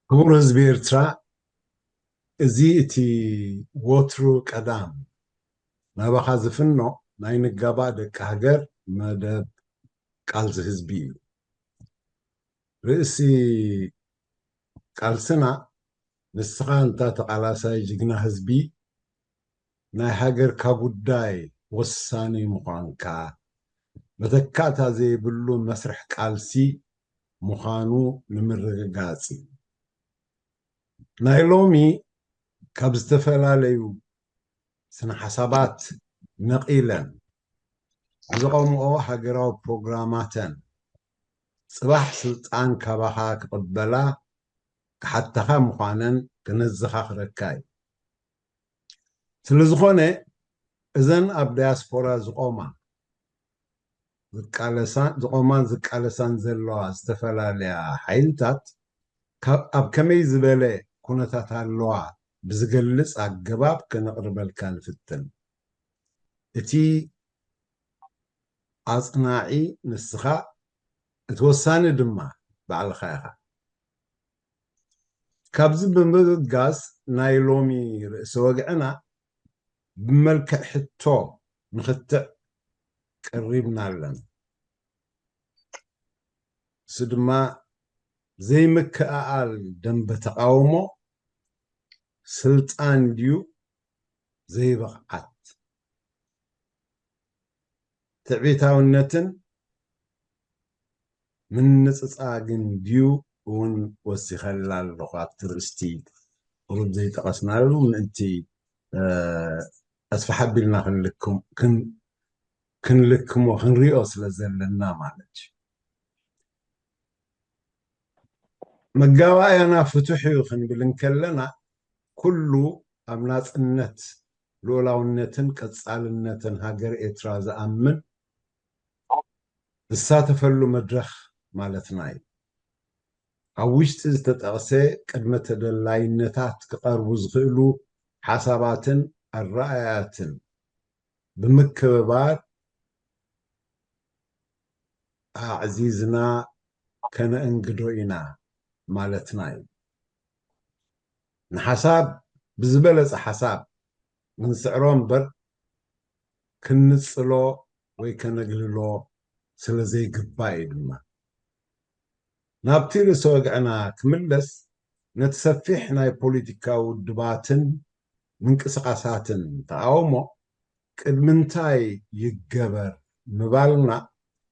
ክቡር ህዝቢ ኤርትራ፣ እዚ እቲ ወትሩ ቀዳም ናባኻ ዝፍኖ ናይ ንጋባእ ደቂ ሃገር መደብ ቃልሲ ህዝቢ እዩ። ርእሲ ቃልስና ንስኻ እንታ ተቓላሳይ ጅግና ህዝቢ፣ ናይ ሃገርካ ጉዳይ ወሳኒ ምዃንካ፣ መተካእታ ዘይብሉ መስርሕ ቃልሲ ምዃኑ ንምርግጋጽ እዩ። ናይ ሎሚ ካብ ዝተፈላለዩ ስነ ሓሳባት ነቒለን ብዘቐምኦ ሃገራዊ ፕሮግራማተን፣ ጽባሕ ስልጣን ካባኻ ክቕበላ ክሓታኻ ምዃነን ክነዘኻኽረካ እዩ። ስለ ዝኾነ፣ እዘን ኣብ ዳያስፖራ ዝቖማ ዝቃለሳ-፣ ዝቖማን ዝቃለሳን ዘለዋ ዝተፈላለያ ሓይልታት፣ ካብ፣ ኣብ ከመይ ዝበለ ኩነታት ኣለዋ ብዝገልጽ ኣገባብ ከነቕርበልካ ንፍትን። እቲ ኣጽናዒ ንስኻ፣ እቲ ወሳኒ ድማ ባዕልኻ ኢኻ። ካብዚ ብምብጋስ፣ ናይ ሎሚ ርእሰ ወግዕና ብመልክዕ ሕቶ ንኽትዕ ቀሪብና ኣለና። እሱ ድማ፣ ዘይምክእኣል ደንበ ተቓውሞ ስልጣን ድዩ ዘይብቕዓት? ትዕቢታውነትን ምንጽጻግን ድዩ እውን ወሲኸላ ኣለኹ? ኣብቲ ርእስቲ ቁሩብ ዘይጠቐስናሉ ምእንቲ፣ እ፣ ኣስፍሕ ኣቢልና ክንልክም-፣ ክን-፣ ክንልክሞ፣ ክንሪኦ ስለ ዘለና ማለት እዩ። መጋባእያና ፍቱሕ እዩ ክንብል እንከለና፣ ኩሉ ኣብ ናጽነት፣ ልኡላውነትን ቀጻልነትን ሃገር ኤርትራ ዝኣምን ዝሳተፈሉ መድረኽ ማለትና እዩ። ኣብ ውሽጢ ዝተጠቕሰ ቅድመ ተደላይነታት ክቐርቡ ዝኽእሉ ሓሳባትን ኣረኣእያትን ብምክብባር ኣዕዚዝና ከነእንግዶ ኢና ማለትና እዩ። ንሓሳብ ብዝበለጸ ሓሳብ ክንስዕሮ እምበር ክንጽሎ ወይ ከነግልሎ ስለ ዘይግባእ እዩ ድማ። ናብቲ ርእሰ ወግዕና ክምለስ፣ ነቲ ሰፊሕ ናይ ፖለቲካዊ ውድባትን ምንቅስቓሳትን ተቓውሞ ቅድሚ እንታይ ይገበር ምባልና፣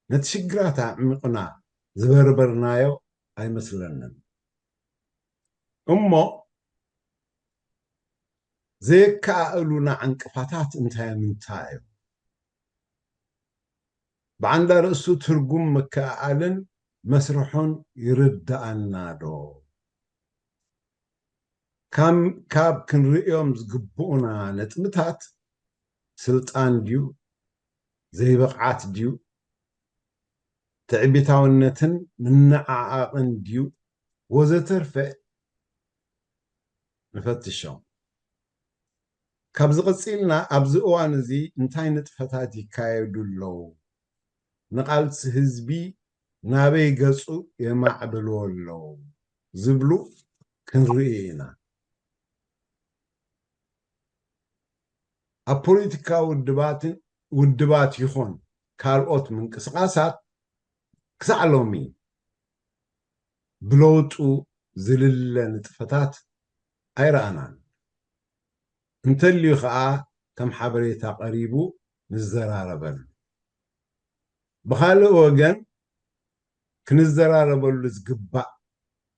ነቲ ሽግራት ኣዕሚቑና ዝበርበርናዮ ኣይመስለንን። እሞ፣ ዘየከኣእሉና ዕንቅፋታት እንታይ ምንታይ እዮም? ብዓንዳ ርእሱ ትርጉም ምክእኣልን መስርሑን ይርድኣና ዶ? ካም-፣ ካብ ክንርእዮም ዝግብኡና ነጥብታት፣ ስልጣን ድዩ? ዘይብቕዓት ድዩ? ትዕቢታውነትን ምንዓዓቕን ድዩ? ወዘተርፈ ንፈትሾም። ካብዚ ቀጺልና፣ ኣብዚ እዋን እዚ እንታይ ንጥፈታት ይካየዱ ኣለዉ? ንቓልሲ ህዝቢ ናበይ ገጹ የማዕብልዎ ኣለዉ? ዝብሉ ክንርኢ ኢና። ኣብ ፖለቲካዊ ውድባትን፣ ውድባት ይኹን ካልኦት ምንቅስቓሳት፣ ክሳዕ ሎሚ ብለውጡ ዝልለ ንጥፈታት ኣይረኣናን። እንተልዩ ኸኣ፣ ከም ሓበሬታ ቀሪቡ ንዘራረበሉ። ብኻልእ ወገን፣ ክንዘራረበሉ ዝግባእ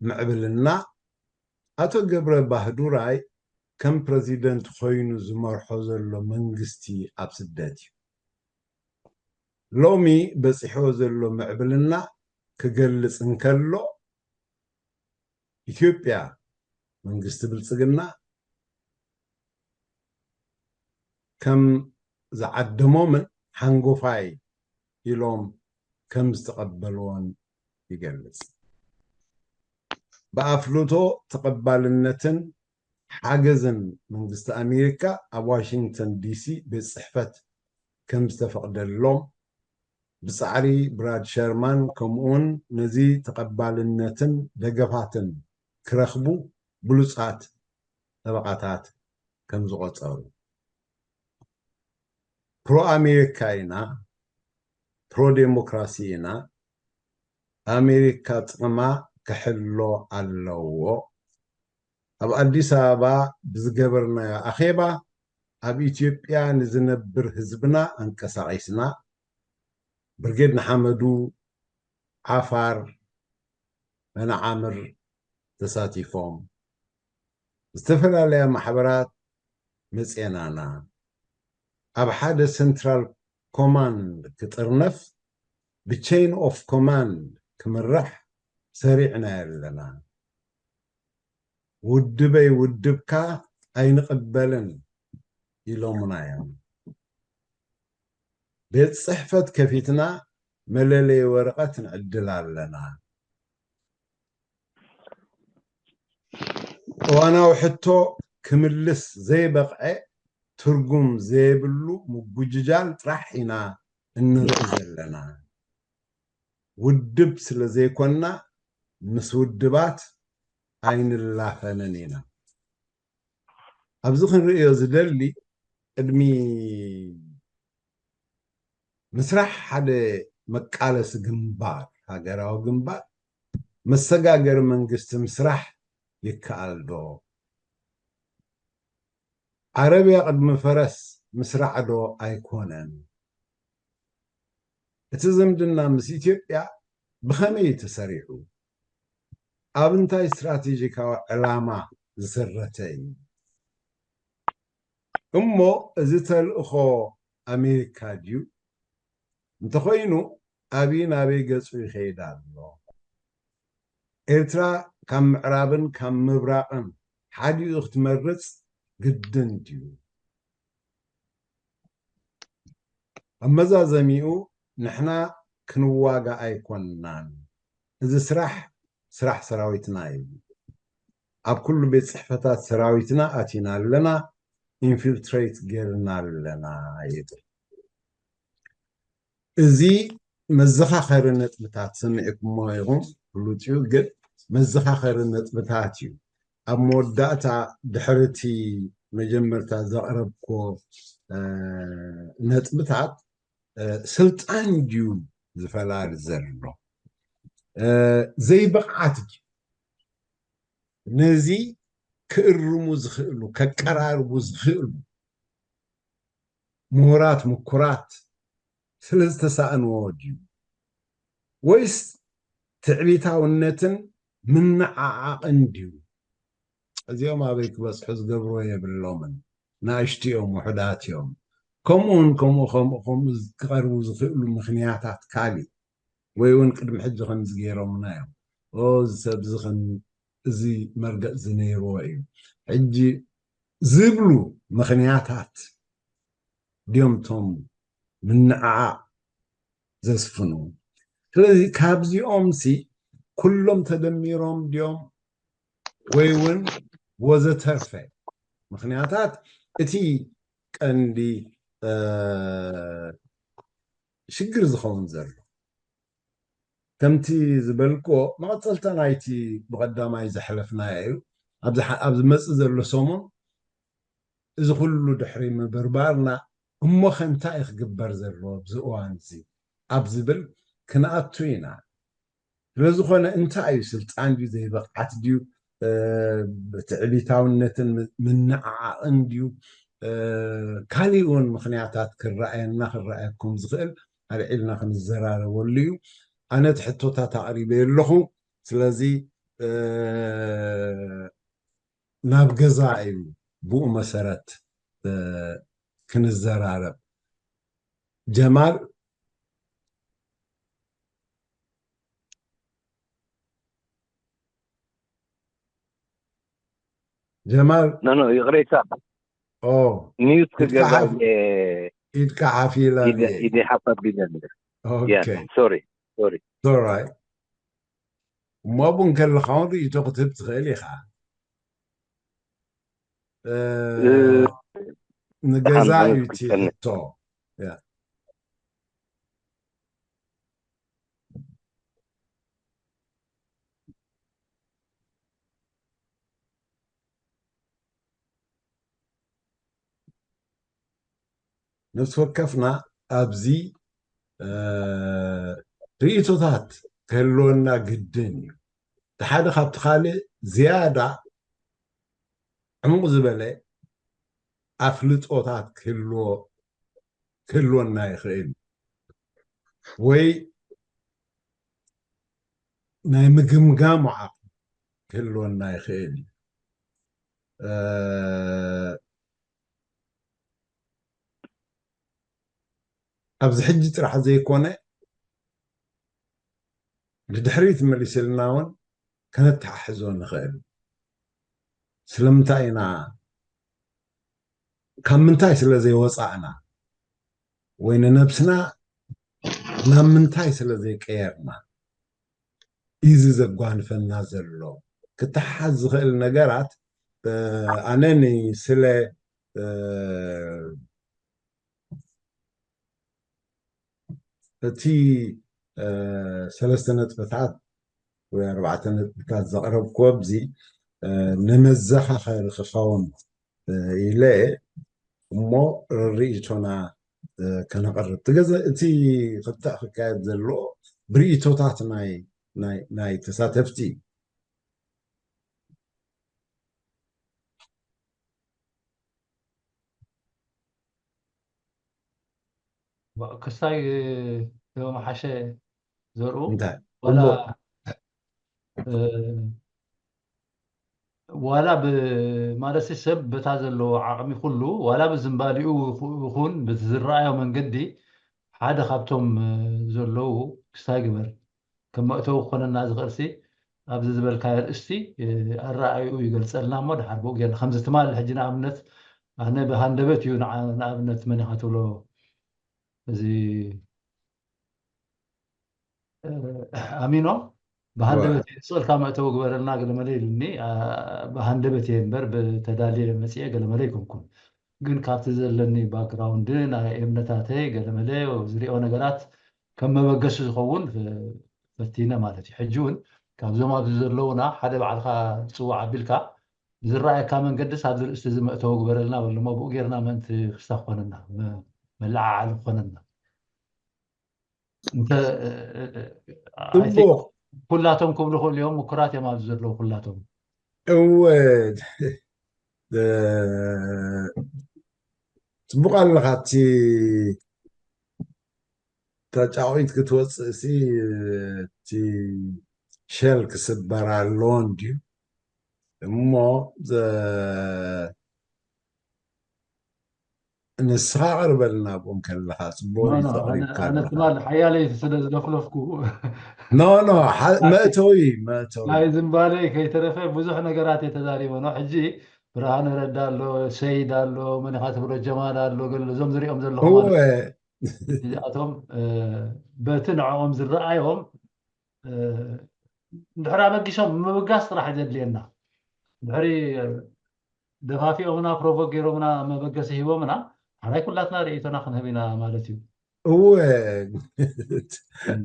ምዕብልና፣ ኣቶ ገብረ ባህዱራይ ከም ፕረዚደንት ኮይኑ ዝመርሖ ዘሎ መንግስቲ ኣብ ስደት እዩ። ሎሚ በጺሕዎ ዘሎ ምዕብልና ክገልጽ እንከሎ፣ ኢትዮጵያ፣ መንግስቲ ብልጽግና፣ ከም ዝዓደሞምን ሓንጎፋይ ኢሎም ከም ዝተቐበልዎን ይገልጽ። ብኣፍልጦ ተቐባልነትን ሓገዝን መንግስቲ ኣሜሪካ፣ ኣብ ዋሽንግተን ዲሲ ቤት ጽሕፈት ከም ዝተፈቕደሎም፣ ብጻዕሪ ብራድ ሸርማን፣ ከምኡውን ነዚ ተቐባልነትን ደገፋትን ክረኽቡ ብሉጻት ጠበቓታት ከም ዝቖጸሩ። ፕሮ ኣሜሪካ ኢና፣ ፕሮ ዴሞክራሲ ኢና፣ ኣሜሪካ ጥቕማ ክሕሎ ኣለዎ። ኣብ ኣዲስ ኣበባ ብዝገበርናዮ ኣኼባ ኣብ ኢትዮጵያ ንዝነብር ህዝብና ኣንቀሳቒስና፣ ብርጌድ ንሓመዱ፣ ዓፋር፣ መነዓምር ተሳቲፎም፣ ዝተፈላለያ ማሕበራት መፅኤናና፣ ኣብ ሓደ ሰንትራል ኮማንድ ክጥርነፍ ብቼን ኦፍ ኮማንድ ክምራሕ ሰሪዕና ኣለና። ውድበይ ውድብካ ኣይንቕበልን ኢሎምና እዮም። ቤት ጽሕፈት ከፊትና መለለይ ወረቐት ንዕድል ኣለና። እዋናዊ ሕቶ ክምልስ ዘይበቕዐ ትርጉም ዘይብሉ ምጉጅጃል ጥራሕ ኢና እንርኢ ዘለና። ውድብ ስለ ዘይኮንና ምስ ውድባት ኣይንላፈንን ኢና። ኣብዚ ክንርእዮ ዝደሊ ቅድሚ ምስራሕ ሓደ መቃለሲ ግንባር፣ ሃገራዊ ግንባር፣ መሰጋገሪ መንግስቲ ምስራሕ ይከኣል ዶ? ዓረብያ ቅድሚ ፈረስ ምስራዕ ዶ ኣይኮነን? እቲ ዝምድና ምስ ኢትዮጵያ ብኸመይ እዩ ተሰሪዑ? ኣብ እንታይ ስትራቴጂካዊ ዕላማ ዝሰረተ እዩ? እሞ እዚ ተልእኾ ኣሜሪካ ድዩ? እንተኾይኑ ኣብይ ናበይ ገጹ ይኸይድ ኣሎ? ኤርትራ ካብ ምዕራብን ካብ ምብራቕን ሓዲኡ ክትመርጽ ግድን ድዩ? ኣብ መዛዘሚኡ ንሕና ክንዋጋ ኣይኮንናን። እዚ ስራሕ ስራሕ ሰራዊትና እዩ። ኣብ ኩሉ ቤት ጽሕፈታት ሰራዊትና ኣቲና ኣለና፣ ኢንፊልትሬት ጌርና ኣለና ይብል። እዚ መዘኻኸሪ ነጥብታት ሰሚዕኩሞ ኢኹም፣ ፍሉጥ እዩ፣ ግን መዘኻኸሪ ነጥብታት እዩ። ኣብ መወዳእታ ድሕሪ እቲ መጀመርታ ዘቕረብኩዎ፣ እ፣ ነጥብታት፣ እ፣ ስልጣን ድዩ ዝፈላሊ ዘሎ? እ፣ ዘይብቕዓት ድዩ? ነዚ ክእርሙ ዝኽእሉ፣ ከቀራርቡ ዝኽእሉ ምሁራት፣ ምኩራት ስለ ዝተሳእንዎ ድዩ? ወይስ ትዕቢታውነትን ምንዓዓቕን ድዩ? እዚኦም ኣበይ ክበጽሑ ዝገብርዎ የብሎምን። ንኣሽቱ እዮም፣ ውሑዳት እዮም። ከምኡውን ከምኡ፣ ከምኡ፣ ከምኡ ክቐርቡ ዝኽእሉ ምኽንያታት ካልእ፣ ወይ እውን ቅድሚ ሕጂ ከምዚ ገይሮምና እዮም። ኦ፣ እዚ ሰብ እዚ ከም፣ እዚ መርገጽ እዚ ነይርዎ እዩ። ሕጂ ዝብሉ ምኽንያታት ድዮም እቶም ምንዓቕ ዘስፍኑ? ስለዚ ካብዚኦም ሲ ኩሎም ተደሚሮም ድዮም ወይ እውን ወዘተርፈ ምኽንያታት እቲ ቀንዲ፣ እ፣ ሽግር ዝኸውን ዘሎ? ከምቲ ዝበልክዎ መቐጸልታ ናይቲ ብቐዳማይ ዘሕለፍናዮ እዩ። ኣብዚ ሓ-፣ ኣብ ዝመጽእ ዘሎ ሰሙን እዚ ኩሉ ድሕሪ ምብርባርና እሞኸ እንታይ እዩ ክግበር ዘለዎ ኣብዚ እዋን እዚ ኣብ ዝብል ክንኣቱ ኢና። ስለ ዝኾነ እንታይ እዩ ስልጣን ድዩ ዘይብቕዓት ድዩ፣ እ፣ ትዕቢታውነትን ም-፣ ምንዕዓቕን ድዩ፣ እ፣ ካሊእ እውን ምኽንያታት ክረኣየና ክረኣየኩም ዝኽእል ኣልዒልና ክንዘራረበሉ እዩ። ኣነ እቲ ሕቶታት ኣቕሪበ ኣለኹ። ስለዚ፣ እ፣ ናብ ገዛ እዩ ብኡ መሰረት፣ እ፣ ክንዘራረብ። ጀማል፣ ጀማል። ኖ፣ ኖ፣ ይቕሬታ። ኦ፣ ሚዩት ኢድካ ክገዛ ሓፍ-፣ እየ። ኢድካ ሓፍ ኢላ ኢደ-፣ እየ። ኢደ ሓፍ ኣቢለ ነይረ። ኦኬ። ያ፣ ሶሪ፣ ሶሪ። It's all right። እሞ ኣብኡ እንከለኻ እውን ርእይቶ ክትህብ ትኽእል ኢኻ። እ፣ እ፣ ንገዛ ደሓን እዩ እቲ ክትቀንስ። ሕቶ። ያ። ነፍሲ ወከፍና ኣብዚ እ፣ ርእይቶታት ክህልወና ግድን እዩ። እቲ ሓደ ካብቲ ካልእ ዝያዳ ዕሙቕ ዝበለ ኣፍልጦታት ክህልዎ ክህልወና ይኽእል፣ ወይ ናይ ምግምጋሙ ዓቕሚ ክህልወና ይኽእል እዩ። እ፣ ኣብዚ ሕጂ ጥራሕ ዘይኮነ፣ ንድሕሪት መሊስልና እውን ከነተሓሕዞ ንኽእል። ስለምንታይ ኢና፣ ካብ ምንታይ ስለ ዘይወፃእና፣ ወይ ንነብስና ናብ ምንታይ ስለ ዘይቀየርና፣ እዚ ዘጓንፈና ዘሎ። ክተሓዝ ዝኽእል ነገራት፣ እ፣ ኣነ ንስለ፣ እ፣ እቲ፣ እ፣ ሰለስተ ነጥብታት ወይ ኣርባዕተ ነጥብታት ዘቕረብኩዎ ኣብዚ፣ እ፣ ንመዘኻኸሪ ክኸውን፣ እ፣ ኢለ እሞ ርኢቶና፣ እ፣ ከነቕርብ። እቲ ገዘ-፣ እቲ ክካየድ ዘለዎ ብርእይቶታት ናይ፣ ናይ፣ ናይ ተሳተፍቲ። ክስታይ ዶ መሓሸ ዘርኡ? እንታይ? ዋላ እሞ እ፣ ዋላ ብ-፣ ማለትሲ ሰብ በታ ዘለዎ ዓቕሚ ኩሉ፣ ዋላ ብዝንባሊኡ ይኹ-፣ ይኹን ብዝረኣዮ መንገዲ ሓደ ካብቶም፣ እ፣ ዘለዉ ክስታይ ግበር። ከም መእተዊ ክኾነና ዝኽእልሲ ኣብዚ ዝበልካዮ ኣርእስቲ፣ እ፣ ኣረኣእይኡ ይገልጸልና እሞ ድሓር ብኡ ጌርና። ከምዚ ትማሊ ሕጂ ንኣብነት ኣነ ብሃንደበት እዩ ንዓ-፣ ንኣብነት መን ኢኻ ትብሎ እዚ፣ እ፣ ኣሚኖ ብሃንደበት እየ፣ ስእልካ መእተዊ ግበረልና ገለመለ ኢሉኒ። ኣ፣ ብሃንደበት እየ እምበር ብተዳልየ መፅየ ገለመለ ኣይኮንኩን። ግን ካብቲ ዘለኒ ባክግራውንድ ናይ እምነታተይ ገለመለ ዝሪኦ ነገራት ከም መበገሲ ዝኸውን ፈ-፣ ፈቲነ ማለት እዩ። ሕጂ እውን ካብዞም ኣብዚ ዘለዉና ሓደ ባዕልካ ዝፅዋዕ ኣቢልካ ዝረኣየካ መንገድስ ኣብዚ ርእስቲ እዚ መእተዊ ግበረልና በልሞ ብኡ ጌርና ምእንቲ ክስታ ክኾነና መ-፣ መለዓዓሊ ክኾነና። እንተ፣ እ፣ እ፣ እ፣ I think ጽቡቕ። ኩላቶም ክብሉ ክእሉ እዮም፣ ምኩራት እዮም ኣብዚ ዘለዉ ኩላቶም። እወ፣ እ፣ ጽቡቕ ኣለኻ። እቲ ተጫቒት ክትወጽእ ሲ፣ እቲ ሸል ክስበር ኣለዎ እንድዩ። እሞ፣ ዘ-፣ ንስኻ ቅርበልና ኣብኡ ከለኻ፣ ጽቡቕ ኖ፣ እዩ ኖ፣ ኣነ፣ ተቕሪብካ ኣነ ኣለኻ። ትማል ሓያለይ ስለ ዝደፍለፍኩ፣ ኖ፣ ኖ፣ ሓ-፣ መእተዊ፣ መእተዊ። ናይ ዝንባሌ ከይተረፈ ብዙሕ ነገራት እየ ተዛሪበ። ኖ፣ ሕጂ ብርሃነ ረዳ ኣሎ፣ ሰይድ ኣሎ፣ መን ኢኻ ትብሎ፣ ጀማል ኣሎ፣ ገለ እዞም ዝሪኦም ዘለኹ ማለት እወ። እዩ። እዚኣቶም፣ እ፣ በቲ ንዕኦም ዝረኣዮም፣ እ፣ እንድሕር ኣበጊሶም ምብጋስ ጥራሕ እዩ ዘድልየና። እንድሕሪ ደፋፊኦምና፣ ፕሮቮክ ገይሮምና፣ መበገሲ ሂቦምና፣ ሓራይ ኩላትና ርእይቶና ክንህብ ኢና ማለት እዩ። እወ። እም።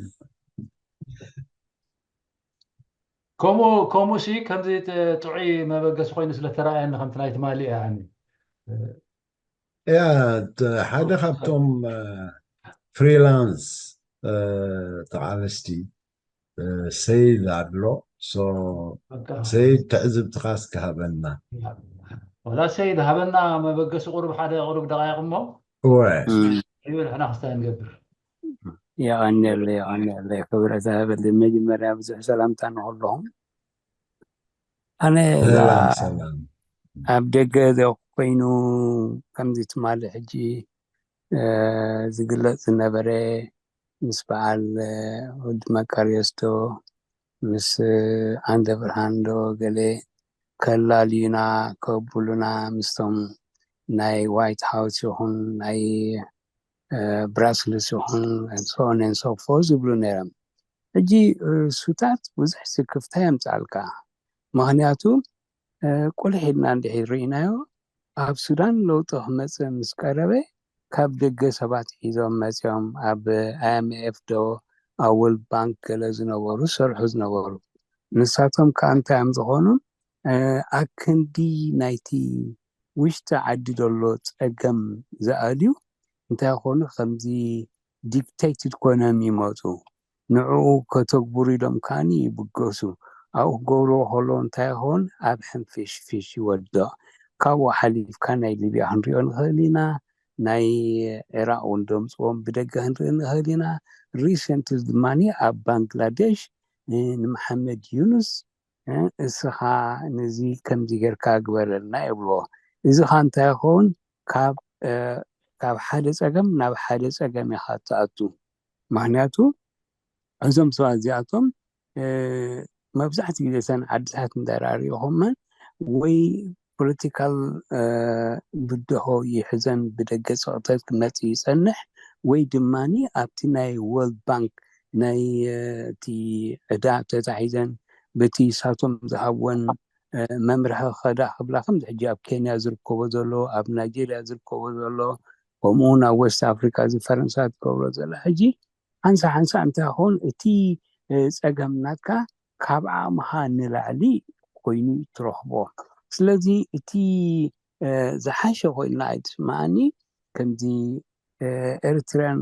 ከምኡ፣ ከምኡ ሲ፣ ከምዚ ጥ-፣ ጥዑይ መበገሲ ኮይኑ ስለ ተረኣየኒ፣ ከምቲ ናይ ትማሊ እያ፣ ያኒ። እያ፣ ት-፣ ሓደ ካብቶም፣ እ፣ ፍሪላንስ፣ እ፣ ተቓለስቲ፣ እ፣ ሰይድ ኣሎ። ሶ፣ በቃ። ሰይድ፣ ትዕዝብትኻ እስኪ ሃበና። ዋላ ሰይድ ሃበና መበገሲ ቁሩብ ሓደ ቁሩብ ደቓይቕ እሞ፣ እወ። እም፣ ይብል ሕና ክስታይ ንገብር። የቐንየለይ፣ የቐንየለይ፣ ክብረት ይሃበለይ። መጀመርያ ብዙሕ ሰላምታ ንኹልኹም። ኣነ እዛ ሰላም፣ ሰላም። ኣብ ደገ ኮይኑ ከምዚ ትማሊ ሕጂ፣ እ፣ ዝግለጽ ዝነበረ ምስ በዓል፣ እ፣ ወዲ መቃርዮስ ዶ፣ ምስ፣ እ፣ ዓንደ ብርሃን ዶ ገለ ከላልዩና፣ ከብሉና፣ ምስቶም ናይ ዋይት ሃውስ ይኹን ናይ፣ እ፣ ብራስልስ ይኹን and so on and so forth ይብሉ ነይሮም። ሕጂ፣ እ፣ ሱታት ብዙሕ ስክፍታ የምጽኣልካ። ምኽንያቱ፣ እ፣ ቁልሕ ኢልና እንድሕር ርኢናዮ፣ ኣብ ሱዳን ለውጢ ክመጽእ ምስ ቀረበ፣ ካብ ደገ ሰባት ሒዞም መጺኦም፣ ኣብ ኣይ ኤም ኤፍ ዶ፣ ኣብ ወርልድ ባንክ ገለ ዝነበሩ፣ ዝሰርሑ ዝነበሩ። ንሳቶም ከኣ እንታይ እዮም ዝኾኑ? እ፣ ኣክንዲ ናይቲ ውሽጢ ዓዲ ዘሎ ጸገም ዝኣልዩ፣ እንታይ ይኾኑ? ከምዚ dictated ኮይኖም ይመፁ። ንዕኡ ከተግብሩ ኢሎም ከዓኒ ይብገሱ። ኣብኡ ክገብርዎ ከለዉ እንታይ ይኸውን? ኣብ ሕንፍሽፍሽ ይወድቕ። ካብኡ ሓሊፍካ ናይ ሊብያ ክንሪኦ ንኽእል ኢና፣ ናይ ዒራቕ እውን ደምፅዎም ብደገ ክንርኢ ንኽእል ኢና። ሪሰንትሊ ድማ ኣብ ባንግላዴሽ ንመሓመድ ዩኑስ እስኻ ነዚ ከምዚ ጌርካ ግበረልና ይብልዎ። እዚ ኻ እንታይ ይኸውን? ካብ ካብ ሓደ ፀገም ናብ ሓደ ፀገም ኢኻ ትኣቱ። ምክንያቱ እዞም ሰባት እዚኣቶም መብዛሕትኡ ግዜ እተን ዓድታት እንዳራሪእኹመን ወይ ፖለቲካል ብድሆ ይሕዘን ብደገ ፀቕጠት ክመፅእ ይፀንሕ ወይ ድማ ኣብቲ ናይ ወርልድ ባንክ ናይ እቲ ዕዳ ተታሒዘን በቲ ሳቶም ዝሃብወን መምርሒ ከዳ ክብላ ከምዚ ሕጂ ኣብ ኬንያ ዝርከቦ ዘሎ ኣብ ናይጀርያ ዝርከቦ ዘሎ ከምኡ እውን ኣብ ወስት ኣፍሪካ እዚ ፈረንሳ ትገብሮ ዘላ ሕጂ ሓንሳ ሓንሳ እንታይ ክኸውን እቲ ፀገም ናትካ ካብ ዓቕምኻ ንላዕሊ ኮይኑ ትረኽቦ። ስለዚ እቲ ዝሓሸ ኮይና ኣይትስምዓኒ ከምዚ ኤሪትሪያን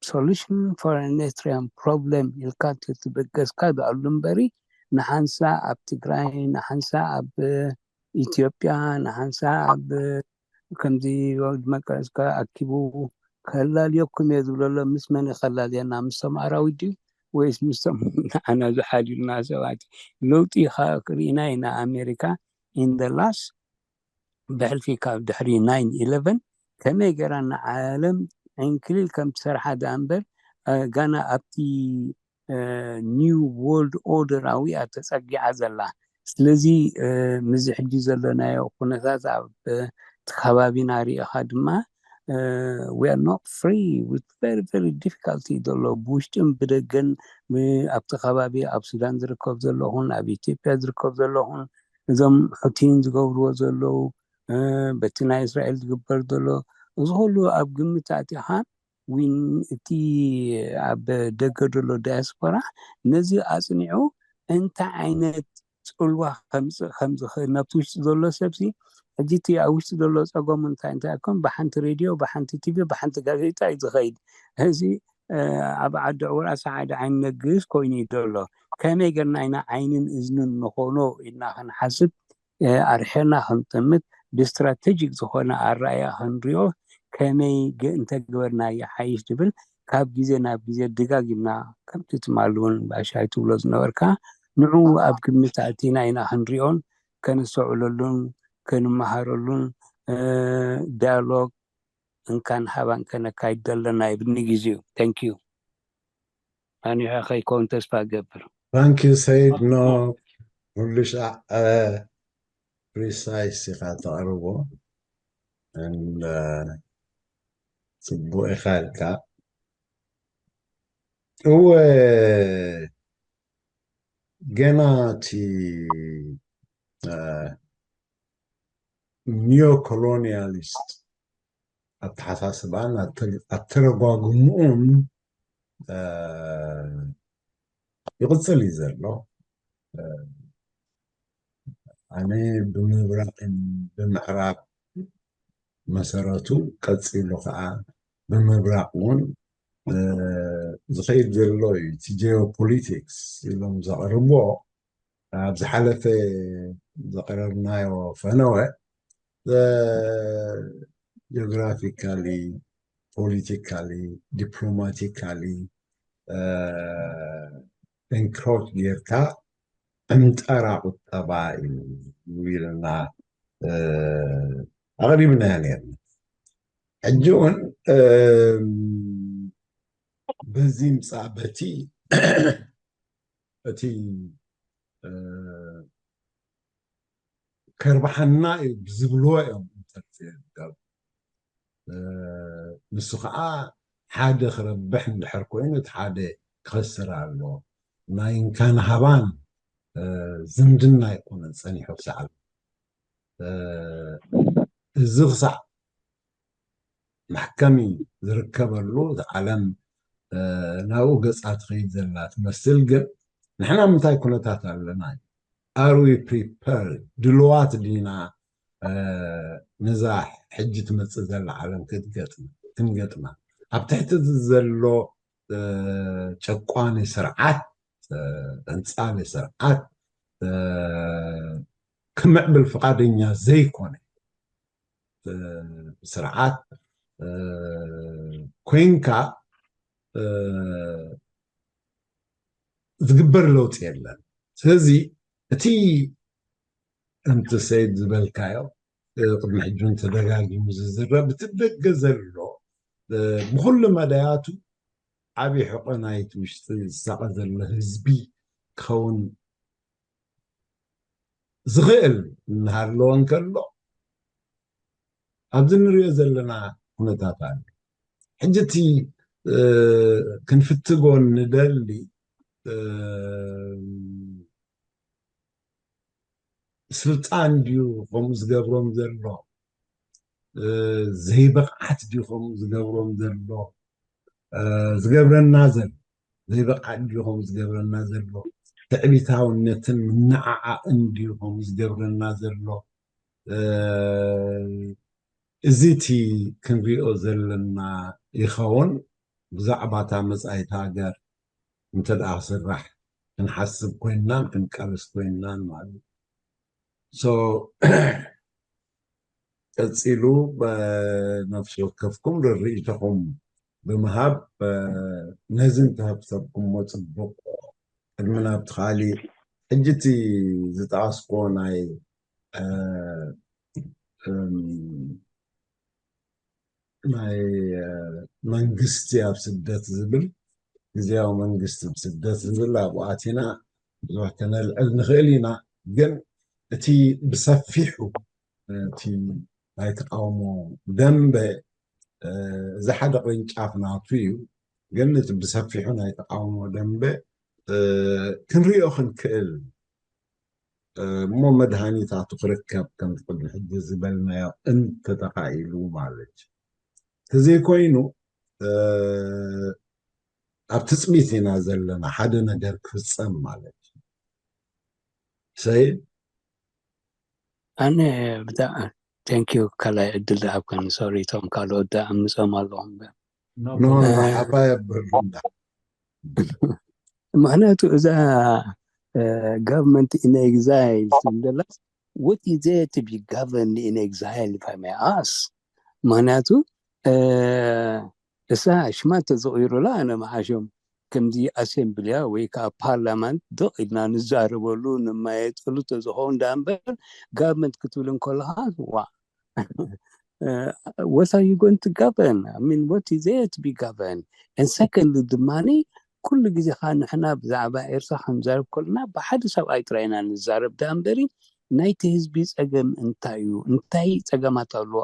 solution for an Eritrean problem ኢልካ ትበገስካ ዝኣሉ እምበሪ ንሓንሳ ኣብ ትግራይ ንሓንሳ ኣብ ኢትዮጵያ ንሓንሳ ኣብ ከምዚ መቀስካ ኣኪቡ ከላልየኩም እየ ዝብለሎ ምስ መን ከላልየና ምስቶም ኣራዊት ድዩ ወይስ ምስቶም ንዓና ዝሓልዩልና ሰባት ለውጢ ርኢና ኢና ኣሜሪካ in the last ብሕልፊ ካብ ድሕሪ nine eleven ከመይ ገይራ ንዓለም ዕንክሊል ከም ትሰርሓ ደኣ እምበር ጋና ኣብቲ new world order ኣዊኣ ተፀጊዓ ዘላ ስለዚ ምዚ ሕጂ ዘለናዮ ኩነታት ኣብ እቲ ከባቢና ርኢኻ ድማ we are not free with very very difficulty ዘሎ ብውሽጥን ብደገን ኣብቲ ከባቢ ኣብ ሱዳን ዝርከብ ዘለኹን ኣብ ኢትዮጵያ ዝርከብ ዘለኹን እዞም ሑቲን ዝገብርዎ ዘለዉ በቲ ናይ እስራኤል ዝግበር ዘሎ እዚ ኩሉ ኣብ ግምት ኣእቲኻ ዊን እቲ ኣብ ደገ ዘሎ ዳያስፖራ ነዚ ኣፅኒዑ እንታይ ዓይነት ፅልዋ ከምፅእ ከምዝኽእል ናብቲ ውሽጢ ዘሎ ሰብሲ ሕጂ እቲ ኣብ ውሽጢ ዘሎ ፀገሙ እንታይ እንታይ ከም ብሓንቲ ሬድዮ ብሓንቲ ቲቪ ብሓንቲ ጋዜጣ እዩ ዝኸይድ እዚ ኣብ ዓዲ ዕውር ኣሰዓዲ ዓይኒ ነግስ ኮይኑ እዩ ዘሎ ከመይ ገርና ኢና ዓይንን እዝንን ንኾኖ ኢልና ክንሓስብ ኣርሒቕና ክንጥምት ብስትራተጂክ ዝኾነ ኣረኣያ ክንሪኦ ከመይ እንተግበርና ይሓይሽ ዝብል ካብ ግዜ ናብ ግዜ ደጋጊምና ከምቲ ትማሊ እውን ባሻይ ትብሎ ዝነበርካ ንዑ ኣብ ግምት ኣእቲና ኢና ክንሪኦን ከነስተውዕለሉን ከንመሃረሉን ዳያሎግ እንካን ሃባን ከነካይድ ዘለና ይብልኒ ግዜኡ። Thank you። ኣኒሖ ከይከውን ተስፋ እገብር። Thank you ሰይድ ኖ ኩሉ ሻዕ ፕሪሳይስ ኢኻ ተቕርቦ and ጽቡቕ ኢኻ ኢልካ እወ ገና እቲ ኒዮ ኮሎኒያሊስት ኣተሓሳስባን ኣተረጓጉምኡን ይቕፅል እዩ ዘሎ። ኣነ ብምብራቕን ብምዕራብ መሰረቱ ቀፂሉ ከዓ ብምብራቕ እውን ዝኸይድ ዘሎ እዩ። እቲ ጂኦፖሊቲክስ ኢሎም ዘቕርቦ ኣብ ዝሓለፈ ዘቕረብናዮ ፈነወ ጂኦግራፊካሊ ፖሊቲካሊ ዲፕሎማቲካሊ ኢንክሮች ጌርካ ዕምጠራ ቁጠባ እዩ ኢልና ኣቕሪብናዮ ነርና። ሕጂ እውን በዚ ምፃእ በቲ እቲ ከርብሓና እዩ ብዝብልዎ እዮም ኢንተርፌር ዝገብሩ። ንሱ ከዓ ሓደ ክረብሕ እንድሕር ኮይኑ እቲ ሓደ ክኸስር ኣለዎ። ናይ እንካን ሃባን ዝምድና ኣይኮነን ፀኒሑ ክሳዕ እዚ ክሳዕ መሕከሚ ዝርከበሉ እቲ ዓለም ናብኡ ገፃ ትኸይድ ዘላ ትመስል ግን ንሕና ምንታይ ኩነታት ኣለና are we prepared ድልዋት ዲና ነዛ ሕጂ ትመፅእ ዘላ ዓለም ክትገጥም ክንገጥማ። ኣብ ትሕቲ እዚ ዘሎ ጨቋኒ ስርዓት፣ ጠንጻሊ ስርዓት ክምዕብል ፍቓደኛ ዘይኮነ ስርዓት ኮይንካ ዝግበር ለውጢ የለን። ስለዚ እቲ ከምቲ ሰይድ ዝበልካዮ ቅድሚ ሕጂ እውን ተደጋጊሙ ዝዝረብ እቲ ደገ ዘሎ ብኩሉ መዳያቱ ዓብዪ ሕቆ ናይቲ ውሽጢ ዝሳቐ ዘሎ ህዝቢ ክኸውን ዝኽእል እናሃለወ እንከሎ ኣብዚ ንሪኦ ዘለና ኩነታት ኣሎ። ሕጂ እቲ ክንፍትጎ ንደሊ ስልጣን ድዩ ከምኡ ዝገብሮም ዘሎ ዘይብቕዓት ድዩ ከምኡ ዝገብሮም ዘሎ ዝገብረና ዘሎ ዘይብቕዓት ድዩ ከምኡ ዝገብረና ዘሎ ትዕቢታውነትን ምንዓዓቕን ድዩ ከምኡ ዝገብረና ዘሎ እዚ እቲ ክንሪኦ ዘለና ይኸውን። ብዛዕባ እታ መጻኢት ሃገር እንተ ደኣ ክስራሕ ክንሓስብ ኮይንናን ክንቃለስ ኮይንናን ማለት እዩ። ቀጺሉ ነፍሲ ወከፍኩም ርኢቶኹም ብምሃብ ነዚ እንተህብሰብኩሞ ጽቡቕ። ቅድሚ ናብቲ ካሊእ ሕጂ እቲ ዝጠቐስክዎ ናይ ናይ መንግስቲ ኣብ ስደት ዝብል ግዜያዊ መንግስቲ ኣብ ስደት ዝብል ኣብኡ ኣቲና ብዙሕ ከነልዕል ንኽእል ኢና። ግን እቲ ብሰፊሑ እቲ ናይ ተቃውሞ ደንበ እዚ ሓደ ቅርንጫፍ ናቱ እዩ። ግን እቲ ብሰፊሑ ናይ ተቃውሞ ደንበ ክንሪኦ ክንክእል እሞ መድሃኒታቱ ክርከብ ከም ቅድሚ ሕጂ ዝበልናዮ እንተተኻኢሉ ማለት እዩ። ተዘይኮይኑ ኣብ ትፅቢት ኢና ዘለና ሓደ ነገር ክፍፀም ማለት እዩ። ሰይድ ኣነ ብጣ thank you ካልኣይ ዕድል ዝሃብከኒ ሶሪ እቶም ካልኦት ዳ ኣምፅኦም ኣለኹም ኖ ኖ ሓባ የብርዳ ምክንያቱ እዛ government in exile ትብል ዘላስ what is there to be governed in exile if I may ask ምክንያቱ እሳ ሽማ ተዘቂሩላ ኣነ መዓሾም ከምዚ ኣሴምብልያ ወይ ከዓ ፓርላማንት ደቕ ኢልና ንዛረበሉ ንማየጠሉ ተዝኸውን ዳ እምበር government ክትብል እንከለካ ዋ what are you going to govern I mean what is there to be govern and secondly ድማ ኩሉ ግዜ ከዓ ንሕና ብዛዕባ ኤርትራ ክንዛረብ ከለና ብሓደ ሰብኣይ ጥራይ ኢና ንዛረብ ዳ እምበሪ ናይቲ ህዝቢ ፀገም እንታይ እዩ እንታይ ፀገማት ኣለዎ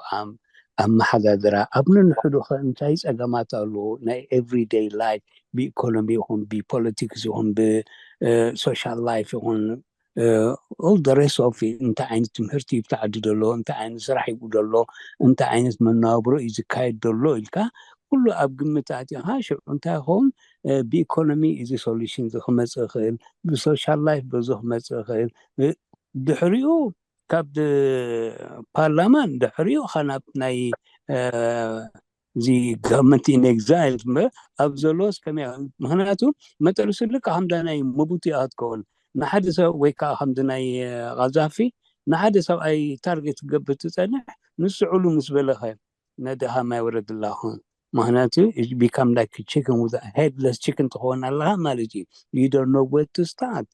ኣመሓዳድራ ኣብ ነንሕዱ ከ እንታይ ፀገማት ኣለዎ ናይ everyday life ብኢኮኖሚ ይኹን ብፖለቲክስ ይኹን ብሶሻል ላይፍ ይኹን all the rest of እንታይ ዓይነት ትምህርቲ እዩ ብቲ ዓዲ ዘሎ እንታይ ዓይነት ስራሕ ይብኡ ዘሎ እንታይ ዓይነት መናብሮ እዩ ዝካየድ ዘሎ ኢልካ ኩሉ ኣብ ግምት ኣቲኻ ሽዑ እንታይ ይኸውን ብኢኮኖሚ እዚ ሶሉሽን እዚ ክመፅእ ይኽእል ብሶሻል ላይፍ በዚ ክመፅእ ይኽእል ድሕሪኡ ካብ ፓርላማን ድሕሪኡ ኻናብ ናይ እዚ government in exile እምበር ኣብ ዘለዎስ ከመይ ምክንያቱ መጠርሱ ልካ ከምዳ ናይ መቡቱ ኣትከውን ንሓደ ሰብ ወይ ከዓ ከምዚ ናይ ቃዛፊ ንሓደ ሰብኣይ ታርጌት ክገብር ትፀንሕ ንስዕሉ ምስ በለኸ ነድኻ ማይ ወረድላኹ ምክንያቱ become like chicken with headless chicken ትኸውን ኣለኻ ማለት እዩ you don't know where to start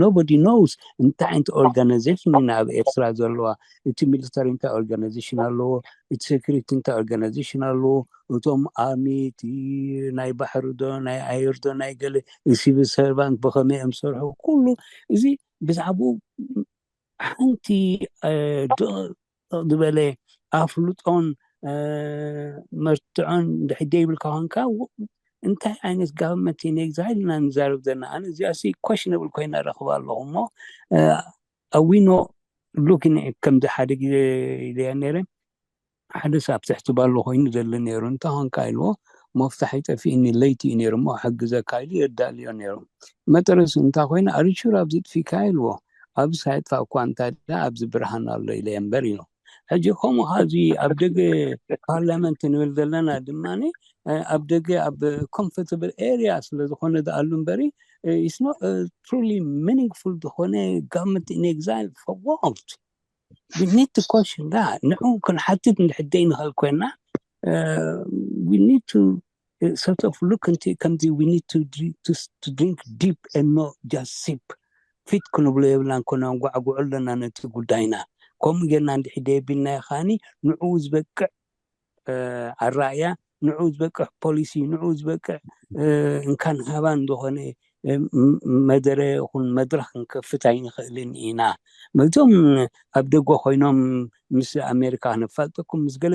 nobody knows እንታይ ዓይነት organization ኢና ኣብ ኤርትራ ዘለዋ እቲ ሚሊተሪ እንታይ organization ኣለዎ እቲ security እንታይ organization ኣለዎ እቶም army እቲ ናይ ባሕሪ ዶ ናይ ኣየር ዶ ናይ ገለ civil servant ብኸመይ እዮም ዝሰርሑ ኩሉ እዚ ብዛዕባኡ ሓንቲ ዝበለ ኣፍልጦን መርትዖን ድሕር ዘይብልካ ኮንካ እንታይ ዓይነት government in exile ኢና ንዛረብ ዘለና ኣነ እዚኣ ሲ questionable ኮይና ረኽባ ኣለኹ እሞ we know looking ከምዚ ሓደ ግዜ ኢለያ ነይረ ሓደ ሰብ ኣብ ትሕቲ ባሎ ኮይኑ ዘሎ ነይሩ እንታይ ኮንካ ኢልዎ መፍታሕ ይጠፊእኒ ለይቲ እዩ ነይሩ እሞ ሕግዘካ ኢሉ የዳልዮ ነይሩ መጠረሱ እንታይ ኮይኑ ኣሪሹር ኣብዚ ጥፊካ ኢልዎ ኣብዚ ሳይጥፋ እኳ እንታይ ዳ ኣብዚ ብርሃን ኣሎ ኢለ እምበር ኢሉ ሕጂ ከምኡ ኸዚ ኣብ ደገ ፓርላመንት ንብል ዘለና ድማ ኣብ ደገ ኣብ ኮምፎርታብል ኤርያ ስለ ዝኾነ ዝኣሉ እምበሪ it's not truly meaningful ዝኾነ government in exile for what? We need to question that. ንዑ ክንሓትት እንድሕር ዘይንኽእል ኮይና we need to sort of look into ከምዚ we need to, to, to drink deep and not just sip. ፊት ክንብሎ የብላን ኮና እንጓዕጉዑ ኣለና ነቲ ጉዳይና። ከምኡ ጌርና እንድሕር ደየቢልናዮ ከዓኒ ንዕኡ ዝበቅዕ ኣራእያ፣ ንዕኡ ዝበቅዕ ፖሊሲ፣ ንዕኡ ዝበቅዕ እንካን ሃባን ዝኾነ መደረ ይኹን መድረኽ ክንከፍት ኣይንኽእልን ኢና። መግዞም ኣብ ደጎ ኮይኖም ምስ ኣሜሪካ ክነፋልጠኩም ምስ ገለ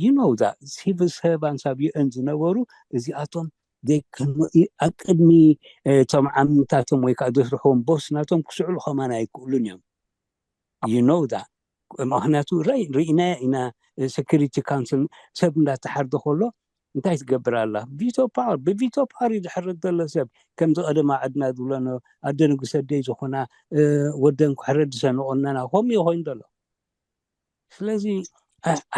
you know that civil servants ኣብ ዩኤን ዝነበሩ እዚኣቶም ኣብ ቅድሚ እቶም ዓምታቶም ወይ ከዓ ዘስርሕዎም ቦስ ናቶም ክስዕሉ ከማን ኣይክእሉን እዮም። You know that ምክንያቱ ርኢናዮ ኢና። Security Council ሰብ እንዳተሓርደ ከሎ እንታይ ትገብር ኣላ? ቪቶ ፓወር ብቪቶ ፓወር እዩ ዝሕረድ ዘሎ ሰብ። ከምዚ ቀደማ ዓድና ዝብለኖ ኣደ ንጉሰ ደይ ዝኾና ወደን ክሕረድ ዝሰንቆናና ከምኡ እዩ ኮይኑ ዘሎ። ስለዚ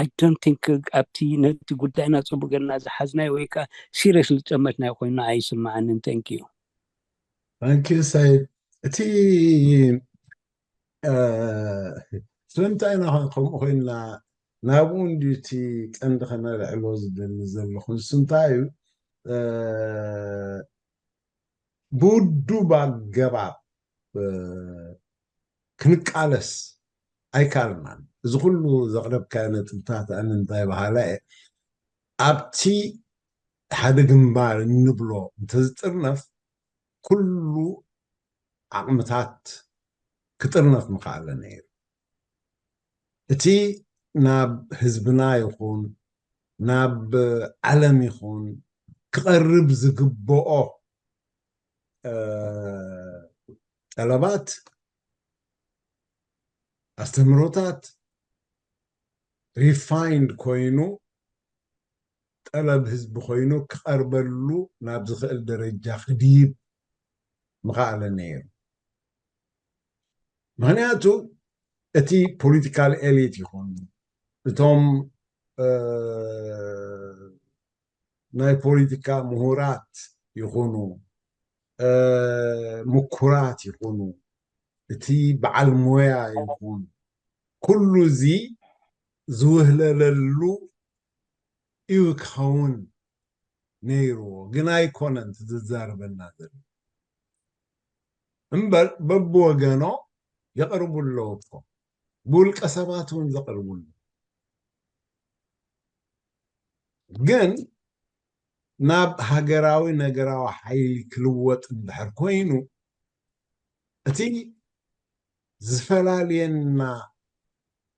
I don't think ኣብቲ ነቲ ጉዳይና ፅቡቅ ገርና ዝሓዝናዮ ወይ ከዓ serious ዝጨመትናዮ ኮይና ኣይስማዓንን። Thank you። Thank you ሰይድ። እቲ ስለምንታይ ኢና ከምኡ ኮይንና ናብኡ እንዲ እቲ ቀንዲ ከነልዕሎ ዝደሊ ዘለኹ ንሱ እንታይ እዩ? ብውዱብ ኣገባብ ክንቃለስ ኣይካልናን። እዚ ኩሉ ዘቕረብካዮ ነጥብታት ኣነ እንታይ በሃላ እየ ኣብቲ ሓደ ግንባር እንብሎ እንተዝጥርነፍ ኩሉ ዓቕምታት ክጥርነፍ ምኽኣለ ነይሩ። እቲ ናብ ህዝብና ይኹን ናብ ዓለም ይኹን ክቐርብ ዝግብኦ ጠለባት ኣስተምህሮታት refined ኮይኑ ጠለብ ህዝቢ ኮይኑ ክቐርበሉ ናብ ዝኽእል ደረጃ ክድይብ ምኽኣለ ነይሩ። ምኽንያቱ እቲ political elite ይኹን እቶም ናይ ፖለቲካ ምሁራት ይኹኑ ምኩራት ይኹኑ እቲ በዓል ሞያ ይኹን ኩሉ እዚ ዝውህለለሉ እዩ ክኸውን ነይርዎ። ግን ኣይኮነን ዝዛረበና ዘሎ እምበር በብወገኖ የቕርቡ ኣለዉ እኮ ብውልቀ ሰባት እውን ዘቕርቡ ኣለዉ። ግን ናብ ሃገራዊ ነገራዊ ሓይሊ ክልወጥ እንድሕር ኮይኑ እቲ ዝፈላልየና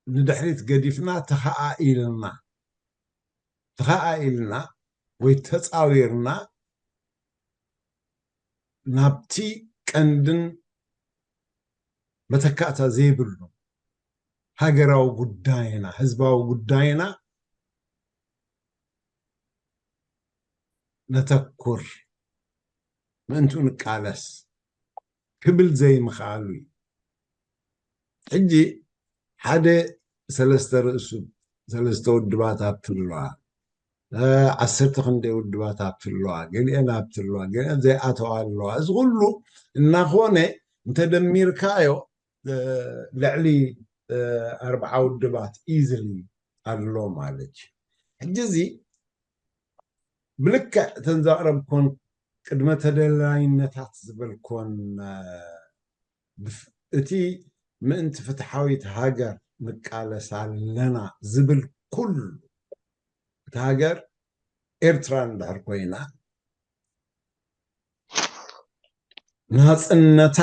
ንድሕሪት ገዲፍና ተኸኣኢልና ተኸኣኢልና ወይ ተፃዊርና ናብቲ ቀንድን መተካእታ ዘይብሉ ሃገራዊ ጉዳይና ህዝባዊ ጉዳይና ነተኩር ምእንቱ ንቃለስ ክብል ዘይምኽኣሉ እዩ። ሕጂ ሓደ ሰለስተ ርእሱ ሰለስተ ውድባት ኣብቲ ኣለዋ ዓሰርተ ክንደይ ውድባት ኣብቲ ኣለዋ ገሊአን ኣብቲ ኣለዋ ገሊአን ዘይኣተዋ ኣለዋ እዚ ኩሉ እናኾነ እንተደሚርካዮ ልዕሊ ኣርብዓ ውድባት easily ኣሎ ማለት እዩ። ሕጂ እዚ ብልክዕ እተን ዘቕረብኮን ቅድመ ተደላይነታት ዝበልኮን እቲ ምእንቲ ፍትሓዊት ሃገር ንቃለስ ኣለና ዝብል ኩሉ እቲ ሃገር ኤርትራ እንድሕር ኮይና ናፅነታ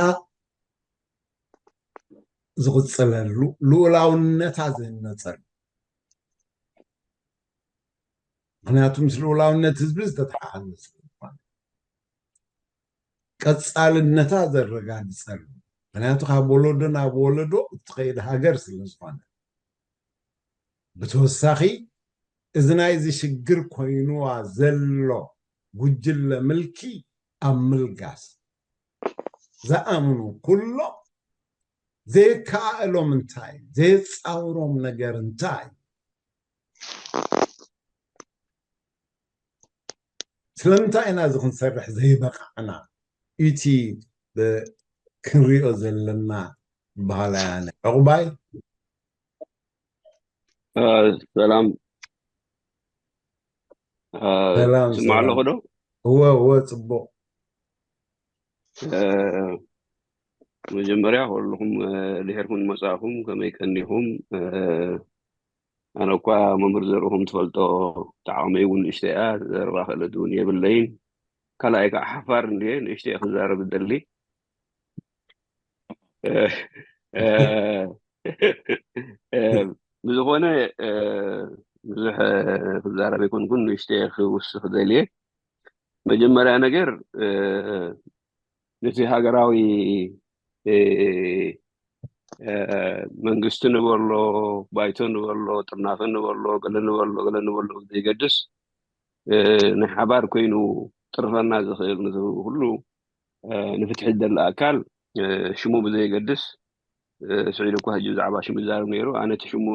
ዝቕፅለሉ ልኡላውነታ ዝህነፀሉ ምክንያቱ ምስ ልኡላውነት ህዝቢ ዝተተሓሓዘ ስለዝኾነ ቀፃልነታ ዘረጋግፀሉ ምክንያቱ ካብ ወለዶ ናብ ወለዶ እትኸይድ ሃገር ስለዝኾነ ብተወሳኺ እዚ ናይዚ ሽግር ኮይኑዋ ዘሎ ጉጅለ ምልኪ ኣብ ምልጋስ ዝኣምኑ ኩሎም ዘይከኣሎም እንታይ? ዘየጻውሮም ነገር እንታይ? ስለምንታይ ኢና እዚ ክንሰርሕ ዘይበቃዕና? እቲ ብ-፣ ክንሪኦ ዘለና በሃላይ ኣነ። ዕቑባይ? አ፣ ሰላም። አ፣ ሰላም፣ ስማዕ ኣለኹ ሰላም። ዶ? እወ፣ እወ፣ ጽቡቕ። አ፣ መጀመርያ ኩልኹም፣ አ፣ ድሒርኩም መጻእኹም ከመይ ቀኒኹም? አ፣ ኣነ እኳ መምህር ዘርኡ ከም ትፈልጦ እቲ ዓቕመይ እውን ንእሽተይ እያ፣ ዘረባ ክእለት እውን የብለይን። ካልኣይ ከዓ ሓፋር እንድየ፣ ንእሽተይ ክዛረብ እደሊ። አ፣ አ፣ አ፣ ብዝኾነ፣ አ፣ ብዙሕ፣ አ፣ ክዛረብ ኣይኮንኩን፣ ንእሽተይ ክውስኽ ደልየ። መጀመርያ ነገር፣ አ፣ ነቲ ሃገራዊ፣ አ፣ አ፣ መንግስቲ ንበሎ፣ ባይቶ ንበሎ፣ ጥርናፈ ንበሎ፣ ገለ ንበሎ፣ ገለ ንበሎ ዘይገድስ፣ አ፣ ናይ ሓባር ኮይኑ ጥርፈና ዝኽእል ነቲ ኩሉ፣ አ፣ ንፍትሒ ዝደሊ ኣካል፣ አ፣ ሽሙ ብዘየገድስ፣ አ፣ ስዒድ እኳ ሕጂ ብዛዕባ ሽሙ ይዛረብ ነይሩ። ኣነ እቲ ሽሙ፣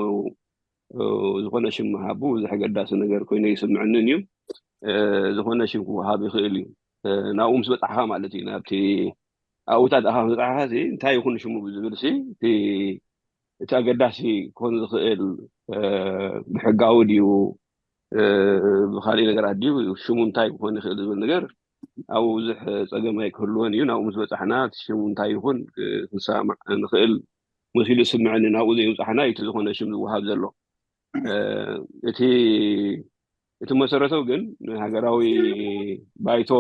አ፣ ዝኾነ ሽም ምሃቡ ብዙሕ ኣገዳሲ ነገር ኮይኑ ኣይስምዕንን እዩ። አ፣ ዝኾነ ሽም ክወሃብ ይኽእል እዩ። አ፣ ናብኡ ምስ በጻሕካ ማለት እዩ፣ ናብቲ ኣብኡታት ኣኻ ምስ በጻሕካ ሲ እንታይ ይኹን ሽሙ ብዝብል ሲ እቲ፣ እቲ ኣገዳሲ ክኾን ዝኽእል፣ አ፣ ብሕጋዊ ድዩ፣ አ፣ ብኻሊእ ነገራት ድዩ፣ ሽሙ እንታይ ክኾን ይኽእል ዝብል ነገር ኣብኡ ብዙሕ ጸገም ኣይክህልዎን እዩ። ናብኡ ምስ በጻሕና እቲ ሽሙ እንታይ ይኹን፣ እ፣ ክንሰማማዕ ንኽእል መሲሉ ዝስምዐኒ፣ ናብኡ ዘይብጻሕና እዩ እቲ ዝኾነ ሽም ዝወሃብ ዘሎ። እ፣ እቲ፣ እቲ መሰረቱ ግን ንሃገራዊ ባይቶ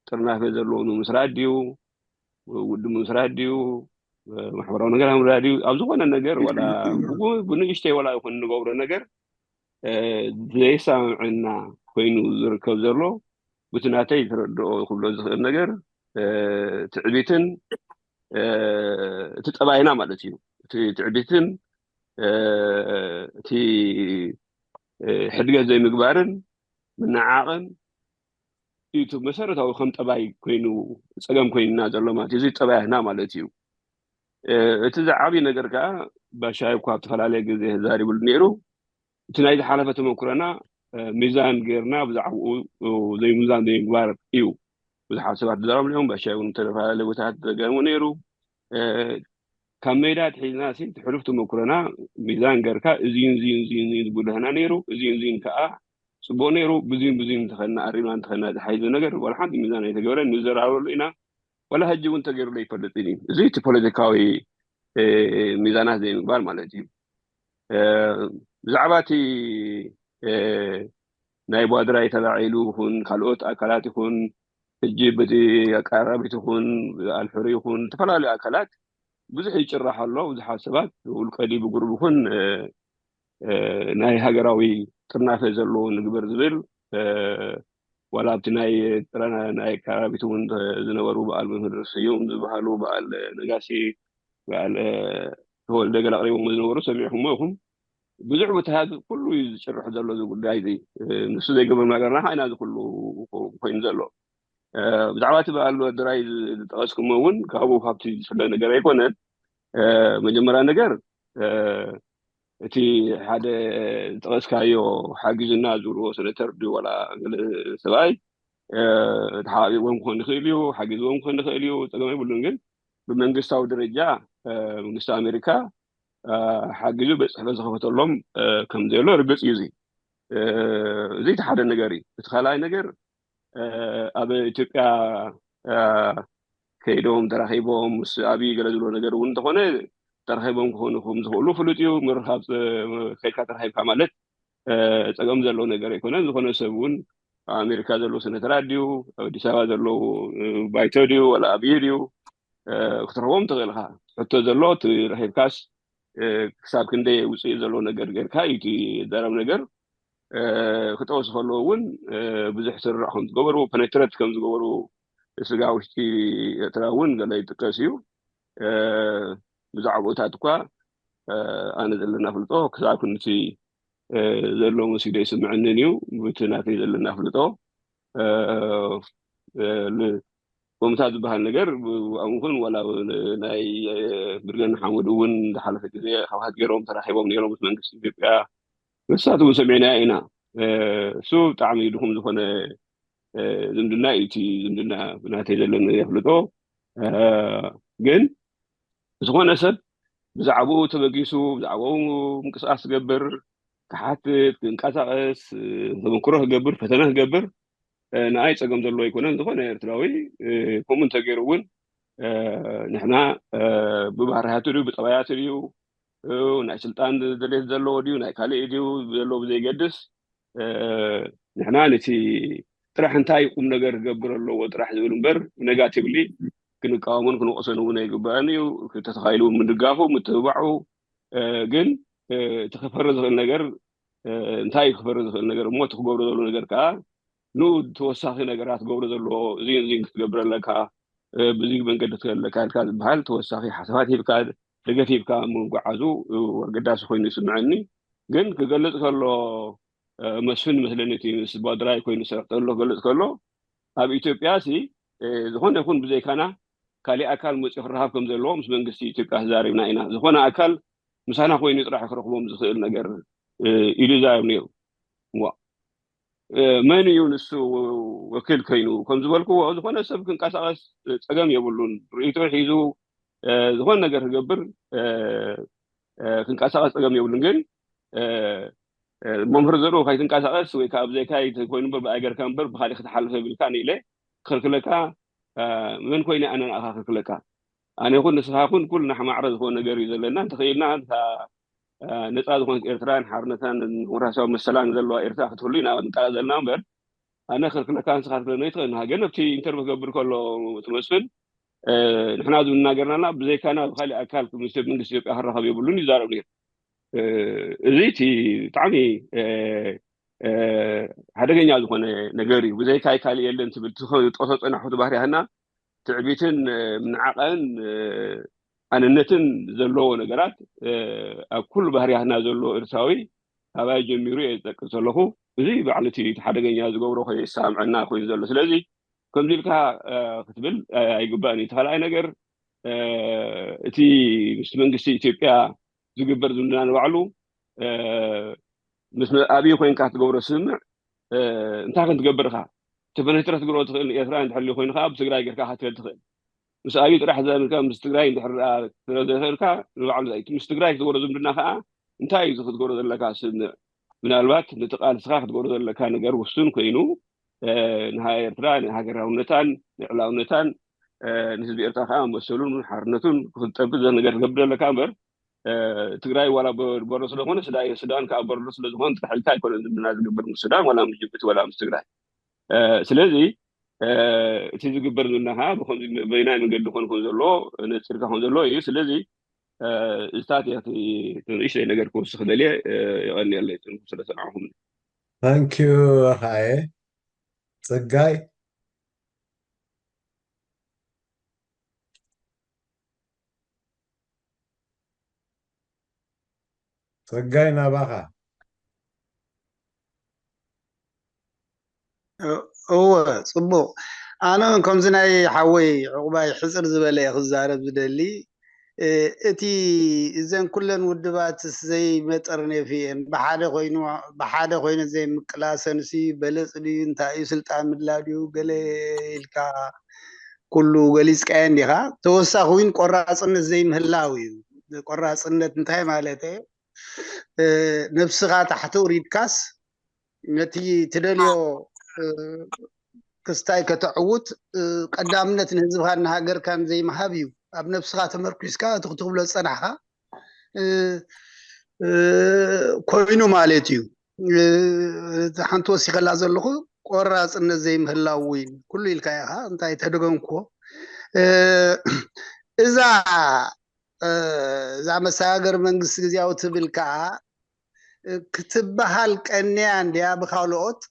ጥርናፈ ዘለዎ ንምስራት ድዩ፣ ውድብ ምምስራት ድዩ፣ ማሕበራዊ ነገር ምምስራት ድዩ፣ ኣብ ዝኾነ ነገር ዋላ ብጉ-፣ ብንእሽተይ ዋላ ይኹን እንገብሮ ነገር፣ እ፣ ዘይሰማምዐና ኮይኑ ዝርከብ ዘሎ፣ ብቲ ናተይ ተረድኦ ክብሎ ዝኽእል ነገር፣ እ፣ ትዕቢትን፣ እ፣ እቲ ጠባይና ማለት እዩ። እቲ ትዕቢትን፣ እ፣ እቲ፣ እ፣ ሕድገት ዘይምግባርን ምንዓቕን እዩ እቲ መሰረታዊ ከም ጠባይ ኮይኑ፣ ጸገም ኮይንና ዘሎ ማለት እዩ። እዚ ጠባያትና ማለት እዩ። እ፣ እቲ ዝዓብይ ነገር ከኣ ባሻይ እኳ ኣብ ዝተፈላለየ ግዜ ተዛሪቡሉ ነይሩ። እቲ ናይ ዝሓለፈ ተመኩሮና፣ እ፣ ሚዛን ጌርና ብዛዕባኡ፣ እ፣ ዘይምዛን ዘይምግባር እዩ። ብዙሓት ሰባት ተዛረቡ እዮም። ባሻይ እውን ዝተፈላለዩ ቦታታት ተገሙ ነይሩ። እ፣ ካብ ሜዳ ኣትሒዝና ሲ እቲ ሕሉፍ ተመኩሮና ሚዛን ጌርካ እዚን እዚን እዚን እዚን ዝጉድለና ነይሩ፣ እዚን እዚን ከኣ ጽቡቕ ነይሩ፣ ብዚን ብዚን እንተኸና ኣሪምና እንተኸና ዝሓይዞ ነገር ዋላ ሓንቲ ሚዛን ኣይተገበረን፣ ንዘራረበሉ ኢና። ዋላ ሕጂ እውን ተገይሩሉ ኣይፈልጥን እዩ። እዚ እቲ ፖለቲካዊ፣ እ፣ ሚዛናት ዘይምግባር ማለት እዩ። እ፣ ብዛዕባ እቲ፣ እ፣ ናይ ቧድራይ ተላዒሉ ይኹን ካልኦት ኣካላት ይኹን ሕጂ በቲ ኣቀራራቢት ይኹን ኣልሕሪ ይኹን ዝተፈላለዩ ኣካላት ብዙሕ ይጭራሕ ኣሎ። ብዙሓት ሰባት ውልቀ ድዩ ብጉሩብ ይኹን፣ እ፣ እ፣ ናይ ሃገራዊ ጥርናፈ ዘለዎ ንግበር ዝብል፣ እ፣ ዋላ ኣብቲ ናይ ጥረ-፣ ናይ ኣቀራራቢት እውን ዝነበሩ በዓል መምህር ስዩም ዝበሃሉ፣ በዓል ነጋሲ፣ በዓል፣ እ፣ ተወልደ ገለ ኣቕሪቦም ዝነበሩ ሰሚዕኩሞ ኢኹም። ብዙሕ ቦታታት ኩሉ እዩ ዝጭርሕ ዘሎ እዚ ጉዳይ እዚ። እ፣ ንሱ ዘይገበርና ገርና ኢና እዚ ኩሉ ኮይኑ ዘሎ። እ፣ ብዛዕባ እቲ በዓል ወድራይ ዝ-፣ ዝጠቐስኩሞ እውን ካብኡ ካብቲ ዝፍለ ነገር ኣይኮነን። እ፣ መጀመርያ ነገር፣ እ፣ እቲ ሓደ ዝጠቐስካዮ ሓጊዙና ዝብልዎ ሰነተር ድዩ ዋላ ገለ ሰብኣይ፣ እ፣ ተሓባቢርዎም ክኾን ይኽእል እዩ፣ ሓጊዝዎም ክኾን ይኽእል እዩ፣ ጸገም የብሉን። ግን ብመንግስታዊ ደረጃ፣ እ፣ መንግስቲ ኣሜሪካ፣ እ፣ ሓጊዙ ቤት ጽሕፈት ዝኸፈተሎም፣ እ፣ ከም ዘሎ ርግጽ እዩ። እዚ፣ እ፣ እዚ እቲ ሓደ ነገር እዩ። እቲ ካልኣይ ነገር፣ እ፣ ኣብ ኢትዮጵያ፣ እ፣ ከይዶም ተራኺቦም ምስ ኣብይ ገለ ዝብሎ ነገር እውን እንተኾነ ተራኺቦም ክኾኑ ከም ዝኽእሉ ፍሉጥ እዩ። ምርኻብ፣ እ፣ ከይድካ ተራኺብካ ማለት፣ እ፣ ጸገም ዘለዎ ነገር ኣይኮነን። ዝኾነ ሰብ እውን ኣብ ኣሜሪካ ዘለዉ ሰነተራት ድዩ፣ ኣብ ኣዲስ ኣበባ ዘለዉ፣ እ፣ ባይቶ ድዩ፣ ዋላ ኣብይ ድዩ፣ እ፣ ክትረኽቦም ትኽእል ኢኻ። ሕቶ ዘሎ እቲ ረኺብካስ፣ እ፣ ክሳብ ክንደይ ውፅኢት ዘለዎ ነገር ጌርካ እዩ እቲ ዘረብ ነገር። እ፣ ክጠቕሱ ከለዉ እውን፣ እ፣ ብዙሕ ስርርዕ ከም ዝገበሩ፣ ፐነትረት ከም ዝገበሩ፣ ስጋ ውሽጢ ኤርትራ እውን ገለ ይጥቀስ እዩ። እ፣ ብዛዕባኡታት እኳ፣ እ፣ ኣነ ዘለና ፍልጦ ክሳብ ክንድቲ፣ እ፣ ዘሎ መሲሉ ኣይስምዐንን እዩ። ብቲ ናተይ ዘለና ፍልጦ፣ እ፣ እ፣ ል-፣ ከምታት ዝበሃል ነገር ብኣም ኹን ዋላ ናይ ብርገን ሓሙድ እውን ዝሓለፈ ግዜ ካብሃት ገይሮም ተራኺቦም ነይሮም ምስ መንግስቲ ኢትዮጵያ። ንሳት እውን ሰሚዕና ኢና። እሱ ብጣዕሚ ድኹም ዝኾነ ዝምድና እዩ። እቲ ዝምድና ብናተይ ዘለኒ የፍልጦ። ግን ዝኾነ ሰብ ብዛዕባኡ ተበጊሱ ብዛዕባኡ ምንቅስቃስ ክገብር፣ ክሓትት፣ ክንቀሳቀስ፣ ተመክሮ ክገብር፣ ፈተነ ክገብር ንኣይ ጸገም ዘለዎ ኣይኮነን። ዝኾነ ኤርትራዊ ከምኡ እንተገይሩ እውን ንሕና ብባህርያቱ ድዩ ብጠባያቱ ድዩ ናይ ስልጣን ድሌት ዘለዎ ድዩ ናይ ካልእ ድዩ ዘሎ ብዘይገድስ ንሕና ነቲ ጥራሕ እንታይ ቁም ነገር ክገብር ኣለዎ ጥራሕ ዝብል እምበር negatively ክንቃወሞን ክንወቅሶን እውን ኣይግባእን እዩ። ተተኻኢሉ እውን ምድጋፉ ምትብባዑ ግን እቲ ክፈሪ ዝኽእል ነገር እንታይ ክፈሪ ዝኽእል ነገር እሞ እቲ ክገብሮ ዘሎ ነገር ከዓ ንኡ ተወሳኺ ነገራት ክገብሮ ዘለዎ እዚ እዚ ክትገብር ኣለካ ብዚ መንገዲ ትኸድ ኣለካ ኢልካ ዝበሃል ተወሳኺ ሓሳባት ሂብካ ደገፍ ሂብካ ምጉዓዙ ኣገዳሲ ኮይኑ ይስምዐኒ። ግን ክገልፅ ከሎ መስፍን መስለኒ እቲ ምስ ባድራይ ኮይኑ ዝሰርሕ ተሎ ክገልፅ ከሎ ኣብ ኢትዮጵያ ሲ ዝኾነ ይኹን ብዘይካና ካሊእ ኣካል መፅኡ ክረኻብ ከም ዘለዎ ምስ መንግስቲ ኢትዮጵያ ተዛሪብና ኢና። ዝኾነ ኣካል ምሳና ኮይኑ ጥራሕ ክረኽቦም ዝኽእል ነገር ኢሉ ይዛረብ ነይሩ። ዋ መን እዩ ንሱ ወኪል ከይኑ ከም ዝበልክዎ ዝኾነ ሰብ ክንቀሳቀስ ፀገም የብሉን። ርእይቶ ሒዙ ዝኾነ ነገር ክገብር ክንቀሳቀስ ፀገም የብሉን። ግን መምህር ዘርኡ ከይትንቀሳቀስ ወይ ከዓ ብዘይካይ ኮይኑ እምበር ብኣይ ገርካ እምበር ብካሊእ ክትሓልፈ ብልካ ንኢለ ክኽልክለካ መን ኮይነ ኣነ ንኣኻ ክኽልክለካ? ኣነ ይኹን ንስኻ ኩን ኩልና ማዕረ ዝኾነ ነገር እዩ ዘለና። እንተኽኢልና ነፃ ዝኾነት ኤርትራን ሓርነታን ዲሞክራሲያዊ መሰላን ዘለዋ ኤርትራ ክትህሉ ኢና ንጣላ ዘለና እምበር ኣነ ክልክለካ ንስኻ ትክለኒ ኣይትኽእልን። ሃገር ኣብቲ ኢንተርቪው ክገብር ከሎ እቲ መስፍን ንሕና ዝናገርናና ብዘይካና ብካሊእ ኣካል ምስ መንግስቲ ኢትዮጵያ ክራኸብ የብሉን ይዛረብ ነይሩ። እዚ እቲ ብጣዕሚ ሓደገኛ ዝኾነ ነገር እዩ። ብዘይካይ ካልእ የለን ትብል ዝጠሶ ፀናሕቱ ባህርያትና ትዕቢትን ምንዓቐን ኣነነትን ዘለዎ ነገራት ኣብ ኩሉ ባህርያትና ዘሎ ኤርትራዊ ካባይ ጀሚሩ እየ ዝጠቅስ ዘለኹ። እዚ ባዕሉ እቲ ሓደገኛ ዝገብሮ ኮይኑ ይሰማምዐና ኮይኑ ዘሎ ስለዚ ከምዚ ኢልካ ክትብል ኣይግባእን እዩ። እቲ ካልኣይ ነገር እቲ ምስ መንግስቲ ኢትዮጵያ ዝግበር ዝምድና ንባዕሉ ምስ ኣብይ ኮይንካ ትገብሮ ስምምዕ እንታይ ክንትገብር ኢኻ? ተፈነትረ ትግሮ ትኽእል ንኤርትራ እንድሕር ኮይኑ ከዓ ብትግራይ ጌርካ ክትብል ትኽእል። ምስ ኣብይ ጥራሕ ዘምልካ ምስ ትግራይ እንድሕር ትረ ዘይኽእልካ ንባዕሉ ምስ ትግራይ ክትገብሮ ዝምድና ከዓ እንታይ እዩ ክትገብሮ ዘለካ ስምምዕ? ምናልባት ነቲ ቃልስኻ ክትገብሮ ዘለካ ነገር ውሱን ኮይኑ ንሃ ኤርትራ ንሃገራውነታን ንዕላውነታን ንህዝቢ ኤርትራ ከዓ መሰሉን ሓርነቱን ክጠብቅ ዘ ነገር ትገብር ዘለካ እምበር ትግራይ ዋላ በሮ ስለዝኾነ ሱዳን ከዓ በሮ ስለዝኾነ ጥራሕ ኢልካ ኣይኮነን ዝምድና ዝግበር ምስ ሱዳን ዋላ ምስ ጅቡቲ ዋላ ምስ ትግራይ። ስለዚ እቲ ዝግበር ዝምድና ከዓ ብከምዚ በይናይ መንገዲ ኮን ኮን ዘሎ ነፂርካ ኮን ዘሎ እዩ። ስለዚ እዚታት እያ ንእሽተይ ነገር ክወስኽ ደልየ። የቐንየለይ ጽንኩም ስለሰማዕኹም። ታንኪዩ። ኻየ ፅጋይ ፀጋይ ናባኻ። እወ፣ ፅቡቕ። ኣነ እውን ከምዚ ናይ ሓወይ ዕቑባይ ሕፅር ዝበለ እየ ክዛረብ ዝደሊ። እቲ እዘን ኩለን ውድባትስ ዘይመጠርነፊ እየን። ብሓደ ኮይኑ ብሓደ ኮይኑ ዘይምቅላሰንሲ በለፅ ድዩ እንታይ እዩ ስልጣን ምድላ ድዩ ገለ ኢልካ ኩሉ ገሊፅካዮ እንዲኻ። ተወሳኺ እውን ቆራፅነት ዘይምህላው እዩ። ቆራፅነት እንታይ ማለት ነብስኻ ታሕቲ ውሪድካስ ነቲ ትደልዮ ክስታይ ከተዕውት ቀዳምነት ንህዝብኻን ንሃገርካን ዘይምሃብ እዩ። ኣብ ነብስኻ ተመርኪስካ እቲ ክትብሎ ዝፀናሕካ ኮይኑ ማለት እዩ። ሓንቲ ወሲኸላ ዘለኹ ቆራፅነት ዘይምህላው እውን ኩሉ ኢልካ ኢኻ እንታይ ተደገምክዎ እዛ እዛ መሰጋገሪ መንግስቲ ግዜያዊ ትብል ከዓ ክትበሃል ቀንያ እንድያ ብካልኦት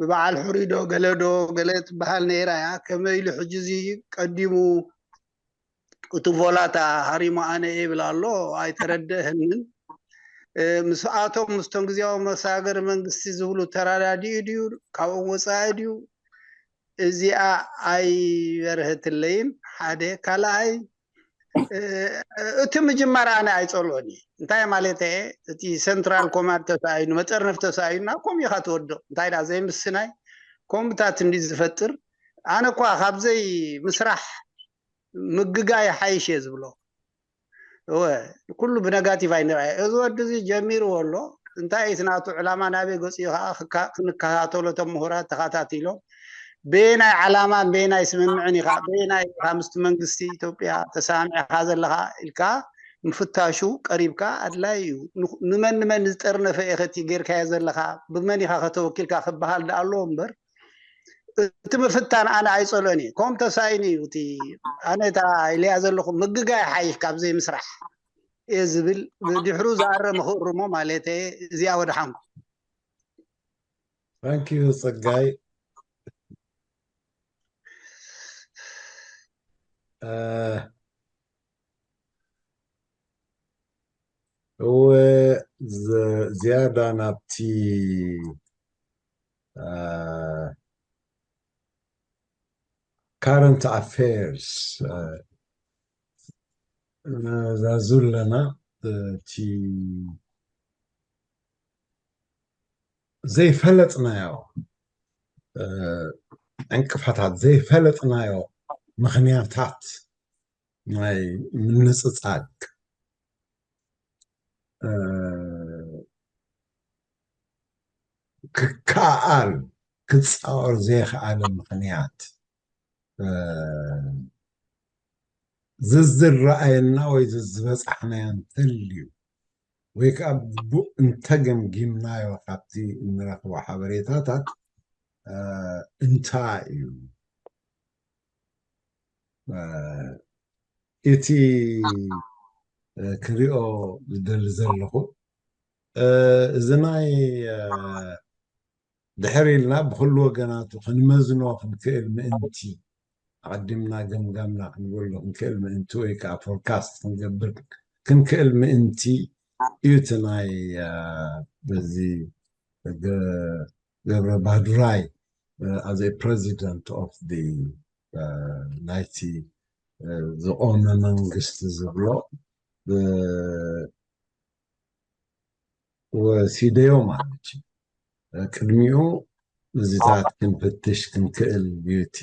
ብበዓል ሕሩይ ዶ ገለ ዶ ገለ ትበሃል ነይራ እያ። ከመይ ኢሉ ሕጂ እዚ ቀዲሙ እቲ ቮላታ ሃሪሙ ኣነ እየ ይብል ኣሎ ኣይተረደአንን። ምስኣቶም ምስቶም ግዜያዊ መሰጋገሪ መንግስቲ ዝብሉ ተረዳዲኡ ድዩ ካብኦም ወፃኢ ድዩ እዚኣ ኣይበርህትለይን። ሓደ ካልኣይ እቲ ምጅማር ኣነ ኣይፀልኦን እየ። እንታይ ማለት እየ? እቲ ሰንትራል ኮማንድ ተሳኢኑ መጠርነፍ ተሳኢኑና ከምኡ ኢኻ ትወድቕ። እንታይ ዳ ዘይምስናይ ኮምብታት እንዲ ዝፈጥር ኣነ እኳ ካብዘይ ምስራሕ ምግጋይ ሓይሽ እየ ዝብሎ። እወ ኩሉ ብነጋቲቭ ኣይንርኣዮ። እዚ ወዲ እዚ ጀሚርዎ ኣሎ። እንታይ እቲ ናቱ ዕላማ ናበይ ገፂኡ ከዓ ክንከታተሎ እቶም ምሁራት ተኸታቲሎም በየናይ ዓላማን በየናይ ስምምዕን ኢኻ በየናይ ኢኻ ምስቲ መንግስቲ ኢትዮጵያ ተሰማሚዕካ ዘለኻ ኢልካ ምፍታሹ ቀሪብካ ኣድላይ እዩ። ንመን ንመን ዝጠርነፈ ኢኸቲ ጌርካዮ ዘለኻ ብመን ኢኻ ከተወኪልካ ክበሃል ዳኣ ኣለዎ እምበር እቲ ምፍታን ኣነ ኣይፀልኦን እየ። ከም ተሳኢኑ እዩ እቲ ኣነ እታ ኢለያ ዘለኹ ምግጋይ ሓይሽ ካብ ዘይምስራሕ እየ ዝብል። ድሕሩ ዝኣረመ ክእርሞ ማለት እየ። እዚኣ ወደሓንኩ። Thank you ጸጋይ። እወ ዝያዳ ናብቲ current affairs ዛዙ ኣለና እቲ ዘይፈለጥናዮ ዕንቅፋታት ዘይፈለጥናዮ ምኽንያታት ናይ ምንፅፃግ ክከኣል ክፃወር ዘይኸኣለ ምኽንያት ዝዝረኣየና ወይ ዝዝበፃሕናዮ እንተልዩ ወይ ከዓ ብቡእ እንተገምጊምናዮ ካብቲ እንረኽቦ ሓበሬታታት እንታይ እዩ እቲ ክሪኦ ዝደሊ ዘለኹ እዚ ናይ ድሕር ኢልና ብኩሉ ወገናቱ ክንመዝኖ ክንክእል ምእንቲ ኣቐዲምና ገምጋምና ክንበሎ ክንክእል ምእንቲ ወይ ከዓ ፎርካስት ክንገብር ክንክእል ምእንቲ እዩ እቲ ናይ በዚ ገብረ ባዱራይ as a president of the ናይቲ ዝቆመ መንግስቲ ዝብሎ ወሲደዮ ማለት እዩ። ቅድሚኡ እዚታት ክንፍትሽ ክንክእል ቢዩቲ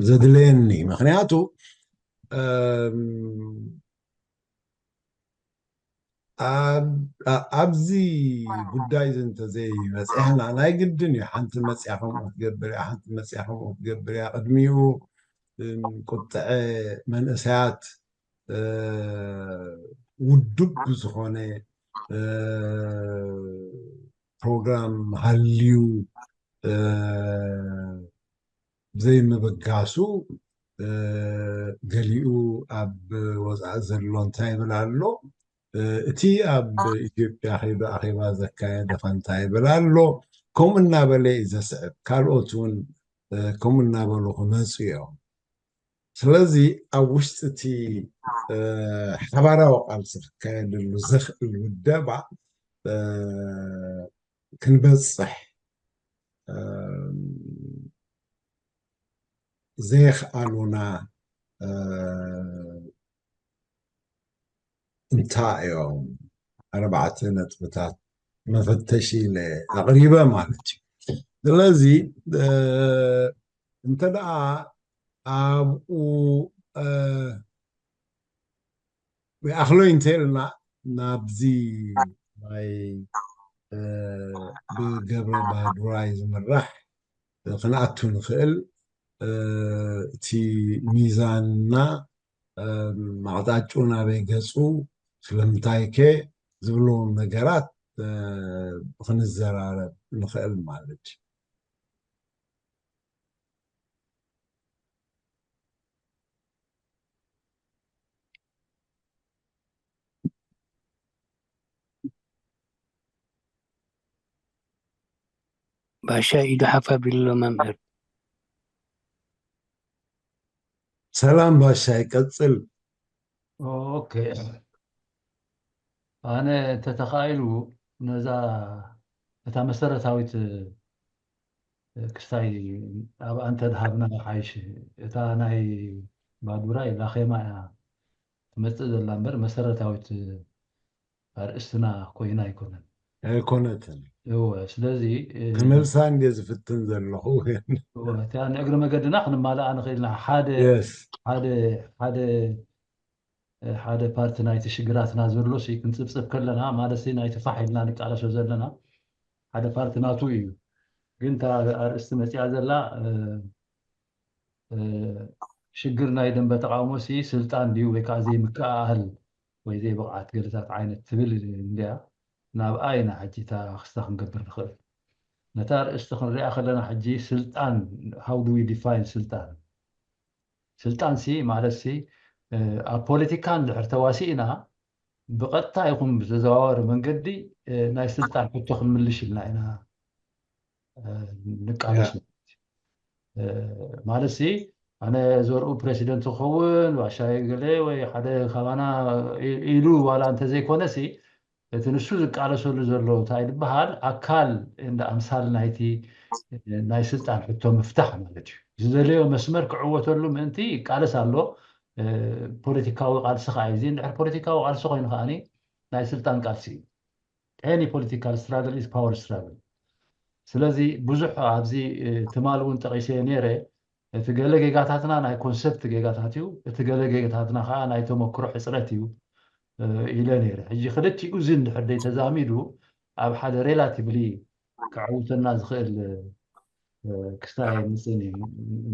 ዘድለየኒ ምክንያቱ ኣብዚ ጉዳይ እዚ እንተዘይበፂሕና ናይ ግድን እዩ ሓንቲ መፅያ ከምኡ ክትገብር እያ ሓንቲ መፅያ ከምኡ ክትገብር እያ ቅድሚኡ ቁጥዐ መንእሰያት ውዱብ ዝኾነ ፕሮግራም ሃልዩ ዘይምብጋሱ ገሊኡ ኣብ ወፃኢ ዘሎ እንታይ ይብል ኣሎ እቲ ኣብ ኢትዮጵያ ከይዱ ኣኼባ ዘካየደ ከ እንታይ ይብል ኣሎ ከምኡ እናበለ እዩ ዘስዕብ ካልኦት እውን ከምኡ እናበሉ ክመፁ እዮም ስለዚ ኣብ ውሽጢ እቲ ሓባራዊ ቃልሲ ክካየደሉ ዘኽእል ውደባ ክንበፅሕ ዘየኽኣሉና እንታይ እዮም ኣርባዕተ ነጥብታት መፈተሺ ኢለ ኣቕሪበ ማለት እዩ ስለዚ እንተ ደኣ ኣብኡ ይኣኽሎ እንተኢልና ናብዚ ናይ ብገብረ ባዱራይ ዝምራሕ ክንኣቱ ንኽእል እቲ ሚዛንና ኣቕጣጭኡ ናበይ ገፁ ስለምንታይ ከ ዝብሉ ነገራት ክንዘራረብ ንኽእል ማለት እዩ ባሻ ኢዱ ሓፍ ኣቢሉ ኣሎ መምህር። ሰላም ባሻይ ቀጽል። ኦኬ ኣነ እንተተኻኢሉ ነዛ እታ መሰረታዊት ክስታይ ኣብኣ እንተድሃብና ይሓይሽ። እታ ናይ ባዱራይ ላኼማ እያ ትመጽእ ዘላ እምበር መሰረታዊት ኣርእስትና ኮይና ኣይኮነን። ኣይኮነትን። እወ፣ ስለዚ እ፣ ክመልሳ እንደ ዝፍትን ዘለኹ። እወ፣ እታ ንእግሪ መገድና ክንማልኣ ንኽእል ኢና። ሓደ የስ ሓደ ሓደ ሓደ ፓርቲ ናይቲ ሽግራትና ዘሎ ሲ ክንጽብጽብ ከለና ማለት ሲ ናይቲ ፋሕ ኢልና ንቃለሶ ዘለና ሓደ ፓርቲ ናቱ እዩ። ግን እታ ኣርእስቲ መጽያ ዘላ እ፣ እ፣ ሽግር ናይ ደንበ ተቃውሞ ሲ ስልጣን ድዩ ወይ ከዓ ዘይምክእኣል ወይ ዘይብቕዓት ገለታት ዓይነት ትብል እንድያ። ናብኣ ኢና ሕጂ እታ ክስታ ክንገብር ንኽእል። ነታ ኣርእስቲ ክንሪኣ ከለና ሕጂ ስልጣን፣ how do we define ስልጣን? ስልጣን ሲ ማለት ሲ እ፣ ኣብ ፖለቲካ እንድሕር ተዋሲእና ብቐጥታ ይኹን ብተዘዋዋሪ መንገዲ እ፣ ናይ ስልጣን ሕቶ ክንምልሽ ኢልና ኢና እ፣ ንቃለስ ማለት እዩ። እ፣ ማለት ሲ ኣነ ዘርኡ ፕሬሲደንት ክኸውን ባሻይ ገለ ወይ ሓደ ካባና ኢ- ኢሉ ዋላ እንተዘይኮነ ሲ እቲ ንሱ ዝቃለሰሉ ዘሎ እንታይ ዝበሃል ኣካል እንደ ኣምሳል ናይቲ ናይ ስልጣን ሕቶ ምፍታሕ ማለት እዩ። ዝደለዮ መስመር ክዕወተሉ ምእንቲ ይቃለስ ኣሎ። እ፣ ፖለቲካዊ ቃልሲ ከዓ እዩ። እዚ እንድሕር ፖለቲካዊ ቃልሲ ኮይኑ ከዓኒ ናይ ስልጣን ቃልሲ እዩ። Any political struggle is power struggle። ስለዚ ብዙሕ ኣብዚ እ፣ ትማል እውን ጠቒሰ ነይረ። እቲ ገለ ጌጋታትና ናይ ኮንሰፕት ጌጋታት እዩ፣ እቲ ገለ ጌጋታትና ከዓ ናይ ተመክሮ ሕፅረት እዩ እ፣ ኢለ ነይረ። ሕጂ ክልቲኡ እዚ እንድሕር ደይ ተዛሚዱ ኣብ ሓደ ሬላቲቭሊ ከዕውተና ዝኽእል እ፣ ክስታይ ኣይመፅእን እዩ።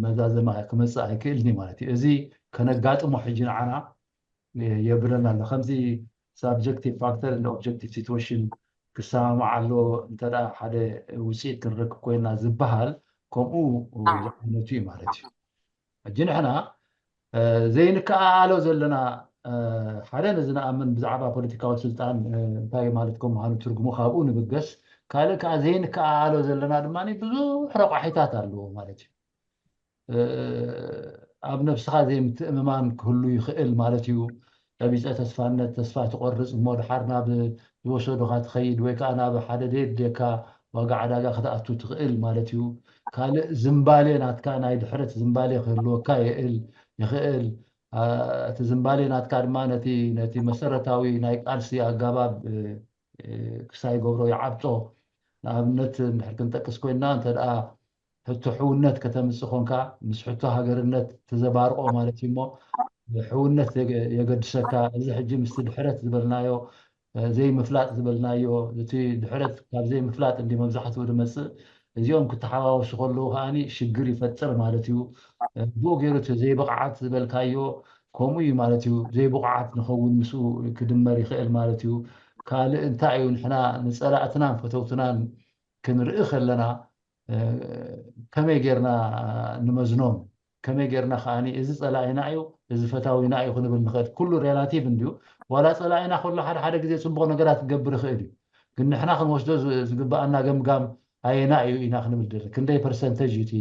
መዛዘማ ክመፅእ ኣይክእልን እዩ ማለት እዩ። እዚ ከነጋጥሞ ሕጂ ንዓና የብለና ኣሎ። ከምዚ ሳብጀክቲቭ ፋክተር እንደ ኦብጀክቲቭ ሲትዌሽን ክሰማማዕ ኣሎ እንተ ደኣ ሓደ ውፅኢት ክንረክብ ኮይና ዝበሃል ከምኡ ዝዓይነቱ እዩ ማለት እዩ። ሕጂ ንሕና እ፣ ዘይንከኣኣሎ ዘለና እ፣ ሓደ ነዚ ንኣምን ብዛዕባ ፖለቲካዊ ስልጣን እ፣ እንታይ ማለት ከም ምዃኑ ትርጉሙ ካብኡ ንብገስ። ካልእ ከዓ ዘይንከኣኣሎ ዘለና ድማ ብዙሕ ረቋሒታት ኣለዎ ማለት እዩ። እ፣ ኣብ ነብስኻ ዘይምትእምማን ክህሉ ይኽእል ማለት እዩ። ቀቢፀ ተስፋነት፣ ተስፋ ትቆርፅ እሞ ድሓር ናብ ዝወሰዱኻ ትኸይድ ወይ ከዓ ናብ ሓደ ደየድልየካ ዋጋ ዕዳጋ ክትኣቱ ትኽእል ማለት እዩ። ካልእ ዝምባሌ ናትካ ናይ ድሕረት ዝምባሌ ክህልወካ ይእል ይኽእል። አ፣ እቲ ዝምባሌ ናትካ ድማ ነቲ ነቲ መሰረታዊ ናይ ቃልሲ ኣጋባብ እ፣ እ፣ ክሳይ ገብሮ ይዓብጦ። ንኣብነት እንድሕር ክንጠቅስ ኮይና እንተ ደኣ ሕቶ ሕውነት ከተምጽእ ኮንካ ምስ ሕቶ ሃገርነት ተዘባርቆ ማለት እዩ እሞ ሕውነት የገ- የገድሰካ። እዚ ሕጂ ምስቲ ድሕረት ዝበልናዮ እ፣ ዘይምፍላጥ ዝበልናዮ እቲ ድሕረት ካብ ዘይምፍላጥ እንዲ መብዛሕትኡ ዝመጽእ እዚኦም ክተሓዋወሱ ከለዉ ከዓኒ ሽግር ይፈጥር ማለት እዩ። እ፣ ብኡ ገይሩ እቲ ዘይብቕዓት ዝበልካዮ ከምኡ እዩ ማለት እዩ። ዘይብቑዓት ንኸውን ምስኡ ክድመር ይኽእል ማለት እዩ። ካልእ እንታይ እዩ ንሕና ንጸላእትናን ፈተውትናን ክንርኢ ከለና እ፣ ከመይ ጌርና ንመዝኖም? ከመይ ጌርና ከዓኒ እዚ ጸላኢና እዩ፣ እዚ ፈታዊና እዩ ክንብል ንኽእል። ኩሉ ሬላቲቭ እንድዩ። ዋላ ጸላኢና ከሎ ሓደ ሓደ ግዜ ጽቡቕ ነገራት ክገብር ይኽእል እዩ። ግን ንሕና ክንወስዶ ዝ- ዝግብኣና ገምጋም ኣየና እዩ ኢና ክንብል ደለ። ክንደይ ፐርሰንተጅ እዩ እቲ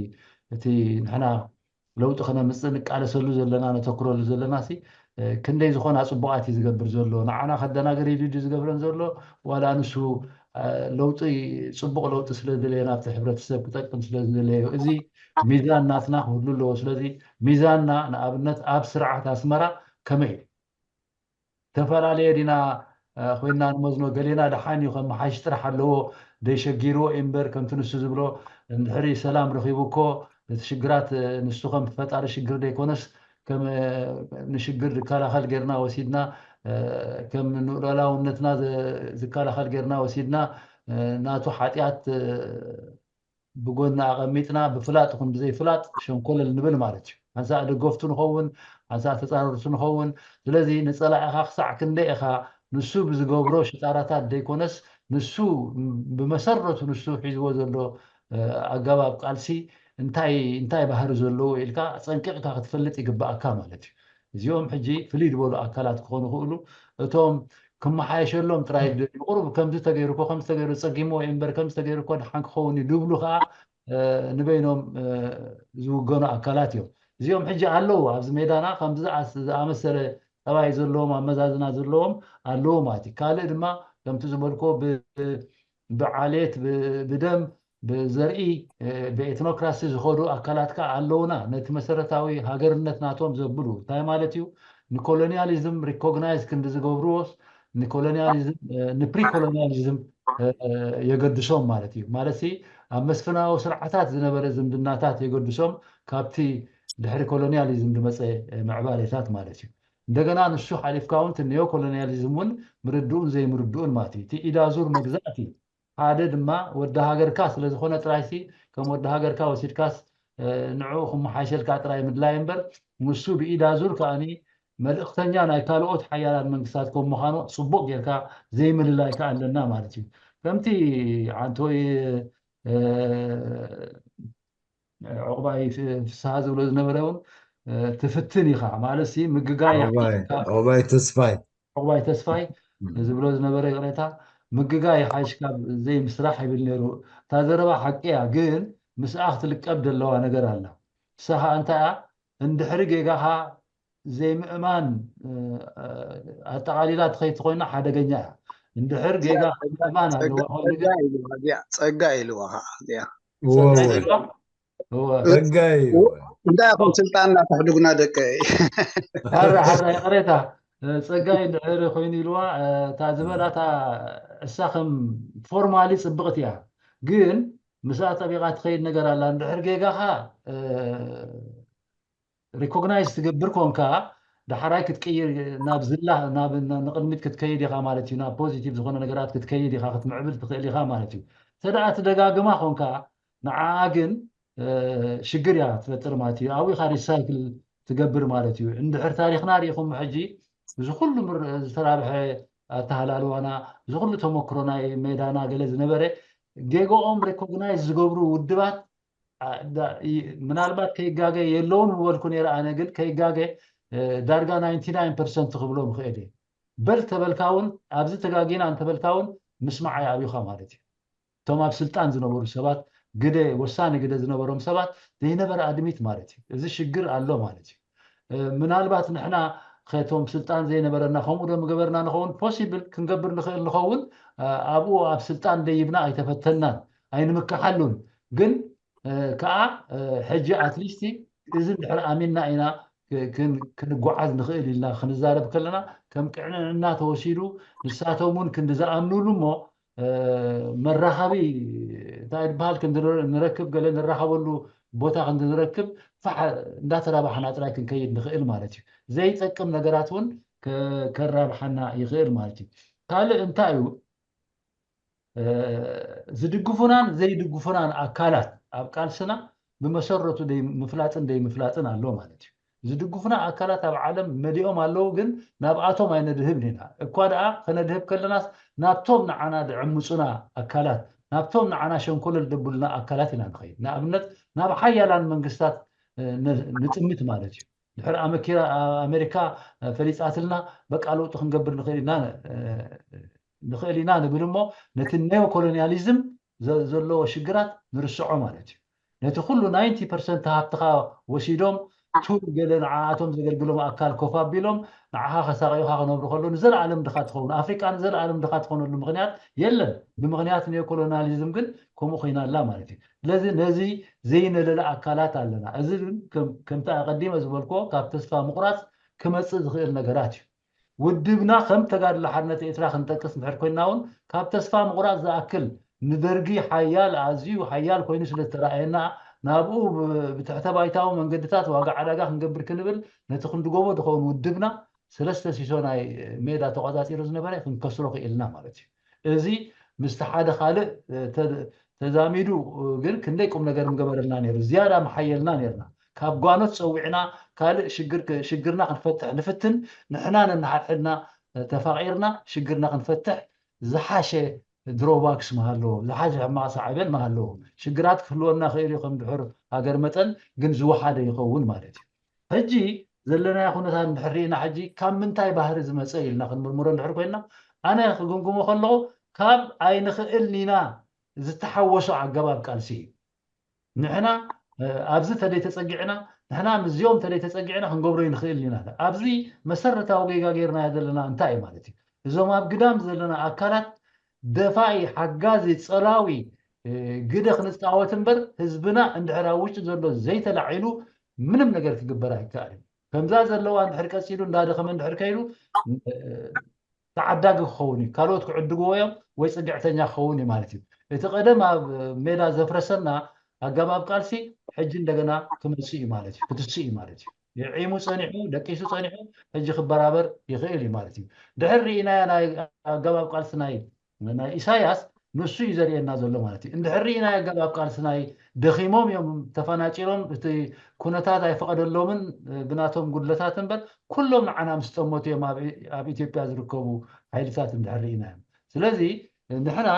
እቲ ንሕና ለውጢ ክነምፅእ ንቃለሰሉ ዘለና ነተኩረሉ ዘለና ሲ እ፣ ክንደይ ዝኾና ጽቡቓት እዩ ዝገብር ዘሎ? ንዓና ከደናገር ኢሉ ድዩ ዝገብረን ዘሎ? ዋላ ንሱ እ፣ ለውጢ ጽቡቕ ለውጢ ስለ ዝደለየ ናብቲ ሕብረተሰብ ክጠቅም ስለ ዝደለየ እዩ። እዚ ሚዛን ናትና ክህሉ ኣለዎ። ስለዚ ሚዛንና ንኣብነት ኣብ ስርዓት ኣስመራ ከመይ እዩ? ዝተፈላለየ ዲና እ፣ ኮይንና ንመዝኖ? ገሌና ደሓን እዩ ከመሓይሽ ጥራሕ ኣለዎ ደይሸጊርዎ እዩ እምበር ከምቲ ንሱ ዝብሎ እንድሕሪ ሰላም ረኺቡ እኮ ነቲ ሽግራት እ፣ ንሱ ከም ፈጣሪ ሽግር ደይኮነስ ከም እ፣ ንሽግር ዝከላኸል ጌርና ወሲድና እ፣ ከም ንሉዓላውነትና ዝ- ዝከላኸል ጌርና ወሲድና እ፣ ናቱ ሓጢኣት እ፣ ብጎኒ ኣቐሚጥና ብፍላጥ ይኹን ብዘይፍላጥ ሸንኮለል ንብል ማለት እዩ። ሓንሳእ ደገፍቱ ንኸውን፣ ሓንሳእ ተፃረርቱ ንኸውን። ስለዚ ንፀላኢኻ ክሳዕ ክንደይ ኢኻ ንሱ ብዝገብሮ ሽጣራታት ዘይኮነስ ንሱ ብመሰረቱ ንሱ ሒዝዎ ዘሎ እ፣ ኣገባብ ቃልሲ እንታይ እንታይ ባህሪ ዘለዎ ኢልካ ፀንቂቕካ ክትፈልጥ ይግብኣካ ማለት እዩ። እዚኦም ሕጂ ፍልይ ዝበሉ ኣካላት ክኾኑ ይኽእሉ። እቶም ክመሓየሸሎም ጥራይ ዝደልዩ ቁሩብ ከምዚ ተገይሩ እኮ ከምዚ ተገይሩ ፀጊምዎ እዩ እምበር ከምዚ ተገይሩ እኮ ደሓን ክኸውን እዩ ድብሉ ከዓ እ፣ ንበይኖም እ፣ ዝውገኑ ኣካላት እዮም። እዚኦም ሕጂ ኣለዉ ኣብዚ ሜዳና ከምዚ ዝኣስ- ዝኣመሰለ ጠባይ ዘለዎም ኣመዛዝና ዘለዎም ኣለዉ ማለት እዩ። ካልእ ድማ ከምቲ ዝበልኮ ብ- ብዓሌት ብ- ብደም ብዘርኢ ብኤትኖክራሲ ዝኸዱ ኣካላት ከዓ ኣለውና። ነቲ መሰረታዊ ሃገርነት ናቶም ዘብሉ እንታይ ማለት እዩ? ንኮሎኒያሊዝም ሪኮግናይዝ ክንዲ ዝገብርዎስ ንኮሎኒያሊዝም ንፕሪኮሎኒያሊዝም የገድሶም ማለት እዩ። ማለት ኣብ መስፍናዊ ስርዓታት ዝነበረ ዝምድናታት የገድሶም ካብቲ ድሕሪ ኮሎኒያሊዝም ዝመፀ ምዕባሌታት ማለት እዩ። እንደገና ንሱ ሓሊፍካ እውን ኔዮ ኮሎኒያሊዝም እውን ምርድኡን ዘይምርድኡን ማለት እዩ። እቲ ኢዳዙር መግዛእቲ ሓደ ድማ ወዲ ሃገርካ ስለዝኾነ ጥራይሲ ከም ወዲ ሃገርካ ወሲድካስ ንዕኡ ክመሓይሸልካ ጥራይ ምድላይ እምበር ንሱ ብኢዳ ዙር ከኣኒ መልእኽተኛ ናይ ካልኦት ሓያላን መንግስታት ከም ምዃኑ ፅቡቅ ጌርካ ዘይምልላይ ከኣ ኣለና ማለት እዩ። ከምቲ ዓንቶይ ዕቁባይ ፍስሃ ዝብሎ ዝነበረ እውን ትፍትን ኢኻ ማለት ምግጋይ ዕቁባይ ተስፋይ ዕቁባይ ተስፋይ ዝብሎ ዝነበረ ይቕሬታ ምግጋይ ሓይሽ ካብ ዘይምስራሕ ይብል ነይሩ። እታ ዘረባ ሓቂ እያ፣ ግን ምስኣ ክትልቀብ ዘለዋ ነገር ኣላ። ንሳ ከዓ እንታይ እያ? እንድሕሪ ጌጋኻ ዘይምእማን ኣጠቓሊላ ትኸይድ ተኮይና ሓደገኛ እያ። እንድሕር ጌጋ ምእማን ኣለዋ። ጸጋ ኢልዋ ከዓ ጸጋ እዩ። እንታይ ኢኹም ስልጣንና ተሕድጉና ደቀ ሓራ ሓራ ይቕሬታ ጸጋይ እንድሕር ኮይኑ ኢልዋ እታ ዝበላታ እሳ ከም ፎርማሊ ጽብቕቲ እያ፣ ግን ምስኣ ጠቢቓ ትኸይድ ነገር ኣላ። እንድሕር ጌጋኻ ሪኮግናይዝ ትገብር ኮንካ ዳሕራይ ክትቅይር ናብ ዝላ ናብ ንቅድሚት ክትከይድ ኢኻ ማለት እዩ። ናብ ፖዚቲቭ ዝኾነ ነገራት ክትከይድ ኢኻ፣ ክትምዕብል ትኽእል ኢኻ ማለት እዩ። ተደኣ ትደጋግማ ኮንካ ንዓኣ ግን ሽግር እያ ትፈጥር ማለት እዩ። ኣብኡ ኢኻ ሪሳይክል ትገብር ማለት እዩ። እንድሕር ታሪኽና ሪኢኹም ሕጂ እዚ ኩሉ ዝተራብሐ ኣተሃላልዋና እዚ ኩሉ ተመክሮ ናይ ሜዳና ገለ ዝነበረ ጌጋኦም ሪኮግናይዝ ዝገብሩ ውድባት ምናልባት ከይጋገ የለውን ምበልኩ ነይረ ኣነ ግን ከይጋገ ዳርጋ ናይንቲ ናይን ፐርሰንት ክብሎ ምኽእል እየ። በል ተበልካ እውን ኣብዚ ተጋጊና እንተበልካ እውን ምስማዓይ ኣብዩኻ ማለት እዩ። እቶም ኣብ ስልጣን ዝነበሩ ሰባት ግደ ወሳኒ ግደ ዝነበሮም ሰባት ዘይነበረ ኣድሚት ማለት እዩ። እዚ ሽግር ኣሎ ማለት እዩ። ምናልባት ንሕና ከቶም ስልጣን ዘይነበረና ከምኡ ዶ ምገበርና ንኸውን ፖሲብል ክንገብር ንኽእል ንኸውን ኣብኡ ኣብ ስልጣን ደይብና ኣይተፈተናን ኣይንምክሓሉን ግን ከዓ ሕጂ ኣትሊስቲ እዚ እንድሕር ኣሚንና ኢና ክንጓዓዝ ንኽእል ኢልና ክንዛረብ ከለና ከም ቅንዕና ተወሲዱ ንሳቶም እውን ክንዲ ዝኣምኑሉ እሞ መራኸቢ እንታይ ዝበሃል ክንዲ ንረክብ ገለ ንራኸበሉ ቦታ ክንዲ ንረክብ ፋሕ እንዳተራባሕና ጥራይ ክንከይድ ንኽእል ማለት እዩ። ዘይጠቅም ነገራት እውን ከራብሓና ይኽእል ማለት እዩ። ካልእ እንታይ እዩ ዝድግፉናን ዘይድግፉናን ኣካላት ኣብ ቃልስና ብመሰረቱ ምፍላጥን ዘይምፍላጥን ኣሎ ማለት እዩ። ዝድግፉና ኣካላት ኣብ ዓለም መሊኦም ኣለዉ፣ ግን ናብኣቶም ኣይነድህብን ኢና። እኳ ደኣ ከነድህብ ከለናስ ናብቶም ንዓና ዝዕምፁና ኣካላት፣ ናብቶም ንዓና ሸንኮለል ደብሉና ኣካላት ኢና ንኸይድ። ንኣብነት ናብ ሓያላን መንግስታት ንጥምት ማለት እዩ። ድሕሪ ኣመኪራ ኣሜሪካ ፈሊፃትልና በቃ ለውጢ ክንገብር ንኽእል ኢና ንኽእል ኢና ንብል እሞ ነቲ ኔዮ ኮሎኒያሊዝም ዘለዎ ሽግራት ንርስዖ ማለት እዩ። ነቲ ኩሉ ናይንቲ ፐርሰንት ሃብትኻ ወሲዶም ቱር ገለ ንዓኣቶም ዘገልግሎም ኣካል ኮፍ ኣቢሎም ንዓኻ ከሳቀዩኻ ክነብሩ ከሎ ንዘለኣለም ድኻ ትኸውን ኣፍሪቃ ንዘለኣለም ድኻ ትኾነሉ ምክንያት የለን። ብምክንያት ኔዮ ኮሎኒያሊዝም ግን ከምኡ ኮይና ኣላ ማለት እዩ። ስለዚ ነዚ ዘይነለለ ኣካላት ኣለና። እዚ ግን ከምቲ ኣቀዲመ ዝበልኩዎ ካብ ተስፋ ምቑራፅ ክመፅእ ዝኽእል ነገራት እዩ። ውድብና ከም ተጋድሎ ሓርነት ኤርትራ ክንጠቅስ እንድሕር ኮይንና እውን ካብ ተስፋ ምቑራፅ ዝኣክል ንደርጊ ሓያል ኣዝዩ ሓያል ኮይኑ ስለ ዝተረኣየና ናብኡ ብትሕተ ባይታዊ መንገድታት ዋጋ ዕዳጋ ክንገብር ክንብል ነቲ ክንዲ ጎቦ ዝኸውን ውድብና ሰለስተ ሲሶ ናይ ሜዳ ተቆፃፂሩ ዝነበረ ክንከስሮ ክኢልና ማለት እዩ። እዚ ምስቲ ሓደ ካልእ ተዛሚዱ ግን ክንደይ ቁም ነገር ምገበረልና ነይሩ። ዝያዳ መሓየልና ነይርና። ካብ ጓኖት ፀዊዕና ካልእ ሽግርና ክንፈትሕ ንፍትን። ንሕና ነንሓድሕድና ተፋቒርና ሽግርና ክንፈትሕ ዝሓሸ ድሮባክስ ምሃለዎ፣ ዝሓሸ ሕማቕ ሳዕቤን ምሃለዎ። ሽግራት ክህልወና ክእል እዩ ከም ድሑር ሃገር መጠን፣ ግን ዝወሓደ ይኸውን ማለት እዩ። ሕጂ ዘለናዮ ኩነታት እንድሕር ርኢና ሕጂ ካብ ምንታይ ባህሪ ዝመፀ ኢልና ክንምርምሮ እንድሕር ኮይንና ኣነ ክግምግሞ ከለኹ ካብ ኣይንኽእልን ኢና ዝተሓወሶ ኣገባብ ቃልሲ እዩ። ንሕና ኣብዚ ተደይ ተፀጊዕና ንሕና ምስዚኦም ተደይ ተፀጊዕና ክንገብሮ ይንኽእል ኢና። ኣብዚ መሰረታዊ ጌጋ ጌርናዮ ዘለና እንታይ እዩ ማለት እዩ? እዞም ኣብ ግዳም ዘለና ኣካላት ደፋኢ፣ ሓጋዚ፣ ፀላዊ ግደ ክንፃወት እምበር ህዝብና እንድሕር ኣብ ውሽጢ ዘሎ ዘይተላዒሉ ምንም ነገር ክግበር ኣይከኣልን። ከምዛ ዘለዋ እንድሕር ቀፂሉ እንዳደኸመ እንድሕር ከይዱ ተዓዳጊ ክኸውን እዩ። ካልኦት ክዕድግዎ እዮም ወይ ፅግዕተኛ ክኸውን እዩ ማለት እዩ። እቲ ቀደም ኣብ ሜዳ ዘፍረሰና ኣገባብ ቃልሲ ሕጂ እንደገና ክመፅእ እዩ ማለት እዩ፣ ክትስእ እዩ ማለት እዩ። ይዒሙ ፀኒሑ፣ ደቂሱ ፀኒሑ፣ ሕጂ ክበራበር ይኽእል እዩ ማለት እዩ። ድሕር ርኢናያ ናይ ኣገባብ ቃልሲ ናይ ናይ ኢሳያስ ንሱ እዩ ዘርእየና ዘሎ ማለት እዩ። እንድሕር ርኢናያ ኣገባብ ቃልሲ ናይ ደኺሞም እዮም ተፈናጭሎም፣ እቲ ኩነታት ኣይፈቐደሎምን ብናቶም ጉድለታት እምበር ኩሎም ንዓና ምስ ጠመቱ እዮም ኣብ ኢትዮጵያ ዝርከቡ ሓይልታት እንድሕር ርኢና እዮም። ስለዚ ንሕና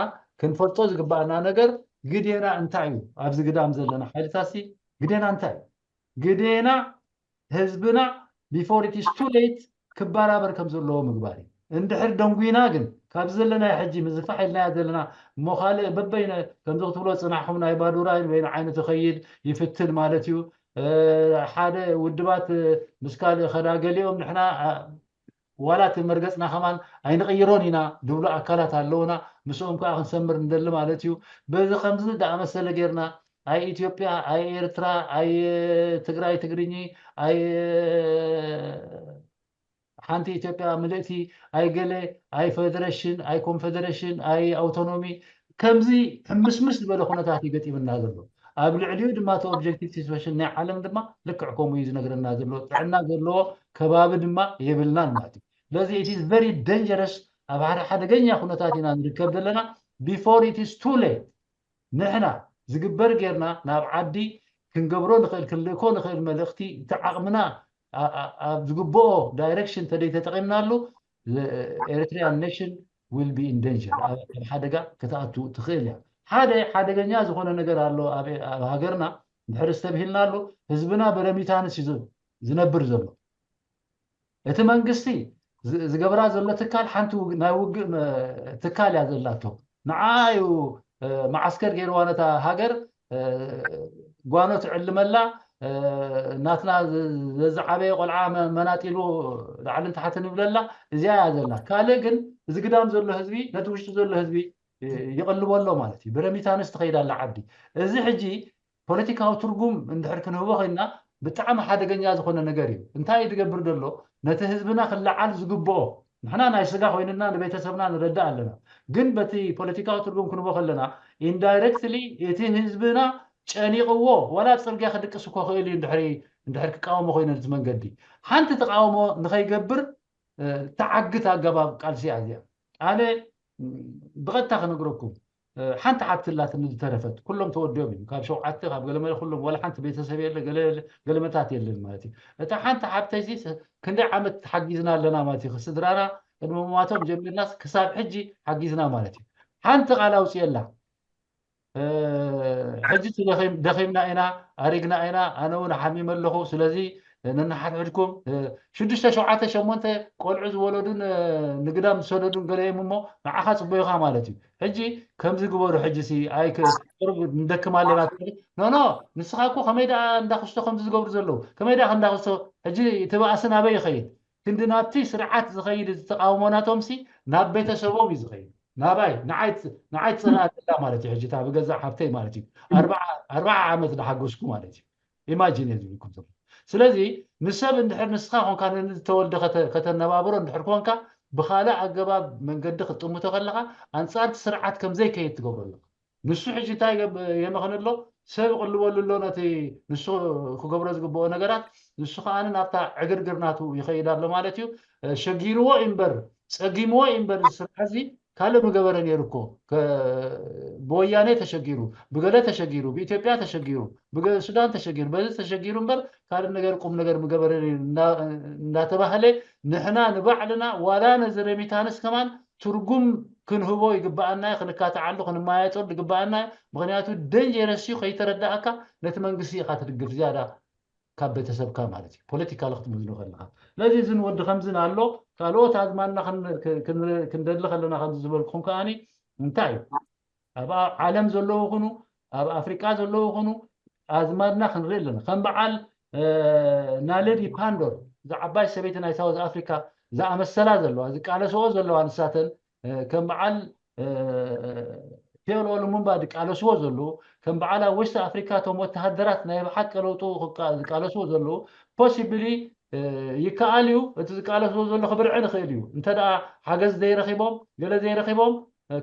ክንፈልጦ ዝግባኣና ነገር ግዴና እንታይ እዩ? ኣብዚ ግዳም ዘለና ሓይልታትሲ ግዴና እንታይ እዩ? ግዴና ህዝብና before it is too late ክበራበር ከም ዘለዎ ምግባር እዩ። እንድሕር ደንጉይና ግን ካብዚ ዘለናዮ ሕጂ ምዝፋሕ ኢልናዮ ዘለና እሞ ካልእ በበይነ ከምዚ ክትብሎ ዝፅናሕኹም ናይ ባዱራ በይኑ ዓይኑ ትኸይድ ይፍትን ማለት እዩ። ሓደ ውድባት ምስ ካልእ ከዳ ገሊኦም ንሕና ዋላ እቲ መርገፅና ከማን ኣይንቕይሮን ኢና ዝብሉ ኣካላት ኣለውና። ምስኦም ከዓ ክንሰምር ንደሊ ማለት እዩ። በዚ ከምዚ ዝኣመሰለ ጌርና ኣይ ኢትዮጵያ፣ ኣይ ኤርትራ፣ ኣይ ትግራይ ትግርኚ፣ ኣይ ሓንቲ ኢትዮጵያ ምልእቲ፣ ኣይ ገለ፣ ኣይ ፌደሬሽን፣ ኣይ ኮንፌደሬሽን፣ ኣይ ኣውቶኖሚ፣ ከምዚ ሕምስምስ ዝበለ ኩነታት እዩ ገጢምና ዘሎ። ኣብ ልዕሊኡ ድማ እቲ ኦብጀክቲቭ ሲትዌሽን ናይ ዓለም ድማ ልክዕ ከምኡ እዩ ዝነግረና ዘሎ። ጥዕና ዘለዎ ከባቢ ድማ የብልናን ማለት እዩ። ስለዚ it is very dangerous፣ ኣብ ሓደ ሓደገኛ ኩነታት ኢና ንርከብ ዘለና። Before it is too late ንሕና ዝግበር ጌርና ናብ ዓዲ ክንገብሮ ንኽእል ክንልእኮ ንኽእል መልእኽቲ እቲ ዓቕምና ኣብ ዝግብኦ ዳይሬክሽን ተደይ ተጠቒምናሉ Eritrean nation will be in danger፣ ኣብ ሓደጋ ክትኣቱ ትኽእል እያ። ሓደ ሓደገኛ ዝኾነ ነገር ኣሎ ኣብ ሃገርና ድሕሪ ዝተብሂልናሉ ህዝብና ብረሚታንስ እዩ ዝነብር ዘሎ። እቲ መንግስቲ ዝገብራ ዘሎ ትካል ሓንቲ ናይ ውግእ ትካል እያ ዘላቶ። ንዓ እዩ መዓስከር ገይርዋ ነታ ሃገር ጓኖ ትዕልመላ፣ ናትና ዘዝዓበየ ቆልዓ መናጢሉ ላዕልን ታሕትን ይብለላ። እዚኣ እያ ዘላ። ካልእ ግን እዚ ግዳም ዘሎ ህዝቢ ነቲ ውሽጢ ዘሎ ህዝቢ ይቕልቦ ኣሎ ማለት እዩ። ብረሚታንስ ትኸይድ ኣላ ዓዲ። እዚ ሕጂ ፖለቲካዊ ትርጉም እንድሕር ክንህቦ ኮይንና ብጣዕሚ ሓደገኛ ዝኾነ ነገር እዩ። እንታይ እዩ ዝገብር ዘሎ? ነቲ ህዝብና ክለዓል ዝግብኦ፣ ንሕና ናይ ስጋ ኮይንና ንቤተሰብና ንረዳእ ኣለና። ግን በቲ ፖለቲካዊ ትርጉም ክንቦ ከለና ኢንዳይረክትሊ እቲ ህዝብና ጨኒቕዎ ዋላ ኣብ ፅርግያ ክድቅስ እኮ ክእል እዩ። እንድሕር ክቃወሞ ኮይነ ነቲ መንገዲ ሓንቲ ተቃውሞ ንኸይገብር ተዓግት ኣገባብ ቃልሲ እያ እዚኣ። ኣነ ብቐጥታ ክነግረኩም ሓንቲ ሓብቲ ላትኒ ዝተረፈት፣ ኩሎም ተወዲኦም እዮም። ካብ ሸውዓተ ካብ ገለመለ ኩሎም ዋላ ሓንቲ ቤተሰብ የለ፣ ገለመታት የለን ማለት እዩ። እታ ሓንቲ ሓብተይሲ ክንደይ ዓመት ሓጊዝና ኣለና ማለት እዩ። ስድራና ቅድሚ ምማቶም ጀሚርናስ ክሳብ ሕጂ ሓጊዝና ማለት እዩ። ሓንቲ ቃል ኣውፅየላ ሕጂ ደኺምና ኢና፣ ኣሪግና ኢና፣ ኣነ እውን ሓሚመ ኣለኹ፣ ስለዚ ነንሓድሕድኩም ሽዱሽተ ሸውዓተ ሸሞንተ ቆልዑ ዝወለዱን ንግዳም ዝሰደዱን ገለ እዮም እሞ ንዓኻ ፅበዩኻ ማለት እዩ። ሕጂ ከምዚ ግበሩ፣ ሕጂ ሲ ኣይ ቁሩብ ንደክም ኣለና። ኖ ኖ፣ ንስኻ እኮ ከመይ ደኣ እንዳክስቶ ከምዚ ዝገብሩ ዘለዉ፣ ከመይ ደኣ እንዳክስቶ ሕጂ እቲ ባእሲ ናበይ ይኸይድ? ክንዲ ናብቲ ስርዓት ዝኸይድ ዝተቃውሞናቶም ሲ ናብ ቤተሰቦም እዩ ዝኸይድ። ናባይ ንዓይ ትፅላእ ዘላ ማለት እዩ። ሕጂ እታ ብገዛእ ሓብተይ ማለት እዩ ኣርባዓ ዓመት ዝሓገዝኩ ማለት እዩ። ኢማጂን እየ ዝብልኩም ዘሎ። ስለዚ ንሰብ እንድሕር ንስኻ ኮንካ ንዝተወልደ ከተነባብሮ እንድሕር ኮንካ ብኻልእ ኣገባብ መንገዲ ክትጥምቶ ከለኻ ኣንፃር እቲ ስርዓት ከምዘይከይድ ትገብሮ ኣለካ። ንሱ ሕጂ እንታይ የመኽን ኣሎ? ሰብ ይቕልበሉ ኣሎ ነቲ ንሱ ክገብሮ ዝግብኦ ነገራት። ንሱ ከኣ ናብታ ዕግርግር ናቱ ይኸይድ ኣሎ ማለት እዩ። ሸጊርዎ እምበር ጸጊምዎ እምበር ስርዓት እዚ ካልእ ምገበረ ነይሩ እኮ። ብወያኔ ተሸጊሩ፣ ብገለ ተሸጊሩ፣ ብኢትዮጵያ ተሸጊሩ፣ ብሱዳን ተሸጊሩ፣ በዚ ተሸጊሩ እምበር ካልእ ነገር ቁም ነገር ምገበረ እንዳተባህለ ንሕና ንባዕልና ዋላ ነዚ ሬሚታንስ ከማን ትርጉም ክንህቦ ይግባኣና፣ ክንካትዓሉ ክንማየጠሉ ይግባኣና። ምክንያቱ ደንጀረስ እዩ፣ ከይተረዳእካ ነቲ መንግስቲ ኢኻ ትድግፍ ዝያዳ ካብ ቤተሰብካ ማለት እዩ። ፖለቲካ ክትምዝኖ ከለካ ነዚ እዝን ወዲ ከምዝን ኣሎ ካልኦት ኣዝማድና ክንደሊ ከለና ከምዚ ዝበልኩም ከዓኒ እንታይ እዩ ኣብ ዓለም ዘለዉ ይኹኑ ኣብ ኣፍሪቃ ዘለዉ ይኹኑ ኣዝማድና ክንርኢ ኣለና። ከም በዓል ናለዲ ፓንዶር እዛ ዓባይ ሰበይቲ ናይ ሳውዝ ኣፍሪካ ዝኣመሰላ ዘለዋ ዝቃለስኦ ዘለዋ ንሳተን ከም በዓል ቴልኦ ሉሙምባ ዝቃለስዎ ዘለዉ፣ ከም በዓል ኣብ ዌስት ኣፍሪካ እቶም ወተሃደራት ናይ ብሓቂ ለውጡ ክቃ- ዝቃለስዎ ዘለዉ፣ ፖሲብሊ ይከኣል እዩ። እቲ ዝቃለስዎ ዘሎ ክብርዕን ይኽእል እዩ። እንተ ደኣ ሓገዝ ዘይረኺቦም፣ ገለ ዘይረኺቦም፣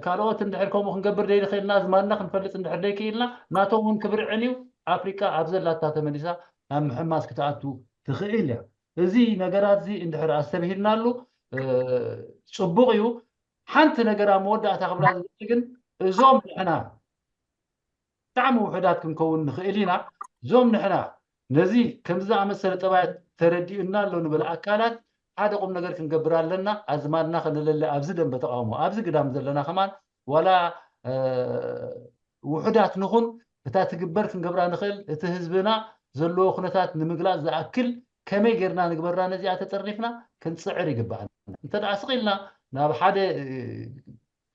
ካልኦት እንድሕር ከምኡ ክንገብር ዘይንኽእልና፣ ዝማንና ክንፈልጥ እንድሕር ዘይክኢልና፣ ናቶም እውን ክብርዕን እዩ። ኣፍሪቃ ኣብ ዘላታ ተመሊሳ ናብ ምሕማስ ክትኣቱ ትኽእል እያ። እዚ ነገራት እዚ እንድሕር ኣስተብሂልናሉ ጽቡቕ እዩ። ሓንቲ ነገር ኣብ መወዳእታ ክብላ ዝደሊ ግን፣ እዞም ንሕና ብጣዕሚ ውሑዳት ክንከውን ንኽእል ኢና። እዞም ንሕና ነዚ ከምዚ ዝኣመሰለ ጠባያት ተረዲኡና ኣሎ ንብል ኣካላት ሓደ ቁም ነገር ክንገብር ኣለና። ኣዝማድና ከነለሊ ኣብዚ ደንበ ተቃውሞ ኣብዚ ግዳም ዘለና ከማን ዋላ ውሑዳት ንኹን እታ ትግበር ክንገብራ ንኽእል እቲ ህዝብና ዘለዎ ኩነታት ንምግላፅ ዝኣክል ከመይ ጌርና ንግበራ ነዚኣ ተጠርኒፍና ክንፅዕር ይግባኣና። እንተ ደኣ ስቕ ኢልና ናብ ሓደ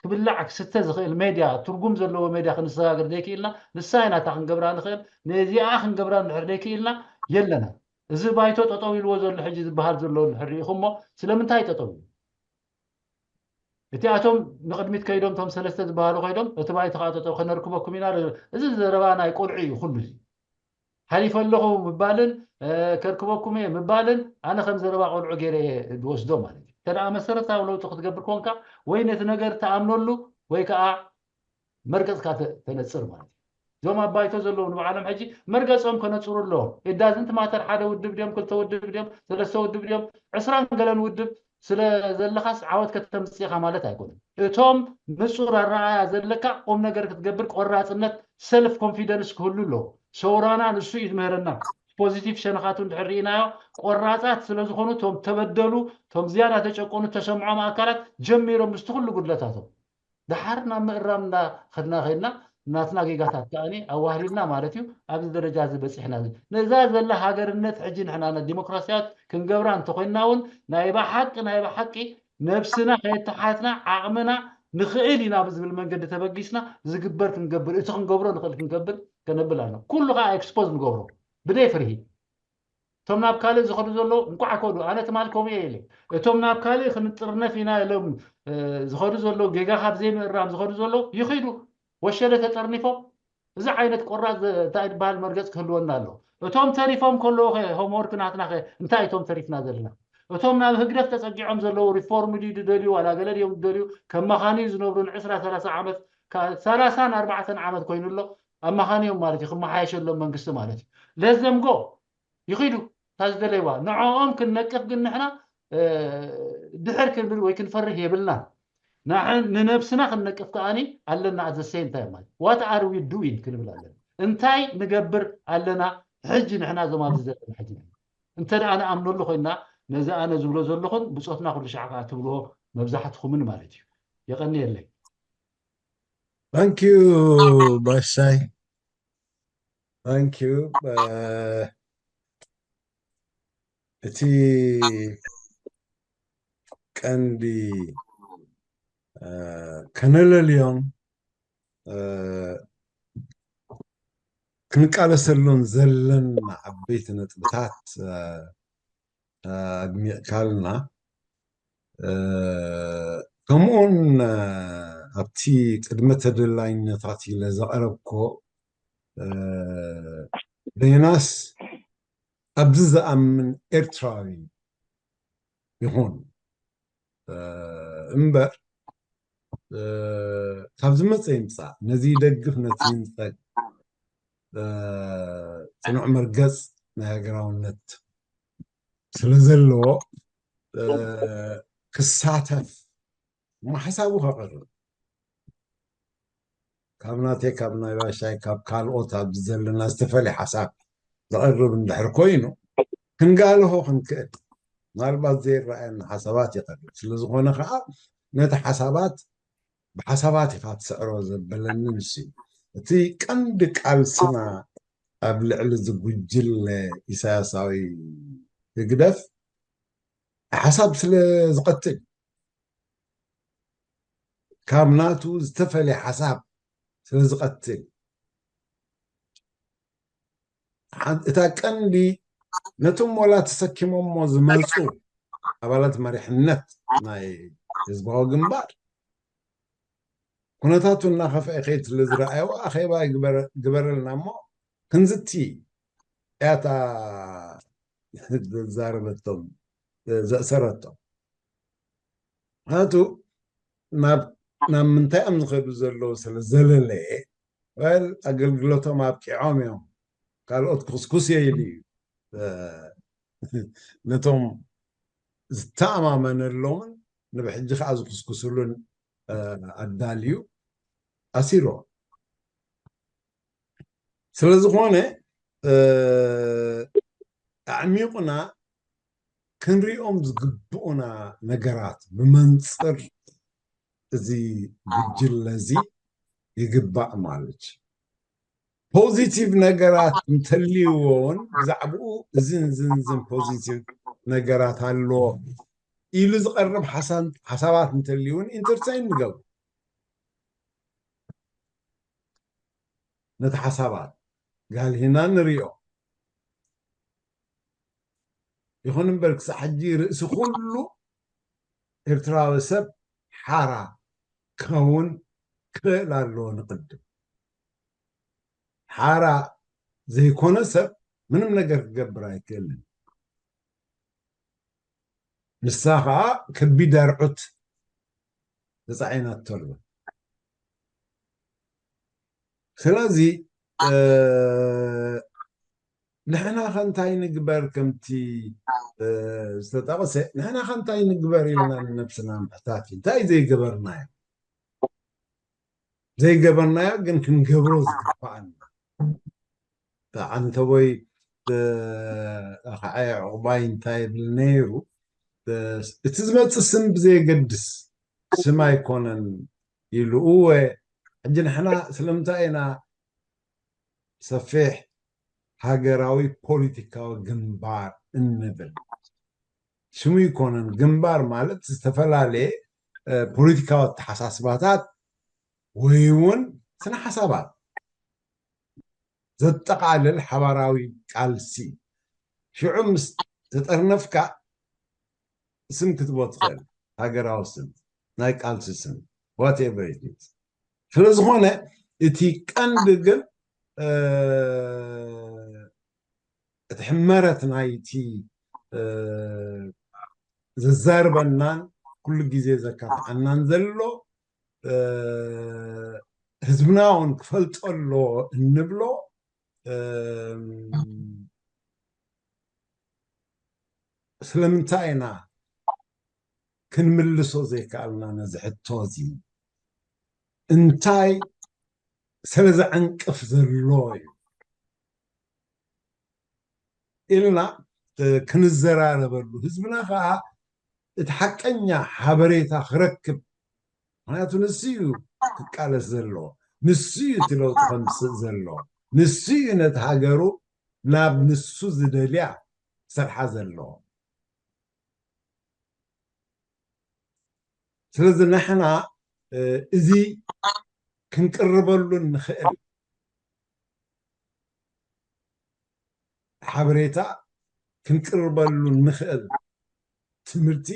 ክብላዕ ክስተ ዝኽእል ሜድያ ትርጉም ዘለዎ ሜድያ ክንሰጋገር ዘይክኢልና ንሳ ኢና እታ ክንገብራ ንኽእል። ነዚኣ ክንገብራ እንድሕር ዘይክኢልና የለና። እዚ ባይቶ ጠጠው ኢልዎ ዘሎ ሕጂ ዝበሃል ዘሎ እንድሕር ርኢኹሞ ስለምንታይ ጠጠው ኢሉ? እቲኣቶም ንቕድሚት ከይዶም እቶም ሰለስተ ዝበሃሉ ከይዶም እቲ ባይቶ ከዓ ጠጠው ከነርክበኩም ኢና። እዚ ዘረባ ናይ ቆልዑ እዩ። ኩሉ እዚ ሓሊፈ ኣለኹ ምባልን ከርክበኩም እየ ምባልን ኣነ ከም ዘረባ ቆልዑ ገይረ እየ ዝወስዶ ማለት እዩ። እንተ ደኣ መሰረታዊ ለውጢ ክትገብር ኮንካ ወይ ነቲ ነገር ትኣምነሉ ወይ ከዓ መርገፅካ ተነፅር ማለት እዩ። እዞም ኣብ ባይቶ ዘለዉ ንባዕሎም ሕጂ መርገፆም ከነፅሩ ኣለዎም። ኢዳዝንት ማተር ሓደ ውድብ ድዮም ክልተ ውድብ ድዮም ሰለስተ ውድብ ድዮም ዕስራን ገለን ውድብ ስለ ዘለኻስ ዓወት ከተምፅእ ኢኻ ማለት ኣይኮነን። እቶም ንፁር ኣረኣያ ዘለካ ቁም ነገር ክትገብር ቆራፅነት ሰልፍ ኮንፊደንስ ክህሉ ኣለዎ። ሰውራና ንሱ እዩ ዝምህረና። ፖዚቲቭ ሸነኻቱ እንድሕር ርኢናዮ ቆራፃት ስለ ዝኾኑ እቶም ተበደሉ እቶም ዝያዳ ተጨቆኑ ተሰምዖም ኣካላት ጀሚሮም ምስቲ ኩሉ ጉድለታቶም ድሓር ናብ ምእራም እንዳኸድና ከይድና ናትና ጌጋታት ከኣኒ ኣዋህሊልና ማለት እዩ ኣብዚ ደረጃ እዚ በፂሕና። ነዛ ዘላ ሃገርነት ሕጂ ንሕና ዲሞክራሲያት ክንገብራ እንተኮይንና እውን ናይ ብሓቂ ናይ ብሓቂ ነብስና ከየተሓትና ዓቕምና ንኽእል ኢና ብዝብል መንገዲ ተበጊስና ዝግበር ክንገብር እቲ ክንገብሮ ንኽእል ክንገብር ከነብል ኣለና። ኩሉ ከዓ ኤክስፖዝ ንገብሮ ብደይ ፍርሂ። እቶም ናብ ካልእ ዝኸዱ ዘለዉ እንቋዕ ከዱ። ኣነ ትማል ከምኡ እየ ኢለ። እቶም ናብ ካልእ ክንጥርነፍ ኢና ኢሎም ዝኸዱ ዘለዉ ጌጋ ካብ ዘይምእራም ዝኸዱ ዘለዉ ይኺዱ። ወሸለ ተጠርኒፎም እዚ ዓይነት ቆራፅ እንታይ ዝበሃል መርገፅ ክህልወና ኣለዎ። እቶም ተሪፎም ከለዉ ኸ ሆምወርክ ናትና ኸ እንታይ እቶም ተሪፍና ዘለና? እቶም ናብ ህግደፍ ተፀጊዖም ዘለዉ ሪፎርም ድዩ ዝደልዩ ዋላ ገለ ድዮም ዝደልዩ ከመኻንዩ ዝነብሩ ንዕስራ ሰላሳ ዓመት ሰላሳን ኣርባዕተን ዓመት ኮይኑ ኣሎ ኣመኻንዮም ማለት እዩ ክመሓየሸሎም መንግስቲ ማለት እዩ። ለዘምጎ ይኺዱ እታ ዝደለይዋ ንዕኦም ክንነቅፍ ግን ንሕና ድሕር ክንብል ወይ ክንፈርህ የብልና። ንነብስና ክንነቅፍ ከኣኒ ኣለና። ኣዘ ሴም ታይም ማለት what are we doing ክንብል ኣለና። እንታይ ንገብር ኣለና ሕጂ ንሕና እዞም ኣብዚ ዘለና ሕጂ እንተ ደኣ ንኣምነሉ ኮይና ነዚ ኣነ ዝብሎ ዘለኹን ብፆትና ኩሉ ሻዕ ከዓ ትብልዎ መብዛሕትኹምን ማለት እዩ። የቐንየለይ። Thank you ባሻይ። Thank you። እቲ ቀንዲ ከነለልዮም ክንቃለሰሉን ዘለና ዓበይቲ ነጥብታት ኣድሚቕካልና ከምኡውን ኣብቲ ቅድመ ተደላይነታት ኢለ ዘቐረብኮ ዜናስ ኣብዚ ዝኣምን ኤርትራዊ ይኹን እምበር ካብ ዝመፀ ይምፃእ ነዚ ይደግፍ ነቲ ይንፀግ ፅኑዕ መርገፅ ናይ ሃገራውነት ስለ ዘለዎ ክሳተፍ እሞ ሓሳቡ ከቕርብ ካብ ናተይ ካብ ናይ ባሻይ ካብ ካልኦት ኣብዚ ዘለና ዝተፈለየ ሓሳብ ዘቕርብ እንድሕር ኮይኑ ክንጋልሆ ክንክእል ምናልባት ዘይረኣየና ሓሳባት ይቐርብ ስለ ዝኾነ ከዓ ነቲ ሓሳባት ብሓሳባት ኢኻ ትስዕሮ ዘበለኒ ንሱ እዩ። እቲ ቀንዲ ቃልስና ኣብ ልዕሊ እዚ ጉጅለ ኢሳያሳዊ ህግደፍ ሓሳብ ስለ ዝቐትል ካብ ናቱ ዝተፈለየ ሓሳብ ስለ ዝቐትል እታ ቀንዲ ነቶም ዋላ ተሰኪሞሞ ዝመፁ ኣባላት መሪሕነት ናይ ህዝባዊ ግንባር ኩነታቱ እናኸፍአ ይኸይድ ስለ ዝረኣየዎ ኣኼባ ይግበረ- ግበረልና እሞ ክንዝቲ እያታ ዘዛረበቶም ዘእሰረቶም። ምክንያቱ ናብ ናብ ምንታይ እዮም ዝኸዱ ዘለዉ ስለ ዘለለየ፣ well፣ ኣገልግሎቶም ኣብቂዖም እዮም። ካልኦት ክስኩስ የኢሉ እዩ። ነቶም ዝተኣማመነሎምን ንብሕጂ ከዓ ዝክስኩስሉን ኣዳልዩ ኣሲሮ። ስለዝኾነ ኣዕሚቑና ክንሪኦም ዝግብኡና ነገራት ብመንፅር እዚ ጉጅለ እዚ ይግባእ ማለት እዩ። ፖዚቲቭ ነገራት እንተልይዎ እውን ብዛዕባኡ እዝን ዝንዝን ፖዚቲቭ ነገራት ኣለዎ ኢሉ ዝቐርብ ሓሳባት እንተልዩ እውን ኢንተርቴን ንገብሩ። ነቲ ሓሳባት ጋልሂና ንሪኦ። ይኹን እምበር ክሳዕ ሕጂ ርእሲ ኩሉ ኤርትራዊ ሰብ ሓራ ክኸውን ክኽእል ኣለዎ። ንቕድም ሓራ ዘይኮነ ሰብ ምንም ነገር ክገብር ኣይክእልን። ንሳ ኸዓ ከቢድ ኣርዑት ተጻዒናቶ ኣላ። ስለዚ ንሕና ከ እንታይ ንግበር? ከምቲ ዝተጠቕሰ ንሕና ከ እንታይ ንግበር ኢልና ንነብስና ምሕታት እዩ። እንታይ ዘይገበርናዮ? ዘይገበርናዮ ግን ክንገብሮ ዝግባኣና። ዓንተቦይ ከዓ ዕቑባይ እንታይ ይብል ነይሩ? እቲ ዝመፅእ ስም ብዘየገድስ፣ ስም ኣይኮነን ኢሉ። እወ፣ ሕጂ ንሕና ስለምንታይ ኢና ሰፊሕ ሃገራዊ ፖለቲካዊ ግንባር እንብል? ሽሙ ይኮነን። ግንባር ማለት ዝተፈላለየ ፖለቲካዊ ኣተሓሳስባታት ወይ እውን ስነ ሓሳባት ዘጠቓልል ሓባራዊ ቃልሲ። ሽዑ ምስ ተጠርነፍካ ስም ክትቦ ትኽእል፣ ሃገራዊ ስም፣ ናይ ቃልሲ ስም፣ whatever it is። ስለዝኾነ እቲ ቀንዲ ግን እቲ ሕመረት ናይቲ ዘዛርበናን ኩሉ ግዜ ዘካትዓናን ዘሎ ህዝብና እውን ክፈልጦ ኣለዎ እንብሎ ስለምንታይ ኢና ክንምልሶ ዘይከኣልና ነዚ ሕቶ እዚ? እንታይ ስለ ዘዕንቅፍ ዘሎ እዩ ኢልና ክንዘራረበሉ፣ ህዝብና ከዓ እቲ ሓቀኛ ሓበሬታ ክረክብ። ምክንያቱ ንሱ እዩ ክቃለስ ዘለዎ፣ ንሱ እዩ እቲ ለውጢ ከምፅእ ዘለዎ፣ ንሱ እዩ ነቲ ሃገሩ ናብ ንሱ ዝደልያ ክሰርሓ ዘለዎ። ስለዚ ንሕና እዚ ክንቅርበሉ እንኽእል ሓበሬታ፣ ክንቅርበሉ እንኽእል ትምህርቲ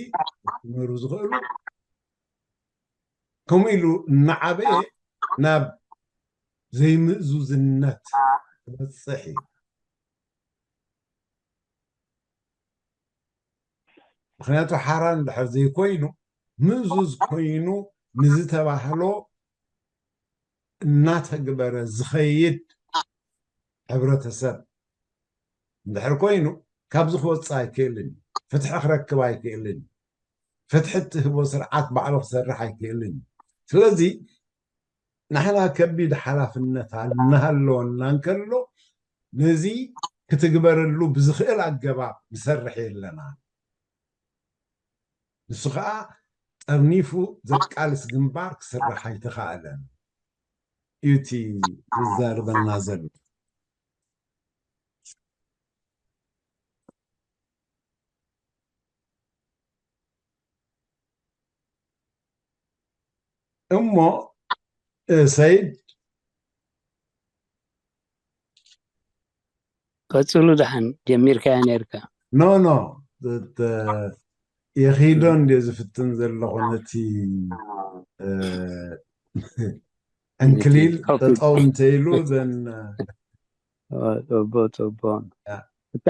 ክመሃሩ ዝኽእሉ፣ ከምኡ ኢሉ እናዓበየ ናብ ዘይምእዙዝነት ክበፅሕ እዩ። ምክንያቱ ሓራ እንድሕር ዘይኮይኑ፣ ምእዙዝ ኮይኑ ንዝተባህሎ እናተግበረ ዝኸይድ ሕብረተሰብ እንድሕር ኮይኑ፣ ካብዚ ክወፅእ ኣይክእልን እዩ። ፍትሒ ክረክብ ኣይክእልን እዩ። ፍትሒ እትህቦ ስርዓት ባዕሉ ክሰርሕ ኣይክእልን እዩ። ስለዚ ንሕና ከቢድ ሓላፍነት እናሃለወና እንከሎ፣ ነዚ ክትግበረሉ ብዝኽእል ኣገባብ ንሰርሕ የለና። ንሱ ከዓ ጠርኒፉ ዘቃልስ ግንባር ክስራሕ ኣይተኻእለን እዩ እቲ ዝዛርበና ዘሎ። እሞ ሰይድ ቀፅሉ፣ ደሓን ጀሚርካያ ነርካ። ኖ ኖ የኺዶ እንድየ ዝፍትን ዘለኹ ነቲ ዕንክሊል ኦኬ። ጠጠው እንተኢሉ ዘን ኦ፣ ጽቡቅ ጽቡቅ። እታ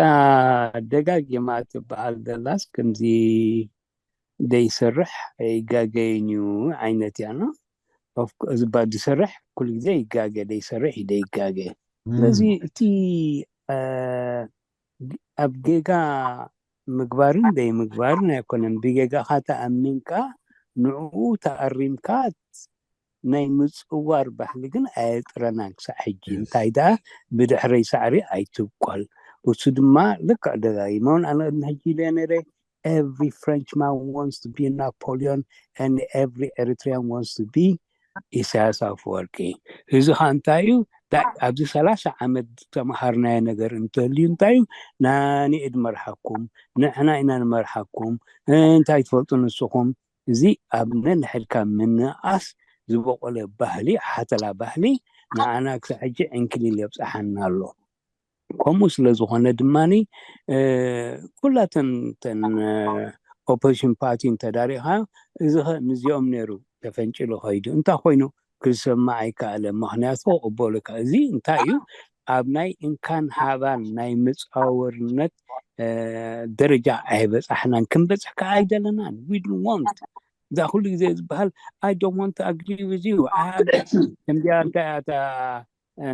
ደጋጊማ ትበሃል ዘላስ ከምዚ ደይሰርሕ ኣይጋገይን እዩ ዓይነት እያ። ኖ? Of course፣ እባ ዝሰርሕ ኩሉ ግዜ ይጋገ፣ ደይሰርሕ እዩ ደይጋገ። ስለዚ እቲ እ፣ ኣብ ጌጋ ምግባርን ዘይምግባርን ኣይኮነን። ብጌጋኻ ተኣሚንካ ንዕኡ ተኣሪምካ ናይ ምጽዋር ባህሊ ግን ኣየጥረናን ክሳዕ ሕጂ። እንታይ ደኣ ብድሕረይ ሳዕሪ ኣይትብቆል። እሱ ድማ ልክዕ ደጋጊመውን ኣነ ቅድሚ ሕጂ ኢለ ነይረ፣ every Frenchman wants to be Napoleon and every Eritrean wants to be ኢሳያስ ኣፈወርቂ። እዚ ኸ እንታይ እዩ? ዳ- ኣብዚ ሰላሳ ዓመት ዝተምሃርናዮ ነገር እንተልዩ እንታይ እዩ? ናኒ እድመርሓኩም፣ ንሕና ኢና ንመርሓኩም፣ እንታይ ትፈልጡ ንስኹም? እዚ ኣብ ነንሕድካ ምንኣስ ዝበቆለ ባህሊ፣ ሓተላ ባህሊ ንዓና ክሳብ ሕጂ ዕንክሊል የብፅሓና ኣሎ። ከምኡ ስለ ዝኾነ ድማኒ ኩላተን ተን ኦፖዚሽን ፓርቲ እንተዳሪኻ እዚ ኸ ምስዚኦም ነይሩ ተፈንጭሉ ኸይዱ እንታይ ኮይኑ ክዝሰማዕ ኣይከኣለ። ምክንያቱ ቅበሉካ እዚ እንታይ እዩ ኣብ ናይ እንካን ሃባን ናይ መፃወርነት ደረጃ ኣይበፃሕናን፣ ክንበፅሕ ከዓ ኣይደለናን። We don't want እዛ ኩሉ ግዜ ዝበሃል I don't want to agree with you ከምዚኣ እንታይ እያ እታ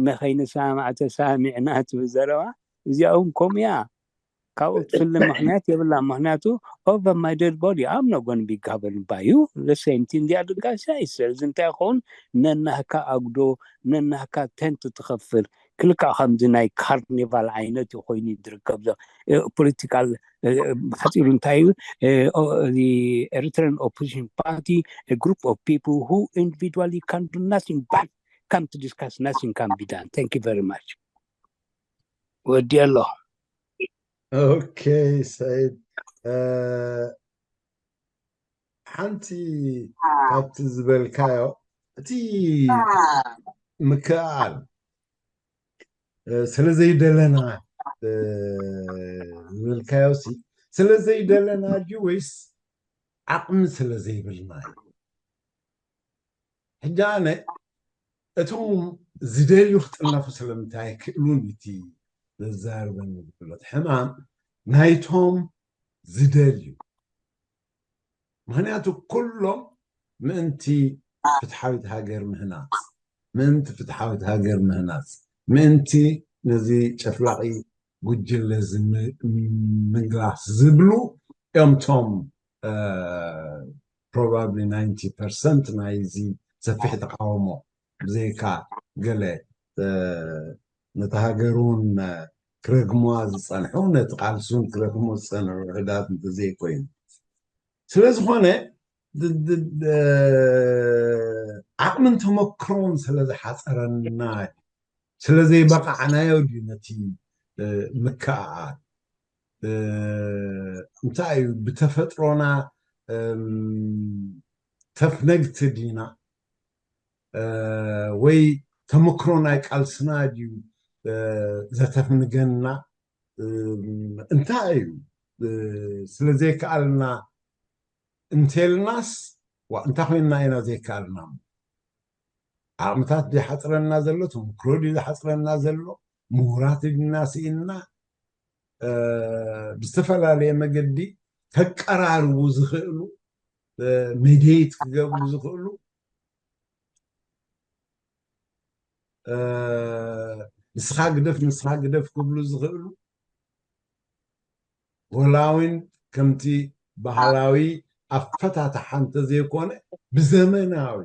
ንኸይንሰማማዕ ተሰማሚዕና ትብል ዘረባ እዚኣ እውን ከምኡ እያ። ካብኡ ትፍለ ምክንያት የብላ። ምክንያቱ over my dead body I'm not going to be governed by you. The same thing the other guy says። ስለዚ እንታይ ይኸውን ነናህካ ኣጉዶ ነናህካ tent ትኸፍል ክልካ ከምዚ ናይ ካርኒቫል ዓይነት እዩ ኮይኑ ዝርከብ ፖለቲካል ሓፂሩ እንታይ እዩ Eritrean opposition party a group of people who individually can do nothing but come to discuss nothing can be done. Thank you very much. ወዲ ኣሎ okay ሰይድ ሓንቲ ካብቲ ዝበልካዮ እቲ ምክእኣል ስለ ዘይደለና ዝበልካዮ ሲ ስለ ዘይደለና ድዩ ወይስ ዓቕሚ ስለ ዘይብልና እዩ? ሕጂ ኣነ እቶም ዝደልዩ ክጥነፉ ስለምንታይ ኣይክእሉን እቲ ዘዛርበኒ ዘሎ ሕማም ናይቶም ዝደልዩ ምክንያቱ ኩሎም ምእንቲ ፍትሓዊት ሃገር ምህናፅ ምእንቲ ፍትሓዊት ሃገር ምህናፅ ምእንቲ ነዚ ጨፍላቂ ጉጅለ ምንግላስ ዝብሉ እዮም ቶም probably ninety percent ናይዚ ሰፊሕ ተቃውሞ ብዘይካ ገለ ነቲ ሃገር እውን ክረግሙዋ ዝፀንሑ ነቲ ቃልሲ እውን ክረግሙ ዝፀንሑ ውሕዳት እንተዘይኮይኑ ስለ ዝኾነ ዓቕምን ተመክሮን ስለ ዝሓፀረና እዩ ስለ ዘይበቃዕናዮ ድዩ ነቲ ምክእኣል እንታይ እዩ ብተፈጥሮና ተፍነግቲ ዲና ወይ ተመክሮ ናይ ቃልስና ድዩ ዘተፍንገና እንታይ እዩ ስለ ዘይከኣልና እንተልናስ እንታይ ኮይንና ኢና ዘይከኣልና ዓቕምታት ዝሓፅረና ዘሎ ተመክሮ ዝሓፅረና ዘሎ ምሁራት ድና ስኢንና ብዝተፈላለየ መገዲ ከቀራርቡ ዝኽእሉ ሜድየት ክገብሩ ዝኽእሉ ንስኻ ግደፍ ንስኻ ግደፍ ክብሉ ዝኽእሉ ወላ እውን ከምቲ ባህላዊ ኣፈታትሓ እንተዘይኮነ ብዘመናዊ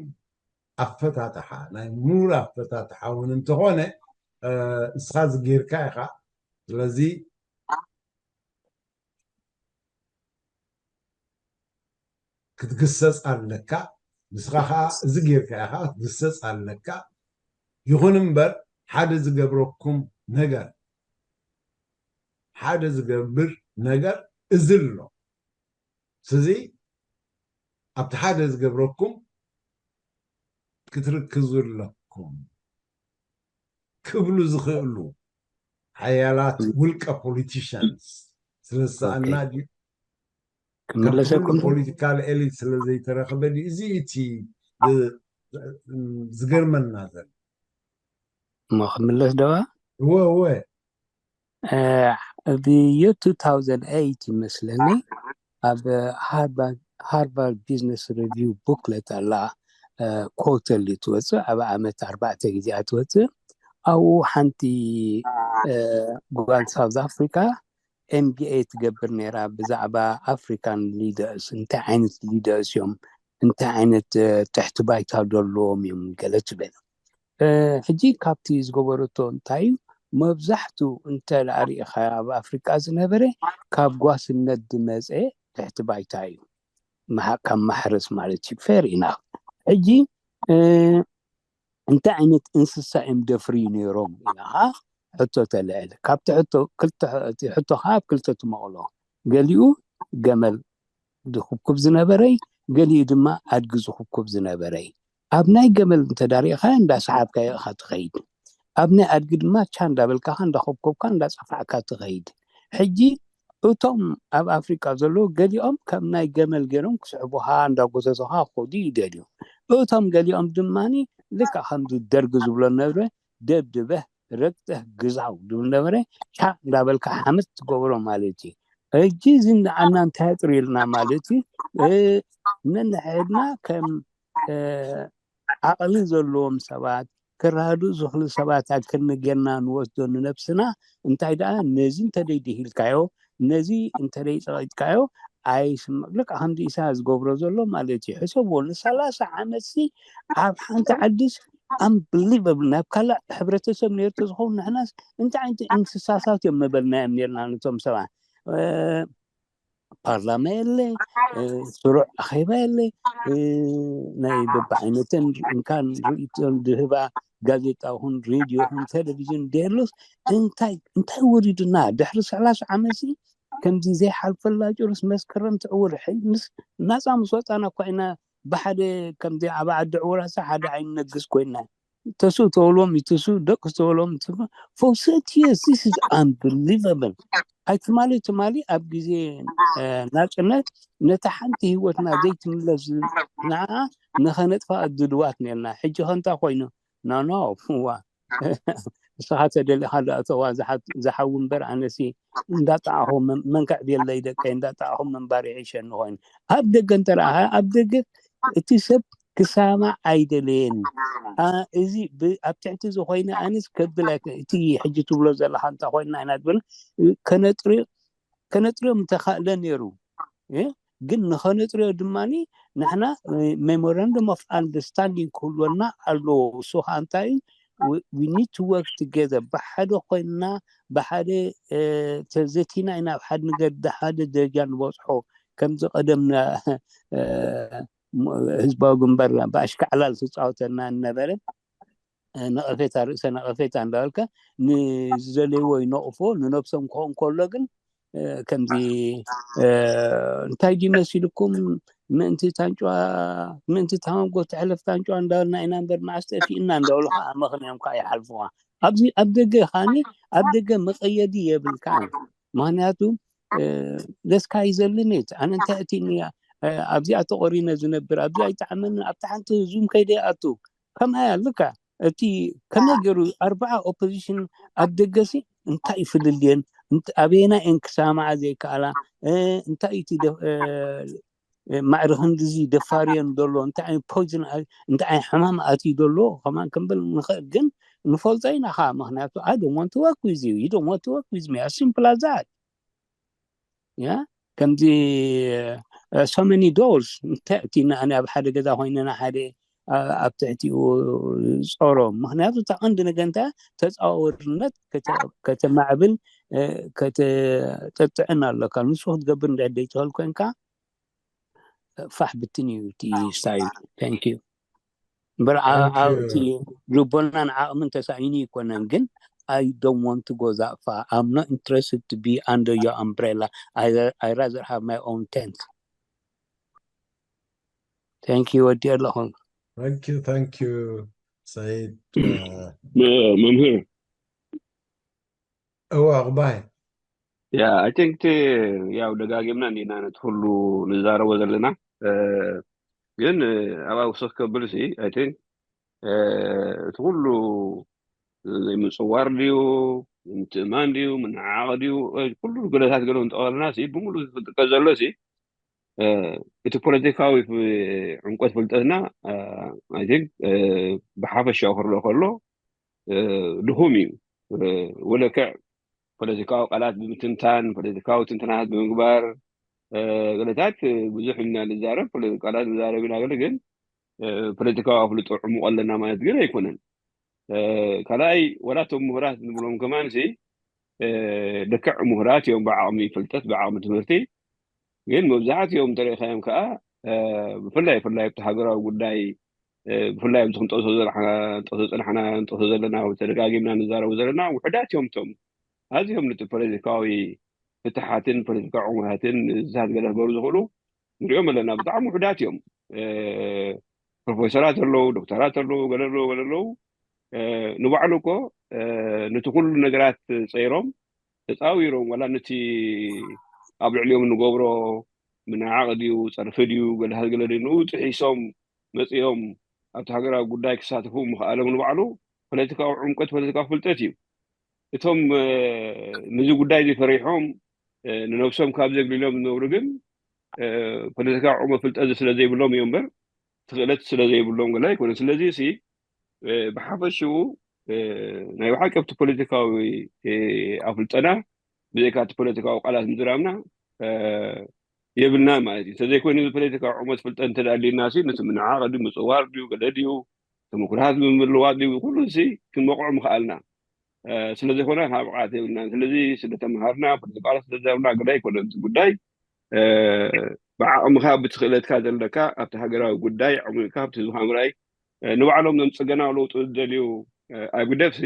ኣፈታትሓ ናይ ምሁር ኣፈታትሓ እውን እንተኾነ ንስኻ ዝጌርካ ኢኻ ስለዚ ክትግሰፅ ኣለካ ንስኻ ከዓ እዚ ጌርካ ኢኻ ክትግሰፅ ኣለካ ይኹን እምበር ሓደ ዝገብረኩም ነገር ሓደ ዝገብር ነገር እዚ ኣሎ ስዚ ኣብቲ ሓደ ዝገብረኩም ክትርክዙ ኣለኩም ክብሉ ዝኽእሉ ሓያላት ውልቀ politicians ስለ ዝሰኣና ድዩ ካብ ኩሉ ክምለሰኩም political elite ስለ ዘይተረኽበ ድዩ እዚ እቲ ዝ- ዝገርመና ዘሎ። እሞ ክምለስ ደዋ እወ እወ ብዮ two thousand eight ይመስለኒ ኣብ ሃርቫርድ ቢዝነስ ሪቪው ቡክለት ኣላ፣ ኮተል ትወፅእ ኣብ ዓመት ኣርባዕተ ግዜ ትወፅእ። ኣብኡ ሓንቲ ጓል ሳውዝ ኣፍሪካ ኤምቢኤ ትገብር ነይራ ብዛዕባ ኣፍሪካን ሊደርስ፣ እንታይ ዓይነት ሊደርስ እዮም፣ እንታይ ዓይነት ትሕቲ ባይታ ዘለዎም እዮም ገለ ትብል። ሕጂ ካብቲ ዝገበረቶ እንታይ እዩ፣ መብዛሕቱ እንተ ርኢኻ ኣብ ኣፍሪቃ ዝነበረ ካብ ጓስነት ዝመፀ ትሕቲ ባይታ እዩ፣ ካብ ማሕረስ ማለት እዩ። ፌር ኢና። ሕጂ እንታይ ዓይነት እንስሳ እዮም ደፍርዩ ነይሮም ኢልኻ ሕቶ ተልዕል። ካብቲ ሕቶ ክልተ ሕቶ ካብ ክልተ ትመቕሎ፣ ገሊኡ ገመል ዝኹብኩብ ዝነበረይ፣ ገሊኡ ድማ ኣድጊ ዝኹብኩብ ዝነበረይ። ኣብ ናይ ገመል እንተዳሪእኻ እንዳሰሓብካዮ ኢኻ ትኸይድ፣ ኣብ ናይ ኣድጊ ድማ ቻ እንዳበልካኻ እንዳኾብኮብካ እንዳጸፋዕካ ትኸይድ። ሕጂ እቶም ኣብ ኣፍሪቃ ዘለዉ ገሊኦም ከም ናይ ገመል ገይሮም ክስዕቡኻ እንዳጎተቱኻ ክኸዱ ይደልዩ። እቶም ገሊኦም ድማ ልክዕ ከምዚ ደርጊ ዝብሎ ነበረ፣ ደብድበህ ረግጠህ ግዛው ዝብል ነበረ። ቻ እንዳበልካ ሓመት ትገብሮ ማለት እዩ። ሕጂ እዚ ንዓና እንታይ ኣጥርዩልና ማለት እዩ። ነንሕድና ከም ዓቕሊ ዘለዎም ሰባት፣ ክረዳድኡ ዝኽእሉ ሰባት ኣክል ጌርና ንወስዶ ንነብስና። እንታይ ደኣ ነዚ እንተደይ ድሂልካዮ፣ ነዚ እንተደይ ጸቒጥካዮ ኣይስምዕ። ልክዕ ከምዚ ኢሳያስ ዝገብሮ ዘሎ ማለት እዩ። ሕሰብዎ፣ ንሰላሳ ዓመት ሲ ኣብ ሓንቲ ዓዲስ ኣምብሊቨብል ናብ ካልእ ሕብረተሰብ ነርቶ ዝኸውን ንሕናስ እንታይ ዓይነት እንስሳታት እዮም ምበልናዮም ነርና ነቶም ሰባት። ፓርላማ የለ፣ ስሩዕ ኣኼባ የለ፣ ናይ በብዓይነትን እንካን ርእይቶን ዝህባ ጋዜጣ ኹን ሬድዮ ኹን ቴሌቪዥን ደየሎስ እንታይ እንታይ ወሪዱና ድሕሪ ሰላሳ ዓመት ሲ ከምዚ ዘይሓልፈላ ጭሩስ መስከረም ትዕውር ሕይ ምስ ናፃ ምስ ወፃና እኳ ኢና ብሓደ ከምዚ ኣብ ዓዲ ዕውራሳ ሓደ ዓይንነግስ ኮይና ተስኡ ተበልዎም ይትስኡ ደቂ ዝተበልዎም ይትስኡ for thirty years this is unbelievable። ኣይ ትማሊ ትማሊ ኣብ ግዜ ናፅነት ነታ ሓንቲ ህይወትና ዘይትምለስ ንዓ ንኸነጥፋ ድልዋት ነርና። ሕጂ ኸንታ ኮይኑ ኖ ኖ ዋ ንስኻ ተደሊኻ ዳእተዋ ዝሓዊ እምበር ኣነሲ እንዳጣዕኹ መንከዕ ቤለይ ደቀይ እንዳጣዕኹ ምንባር ይሕሸኒ ኮይኑ ኣብ ደገ እንተረኣኻ ኣብ ደገ እቲ ሰብ ክሰማዕ ኣይደለየን። እዚ ኣብ ትሕቲ ዝኾይነ ኣነስ ከብል እቲ ሕጂ ትብሎ ዘለኻ እንተ ኮይንና ኢና ትብል ከነጥርዮ ከነጥርዮ ምተኻእለ ነይሩ። ግን ንኸነጥርዮ ድማ ንሕና memorandum of understanding ክህልወና ኣለዎ። እሱ ከዓ እንታይ we need to work together ብሓደ ኮይንና ብሓደ ተዘቲና ኢና ኣብ ሓደ ነገር ሓደ ደረጃ ንበፅሖ። ከምዚ ቀደም ህዝባዊ ግንባር ብኣሽካዕላል ዝፃወተና ነበረ። ነቐፌታ ርእሰ ነቐፌታ እንዳበልካ ንዝደለይዎ ይነቕፎ ንነብሶም ክኸውን ከሎ ግን ከምዚ እንታይ ድዩ መሲልኩም ምእንቲ ታንጭዋ ምእንቲ ታንጎ ትሕለፍ ታንጭዋ እንዳበልና ኢና እምበር መዓስ ጠፊእና እንዳበሉ ከዓ መኽንዮም ከዓ ይሓልፉዋ። ኣብዚ ኣብ ደገ ካኒ ኣብ ደገ መቐየዲ የብልካ። ምክንያቱ ለስካ ይዘልሜት ኣነ እንታይ እቲ ኣብዚኣ ተቆሪነ ዝነብር ኣብዚኣ ይጣዕመኒ ኣብታ ሓንቲ ዙም ከይደ ኣቱ ከምኣ ያልካ እቲ ከመይ ገይሩ ኣርባዓ ኦፖዚሽን ኣብ ደገሲ እንታይ ይፍልልየን ኣበየና እየን ክሰማዓ ዘይከኣላ እንታይ እቲ ማዕረ ክንድዚ ደፋርየን ዘሎ እንታይ ዓይነት ፖይዝን እንታይ ዓይነት ሕማም ኣትዩ ዘሎ ከማን ክንብል ንኽእል ግን ንፈልጦ ኢና ከዓ ምክንያቱ I don't want to work with you you don't want to work with me as simple as that ያ ከምዚ so many doors እንታይ እቲ ኣነ ኣብ ሓደ ገዛ ኮይነ ሓደ ኣብ ትሕቲኡ ዝፀሮ ምክንያቱ እታ ቀንዲ ነገር እንታይ ተፃዋወርነት ከተማዕብል ከተጠጥዕን ኣለካ ንሱ ክትገብር እንድሕር ዘይትኽእል ኮይንካ ፋሕ ብትን እዩ እቲ style thank you እምበር እቲ ልቦናን ዓቕምን ተሳኢኑ ይኮነን ግን I don't want to go that far I'm not interested to be under your umbrella I, I rather have my own tent thank you ወዲ ኣለኹ thank you thank you ሰይድ መምህር እዋ ኣቕባይ ያ I think ያው ደጋጊምና እንዲና ነቲ ኩሉ ንዛረቦ ዘለና ግን ኣብኣ ውስኽ ከብል ሲ I think እቲ ኩሉ ዘይምፅዋር ድዩ፣ ምትእማን ድዩ፣ ምንዓቕ ድዩ፣ ኩሉ ገለታት ገለ እንጠቐልና ሲ ብምሉ ዝጥቀስ ዘሎ ሲ እቲ ፖለቲካዊ ዕምቆት ፍልጠትና ብሓፈሻዊ ክረአ ከሎ ድኹም እዩ። ወለክዕ ፖለቲካዊ ቃላት ብምትንታን፣ ፖለቲካዊ ትንተናታት ብምግባር ገለታት ብዙሕ ኢና ንዛረብ። ቃላት ንዛረብ ኢና ገለ ግን ፖለቲካዊ ኣፍልጦ ዕሙቕ ኣለና ማለት ግን ኣይኮነን። ካልኣይ ዋላ እቶም ምሁራት ንብሎም ከማን ሲ ልክዕ ምሁራት እዮም ብዓቕሚ ፍልጠት ብዓቕሚ ትምህርቲ። ግን መብዛሕትኦም እንተሪእካዮም ከዓ ብፍላይ ብፍላይ ኣብቲ ሃገራዊ ጉዳይ ብፍላይ ኣብዚ ክንጠቕሶ ዝፀናሕና ንጠቕሶ ዘለና ተደጋጊምና ንዛረቡ ዘለና ውሕዳት እዮም። እቶም ኣዝዮም ነቲ ፖለቲካዊ ፍትሓትን ፖለቲካዊ ዕሙራትን ዝዛት ገለ ክገብሩ ዝኽእሉ ንሪኦም ኣለና። ብጣዕሚ ውሕዳት እዮም። ፕሮፌሰራት ኣለዉ፣ ዶክተራት ኣለዉ፣ ገለ ኣለዉ፣ ገለ ኣለዉ። ንባዕሉ እኮ ነቲ ኩሉ ነገራት ፀይሮም ተፃዊሮም ዋላ ነቲ ኣብ ልዕሊኦም ንገብሮ ምንዓቕ ድዩ ፀርፊ ድዩ ገለሃት ገለ ድዩ ንኡ ጥሒሶም መፂኦም ኣብቲ ሃገራዊ ጉዳይ ክሳተፉ ምኽኣሎም ንባዕሉ ፖለቲካዊ ዕምቆት ፖለቲካዊ ፍልጠት እዩ። እቶም ነዚ ጉዳይ እዚ ፈሪሖም ንነብሶም ካብ ዘግልሎም ዝነብሩ ግን ፖለቲካዊ ዕሞ ፍልጠት ስለ ዘይብሎም እዮም እምበር ትኽእለት ስለ ዘይብሎም ገለ ኣይኮነን። ስለዚ ሲ ብሓፈሽኡ ናይ ብሓቂ ኣብቲ ፖለቲካዊ ኣፍልጠና ብዘይካ እቲ ፖለቲካዊ ቃላት ምዝራብና የብልና ማለት እዩ። እንተዘይኮይኑ እዚ ፖለቲካዊ ዕሞት ፍልጠት እንተዳሊና ሲ ነቲ ምንዓቕ ድዩ ምፅዋር ድዩ ገለ ድዩ ተመኩራት ብምልዋጥ ድዩ ኩሉ ሲ ክንመቕዖ ምኽኣልና። ስለዘይኮነ ካብ ብቕዓት የብልናን። ስለዚ ስለተምሃርና ፖለቲካዊ ስለዘብና ገለ ኣይኮነን እቲ ጉዳይ። ብዓቕምኻ ብትኽእለትካ ዘለካ ኣብቲ ሃገራዊ ጉዳይ ዕሙቕካ ኣብቲ ህዝብኻ ምርኣይ ንባዕሎም ዞም ፅገናዊ ለውጢ ዝደልዩ ኣብ ግደፍ ሲ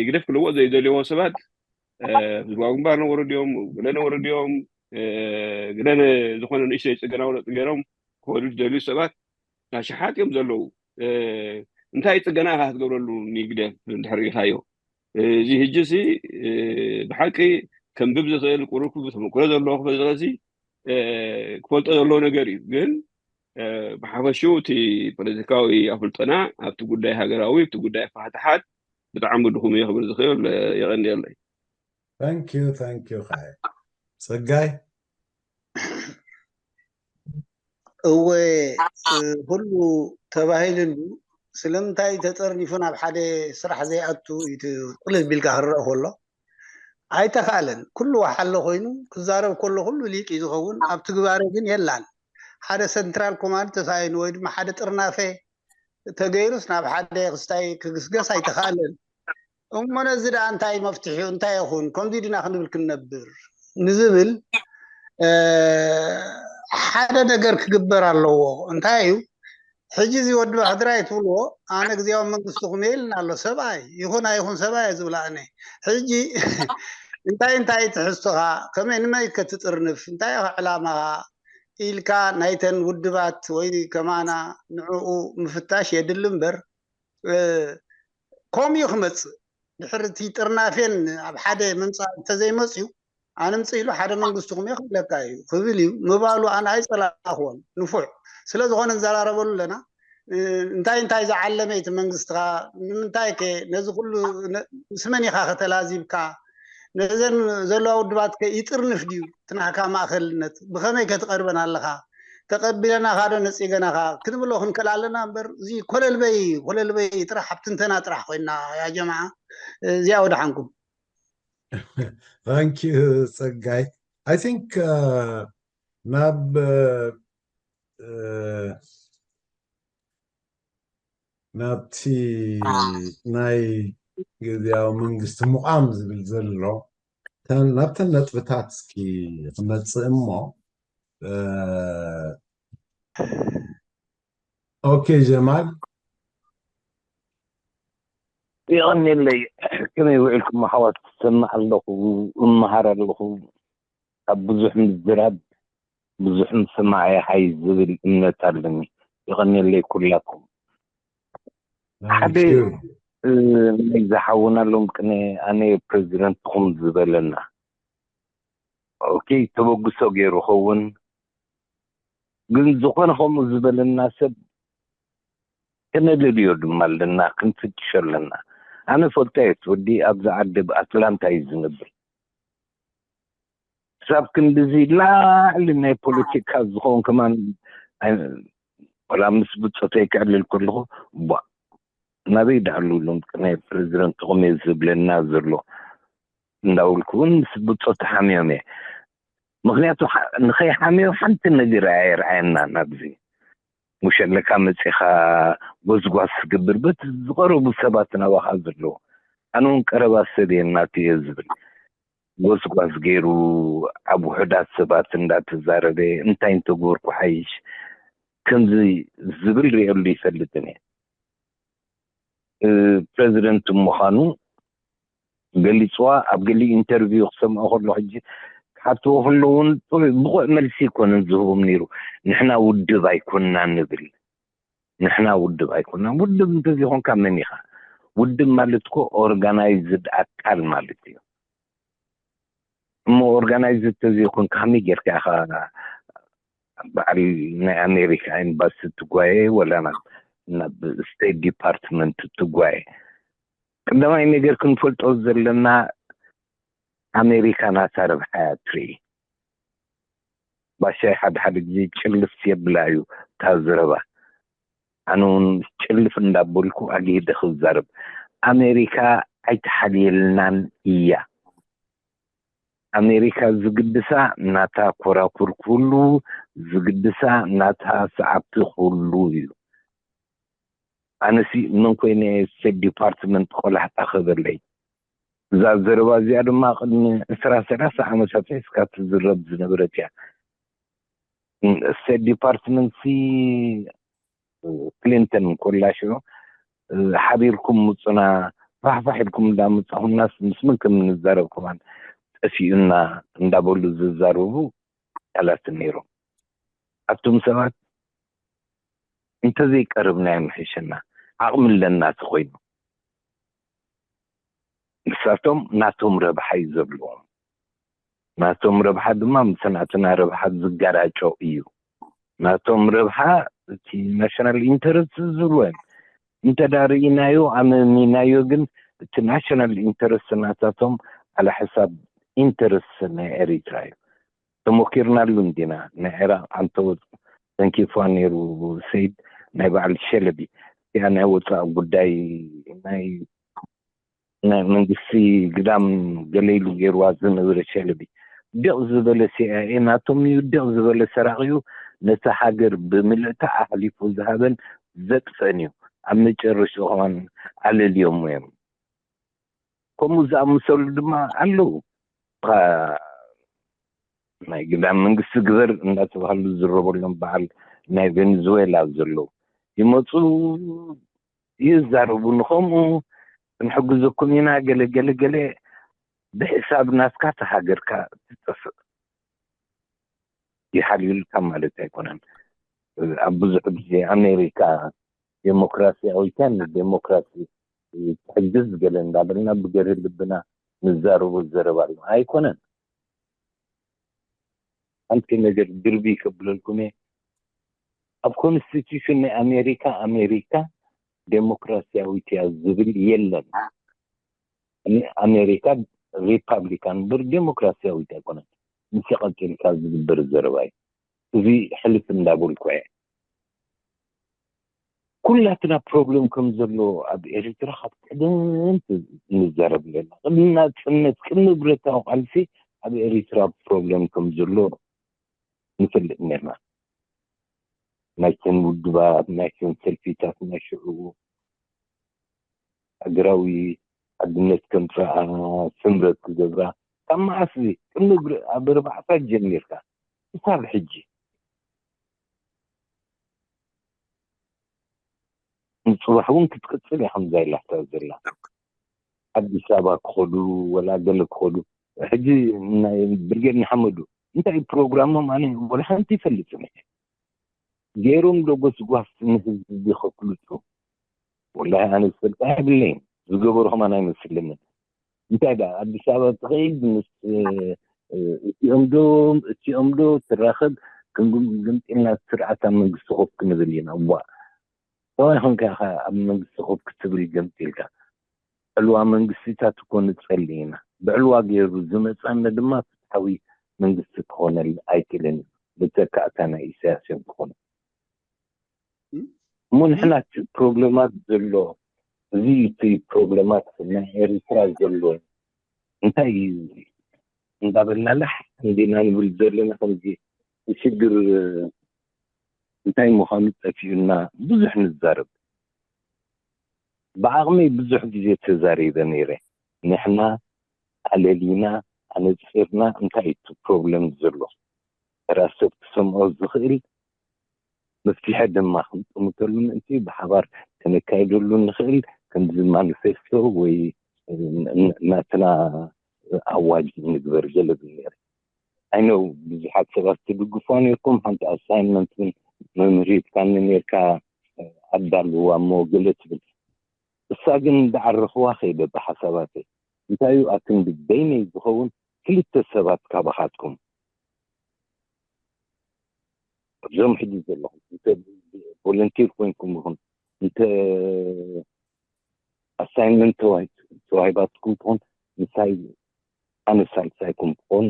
ግደፍ ክልወጥ ዘይደልይዎ ሰባት ህዝባዊ ግንባር ነበሩ ድዮም ገለ ነበሩ ድዮም ገለ ዝኾነ ንእሽተይ ፅገናዊ ለውጢ ገይሮም ክወዱ ዝደልዩ ሰባት ኣሽሓት እዮም ዘለዉ። እንታይ ፅገና ኢኻ ክትገብረሉ ንግደፍ እንድሕር ሪኢኻዮ? እዚ ሕጂ ሲ ብሓቂ ከንብብ ዝኽእል ቁሩብ ተመክሮ ዘለዎ ክፈልጥ ሲ ክፈልጦ ዘለዎ ነገር እዩ። ግን ብሓፈሽኡ እቲ ፖለቲካዊ ኣፍልጦና ኣብቲ ጉዳይ ሃገራዊ ኣብቲ ጉዳይ ኣፋሕትሓት ብጣዕሚ ድኹም እየ ክብል ዝኽእል። የቐንየለይ። Thank you, thank you ካየ። ፀጋይ እወ፣ ኩሉ ተባሂሉሉ ስለምንታይ ተጠርኒፉ ናብ ሓደ ስራሕ ዘይኣቱ እዩ እቲ ቅልል ቢልካ ክረአ ከሎ። ኣይተኻእለን። ኩሉ ዋሓለ ኮይኑ ክዛረብ ከሎ ኩሉ ሊቅ እዩ ዝኸውን፣ ኣብ ትግባረ ግን የላን። ሓደ ሰንትራል ኮማንድ ተሳኢኑ ወይ ድማ ሓደ ጥርናፈ ተገይሩስ ናብ ሓደ ክስታይ ክግስገስ ኣይተኻእለን። እሞ ነዚ ደኣ እንታይ መፍትሒኡ እንታይ ይኹን? ከምዚ ድና ክንብል ክንነብር ንዝብል ሓደ ነገር ክግበር ኣለዎ። እንታይ እዩ ሕጂ እዚ ወዲ ባሕድራይ ትብልዎ? ኣነ ግዜያዊ መንግስቲ ኩመ ኢልና ኣሎ። ሰብኣይ ይኹን ኣይኹን ሰብኣይ ዝብላ ኣነ ሕጂ እንታይ እንታይ ትሕዝቶኻ ከመይ ንመይ ከትጥርንፍ እንታይ ኢኻ ዕላማኻ ኢልካ ናይተን ውድባት ወይ ከማና ንዕኡ ምፍታሽ የድሊ እምበር ከምኡ እዩ ክመፅእ። ድሕሪ እቲ ጥርናፌን ኣብ ሓደ ምምፃእ እንተዘይመፅዩ ኣነ ምፅእ ኢሉ ሓደ መንግስቲ ኩመ ክብለካ እዩ ክብል እዩ ምባሉ ኣነ ኣይፀላእኽዎን ንፉዕ ስለዝኾነ ንዘራረበሉ ኣለና። እንታይ እንታይ ዝዓለመ እቲ መንግስትኻ ንምንታይ ከ ነዚ ኩሉ ምስ መን ኢኻ ከተላዚብካ ነዘን ዘለዋ ውድባት ከ ይጥርንፍ ድዩ እቲ ናህካ ማእኸልነት ብኸመይ ከ ትቐርበን ኣለኻ ተቐቢለናኻ ዶ ነፂገናኻ ክንብሎ ክንክእል ኣለና እምበር እዚ ኮለልበይ ኮለልበይ ጥራሕ ኣብ ትንተና ጥራሕ ኮይና ያ ጀማዓ እዚኣ ወድሓንኩም Thank you ፀጋይ I think ናብ ናብቲ ናይ ግዝያዊ መንግስቲ ምቋም ዝብል ዘሎ ናብተን ነጥብታት እስኪ ክመፅእ እሞ ኦኬ ጀማል የቐንየለይ ከመይ ውዒልኩም ኣሕዋት ትሰምዕ ኣለኹ እመሃር ኣለኹ ካብ ብዙሕ ምዝራብ ብዙሕ ምስማዕ ይሃይ ዝብል እምነት ኣለኒ። የቐንየለይ ኩላኩም። ሓደ ናይ ዝሓውናሎም ቅነ ኣነ ፕሬዚደንትኹም ዝበለና ኦኬ ተበግሶ ገይሩ ኸውን ግን ዝኾነ ከምኡ ዝበለና ሰብ ከነለልዮ ድማ ኣለና፣ ክንፍትሾ ኣለና። ኣነ ፈልጦ እየ፣ እቲ ወዲ ኣብዚ ዓዲ ኣብ ኣትላንታ እዩ ዝነብር። ክሳብ ክንድዚ ላዕሊ ናይ ፖለቲካ ዝኸውን ከማን ኣይ-፣ ወላ ምስ ብጾተይ ከዕልል ከለኹ፣ ቧ፣ ናበይ ደኣ ኣሉ ሎም ናይ ፕረዚደንትኹም እየ ዝብለና ዘሎ እንዳበልኩ እውን ምስ ብጾት ሓምዮም እየ። ምኽንያቱ ሓ-፣ ንኸይሓምዮ ሓንቲ ነገር ኣየርኣየና ናብዚ። ሙሸለካ መጺኻ ጎስጓስ ትገብር፣ በቲ ዝቐረቡ ሰባት ናባኻ ዘለዉ። ኣነ እውን ቀረባ ሰብ እየ ናቱ እየ ዝብል። ጎስጓስ ገይሩ ኣብ ውሑዳት ሰባት እንዳተዛረበ፣ እንታይ እንተገበርኩ ሓይሽ፣ ከምዚ ዝብል ሪኤሉ ይፈልጥን እየ። እ፣ ፕረዚደንት ምዃኑ ገሊጽዋ ኣብ ገሊኡ ኢንተርቪው ክሰምዖ ከሎ፣ ሕጂ ክሓትዎ ከለዉ እውን ብቑዕ መልሲ ኣይኮነን ዝህቦም ነይሩ። ንሕና ውድብ ኣይኮንና ንብል። ንሕና ውድብ ኣይኮንና። ውድብ እንተዘይኮንካ መን ኢኻ? ውድብ ማለት እኮ ኦርጋናይዝድ ኣካል ማለት እዩ። እሞ ኦርጋናይዝድ ተዘይኮንካ ከመይ ጌርካ ኢኻ በዓል ናይ ኣሜሪካ ኤምባሲ ትጓየ ወላ ናብ፣ ናብ ስቴት ዲፓርትመንት ትጓየ? ቀዳማይ ነገር ክንፈልጦ ዘለና ኣሜሪካ ናታ ረብሓ እያ ትርኢ። ባሻይ ሓደ ሓደ ግዜ ጭልፍ የብላ እዩ እታ ዘረባ። ኣነ እውን ጭልፍ እንዳበልኩ ኣግሂደ ክዛረብ። ኣሜሪካ ኣይተሓልየልናን እያ። ኣሜሪካ ዝግድሳ ናታ ኮራኩር ክህሉ፣ ዝግድሳ ናታ ሰዓብቲ ክህሉ እዩ። ኣነሲ መን ኮይነ ስቴት ዲፓርትመንት ቆላሕታ ክህበለይ? እዛ ዘረባ እዚኣ ድማ ቅድሚ ዕስራ ሰላሳ ዓመታት ሒዝካ ትዝረብ ዝነበረት እያ። ስቴት ዲፓርትመንት ሲ ክሊንተን ኮላ ሽዑ፣ እ፣ ሓቢርኩም ምጹና፣ ፋሕፋሕ ኢልኩም እንዳመጻኹምናስ ምስ መን ከም እንዛረብ ከማን ጠፊኡና እንዳበሉ ዝዛረቡ ቃላት ነይሮም። ኣቱም ሰባት እንተዘይቀርብና ይምሕሸና፣ ዓቕሚ ኣለና ተኾይኑ። ንሳቶም ናቶም ረብሓ እዩ ዘብልዎም። ናቶም ረብሓ ድማ ምስ ናትና ረብሓ ዝጋራጮ እዩ። ናቶም ረብሓ እቲ ናሽናል ኢንተረስት ዝብልዎ እዮም። እንተ ደኣ ርኢናዮ፣ ኣመሚናዮ፣ ግን እቲ ናሽናል ኢንተረስት ናታቶም ዓላ ሕሳብ ኢንተረስት ናይ ኤሪትራ እዩ። ተሞኪርናሉ እንዲና። ናይ ዒራቕ ዓንተቦት ተንኪፋ ነይሩ ሰይድ፣ ናይ በዓል ሸለቢ። እቲኣ ናይ ወጻኢ ጉዳይ ናይ ናይ መንግስቲ ግዳም ገለ ኢሉ ገይርዋ ዝነበረ ሸለቢ። ድቕ ዝበለ ሲኣይኤ ናቶም እዩ፣ ድቕ ዝበለ ሰራቒ እዩ። ነቲ ሃገር ብምልእታ ኣሕሊፉ ዝሃበን ዘጥፍአን እዩ። ኣብ መጨረሽኡ ከማን ኣለልዮሞ እዮም። ከምኡ ዝኣመሰሉ ድማ ኣለዉ። ካ-፣ ናይ ግዳም መንግስቲ ግበር እንዳተባሃሉ ዝዝረበሎም በዓል ናይ ቬኔዙዌላ ዘለዉ ይመፁ ይዛረቡ። ንኸምኡ ክንሕግዘኩም ኢና ገለ ገለ ገለ ብሕሳብ ናትካ ተሃገርካ ትጠፍእ። ይሓልዩልካ ማለት ኣይኮነን። ኣብ ብዙሕ ግዜ ኣሜሪካ ዴሞክራሲያዊት እያ፣ ንዴሞክራሲ ትሕግዝ ገለ እንዳበልና ብገርህ ልብና ንዛረቦ ዘረባ ኣሎ። ኣይኮነን። ሓንቲ ነገር ድርቢ ከብለልኩም እየ። ኣብ ኮንስቲቱሽን ናይ ኣሜሪካ፣ ኣሜሪካ ዴሞክራሲያዊት እያ ዝብል የለን። ኣሜ-፣ ኣሜሪካ ሪፓብሊካን እምበር ዴሞክራሲያዊት ኣይኮነን። ምስ ቀፂልካ ዝግበር ዘረባ እዩ። እዚ ሕልፍ እንዳበልኩ እየ። ኩላትና ፕሮብለም ከም ዘሎ ኣብ ኤሪትራ ካብ ቀደም ንዛረብ ኣለና። ቅድሚ ናጽነት፣ ቅድሚ ብረታዊ ቃልሲ ኣብ ኤሪትራ ፕሮብለም ከም ዘሎ ንፈልጥ ነርና። ናይተን ውድባት፣ ናይተን ሰልፊታት፣ ናይ ሽዑ ሃገራዊ ሓድነት ከምጽኣ፣ ስምረት ክገብራ፣ ካብ መዓስ እዚ? ቅድሚ ብር-፣ ኣብ ኣርባዕታት ጀሚርካ ክሳብ ሕጂ። ንጽባሕ እውን ክትቅጽል እያ ከምዛ ኢላታ ዘላ። ኣዲስ ኣበባ ክኸዱ፣ ወላ ገለ ክኸዱ። ሕጂ ናይ ብርጌድ ንሓመዱ እንታይ ፕሮግራሞም? ኣነ ወላ ሓንቲ ይፈልጥን እየ። ገይሮም ዶ ጎስጓስ ንህዝቢ ከፍልጡ? ወላሂ ኣነ ዝፈልጥ ኣይብለይን። ዝገበሩ ከማን ኣይመስለንን። እንታይ ደኣ ኣዲስ ኣበባ ትኸይድ ምስ፣ እ፣ እ፣ እቲኦም ዶ፣ እቲኦም ዶ ትራኸብ? ክንግም-፣ ግምጢልና ስርዓት ኣብ መንግስቲ ኮፍ ክንብል ኢና። እዋ። ከማይ ኾንካ ኢኻ ኣብ መንግስቲ ኮፍ ክትብል ገምጢልካ። ዕልዋ መንግስቲታት እኮ ንጸሊ ኢና። ብዕልዋ ገይሩ ዝመጻነ ድማ ፍትሓዊ መንግስቲ ክኾነል ኣይክእልን እዩ። ብተካእታ ናይ ኢሳያስ እዮም ክኾኑ። እሞ ንሕና እቲ ፕሮብለማት ዘሎ፣ እዚ እቲ ፕሮብለማት ናይ ኤርትራ ዘሎ እንታይ እዩ? እንዳበልና ላሕ እንዲና ንብል ዘለና ከምዚ ሽግር እንታይ ምዃኑ ጠፊኡና ብዙሕ ንዛረብ። ብዓቕመይ ብዙሕ ግዜ ተዛሪበ ነይረ። ንሕና ኣለሊና ኣነጺርና እንታይ እዩ እቲ ፕሮብለም ዘሎ? ተራ ሰብ ክሰምዖ ዝኽእል መፍትሒ ድማ ክንጥምተሉ ምእንቲ ብሓባር ከነካይደሉ ንኽእል ከምዚ ማኒፌስቶ ወይ ናትና ኣዋጅ ንግበር ገለ ብል ነይረ። ኣይነው ብዙሓት ሰባት ትድግፎ ነርኩም። ሓንቲ ኣሳይንመንት እውን መምህር ሂብካኒ ነርካ ኣዳልዋ እሞ ገለ ትብል። እሳ ግን እንዳዓረኽዋ ከይደ ብሓሳባተይ እንታይ እዩ ኣክንዲ በይነይ ዝኸውን ክልተ ሰባት ካባኻትኩም እዞም ሕጂ ዘለኹም እንተ ቮለንቲር ኮይንኩም ይኹን እንተ ኣሳይንመንት ተዋሂባትኩም ትኾን ምሳይ ኣነ ሳልሳይኩም ክኾን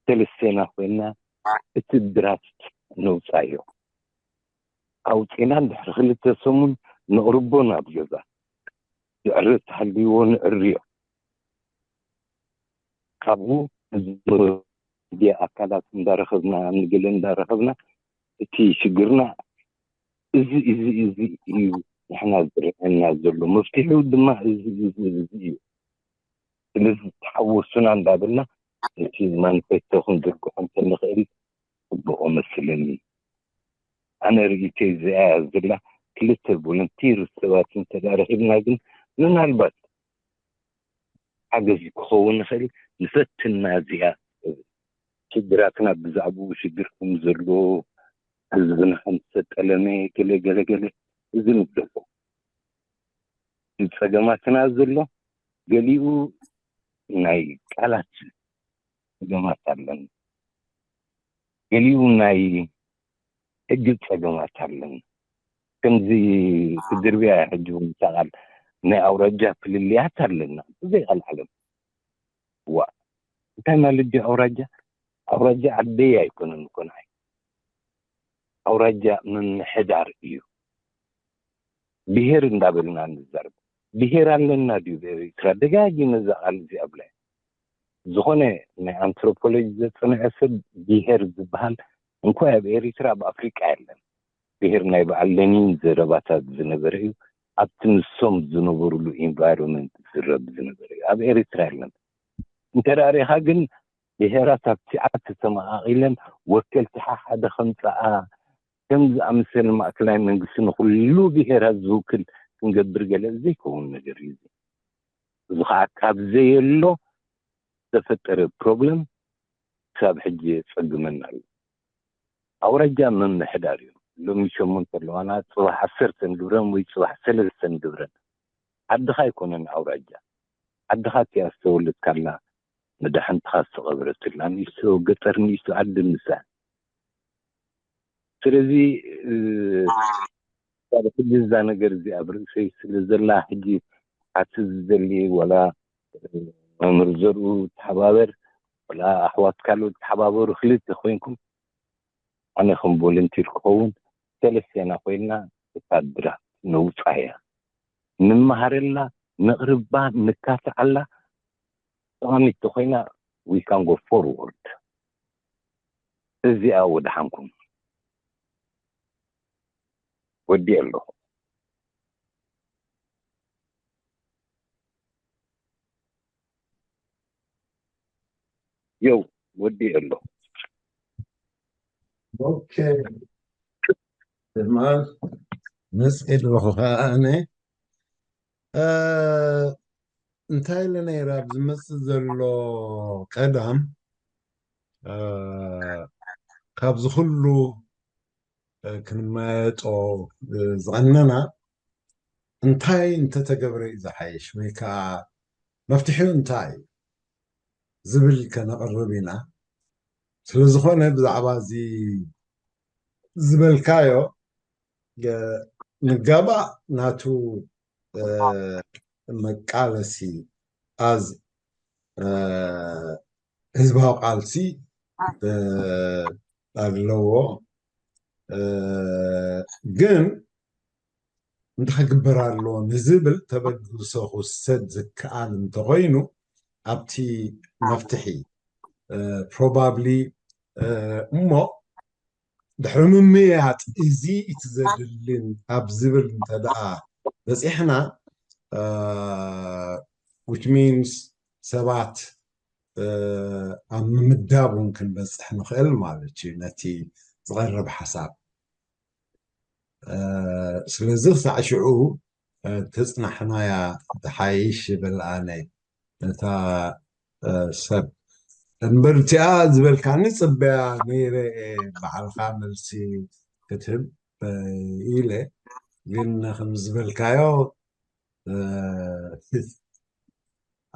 ሰለስቴና ኮይና እቲ ድራፍት ነውፃዮ ኣውፂና ድሕሪ ክልተ ሰሙን ነቕርቦ ናብ ገዛ ዝዕርት ሃልይዎ ንዕርዮ ካብኡ እዚ ኣካላት እንዳረኸብና ንገለ እንዳረኸብና እቲ ሽግርና እዚ እዚ እዚ እዩ ንሕና ዝረአና ዘሎ መፍትሒኡ ድማ እዚ እዚ እዚ እዩ ስለዚ ተሓወሱና እንዳበልና እቲ ማኒፌስቶ ክንዝርግሖ እንተንኽእል ፅቡቕ መስለኒ ኣነ ርእይተይ እዚኣ ዝላ ክልተ ቮለንቲር ሰባት እንተዳረኺብና ግን ምናልባት ሓገዝ ክኸውን ይኽእል ንፈትና እዚኣ ሽግራትና ብዛዕባኡ ሽግር ከም ዘሎ ህዝብና ከም ዝተጠለመ ገለ ገለ ገለ እዚ ንብለፎ ጸገማትና ዘሎ ገሊኡ ናይ ቃላት ጸገማት ኣለና ገሊኡ ናይ ሕጊ ጸገማት ኣለና ከምዚ ክድርብያ ሕጂ እውን ቃል ናይ ኣውራጃ ፍልልያት ኣለና ብዘይ ቃል ዓለም ዋ እንታይ ማለት ድዩ ኣውራጃ ኣውራጃ ዓደይ ኣይኮነን እኮ ንዓይ ኣውራጃ ምምሕዳር እዩ ብሄር እንዳበልና ንዛረብ ብሄር ኣለና ድዩ ብኤርትራ ደጋጊመ እዛ ቃል እዚኣ ብላ ዝኾነ ናይ ኣንትሮፖሎጂ ዘፅንዐ ሰብ ብሄር ዝበሃል እንኳ ኣብ ኤሪትራ ኣብ ኣፍሪቃ የለን ብሄር ናይ በዓል ለኒን ዘረባታት ዝነበረ እዩ ኣብቲ ንሶም ዝነበሩሉ ኢንቫይሮንመንት ዝረብ ዝነበረ እዩ ኣብ ኤሪትራ የለን እንተ ሪኻ ግን ብሄራት ኣብ ትሽዓተ ተመቓቒለን ወከልቲ ሓሓደ ከምፀኣ ከም ዝኣምሰል ማእከላይ መንግስቲ ንኩሉ ብሄራት ዝውክል ክንገብር ገለ ዘይከውን ነገር እዩ እዚ ከዓ ካብ ዘየሎ ዝተፈጠረ ፕሮብለም ክሳብ ሕጂ የፀግመና ኣሎ ኣውራጃ ምምሕዳር እዩ ሎሚ ሸሞንተ ኣለዋና ፅባሕ ዓሰርተ ንግብረን ወይ ፅባሕ ሰለስተ ንግብረን ዓድኻ ኣይኮነን ኣውራጃ ዓድኻ እቲኣ ዝተወለድካላ መዳሕንትኻ ዝተቐብረትላ ንእሽቶ ገጠር ንእሽቶ ዓዲ ምሳን ስለዚ ካብ ሕጂ እዛ ነገር እዚኣ ኣብ ርእሰይ ስለ ዘላ ሕጂ ሓቲ ዝደሊ ወላ መምህር ዘርኡ ተሓባበር ወላ ኣሕዋት ካልኦት ተሓባበሩ ክልተ ኮይንኩም ኣነ ከም ቮለንቲር ክኸውን ሰለስቴና ኮይንና እታ ድራፍት ነውፃያ ንምሃረላ ነቕርባ ንካትዓላ ጠቓሚት ተኮይና we can go forward እዚኣ ወድሓንኩም ወዲኤ ኣለኹ የው ወዲኤ ኣለኹ ኦኬ ድማ መፅእ ኣለኹ ከዓ ኣነ እንታይ ኢለ ነይረ ኣብ ዝመፅእ ዘሎ ቀዳም ካብዚ ኩሉ ክንመያየጦ ዝቐነና እንታይ እንተተገብረ እዩ ዝሓይሽ ወይ ከዓ መፍትሒኡ እንታይ እዩ ዝብል ከነቕርብ ኢና። ስለዝኾነ ብዛዕባ እዚ ዝበልካዮ ንጋባእ ናቱ መቃለሲ ኣዝ ህዝባዊ ቃልሲ ኣለዎ። ግን እንታይ ክግበር ኣለዎ ንዝብል ተበግሶ ክውሰድ ዝከኣል እንተኾይኑ ኣብቲ መፍትሒ ፕሮባብሊ እሞ ድሕሪ ምምያጥ እዚ እቲ ዘድልን ኣብ ዝብል እንተ ደኣ በፂሕና which means ሰባት ኣብ ምምዳብ እውን ክንበፅሕ ንኽእል ማለት እዩ ነቲ ዝቐርብ ሓሳብ። ስለዚ ክሳዕ ሽዑ ተፅናሕናያ ትሓይሽ ይብል ኣነ። ነታ ሰብ እምበር እቲኣ ዝበልካኒ ፅበያ ነይረ ባዕልካ መልሲ ክትህብ ኢለ ግን ከም ዝበልካዮ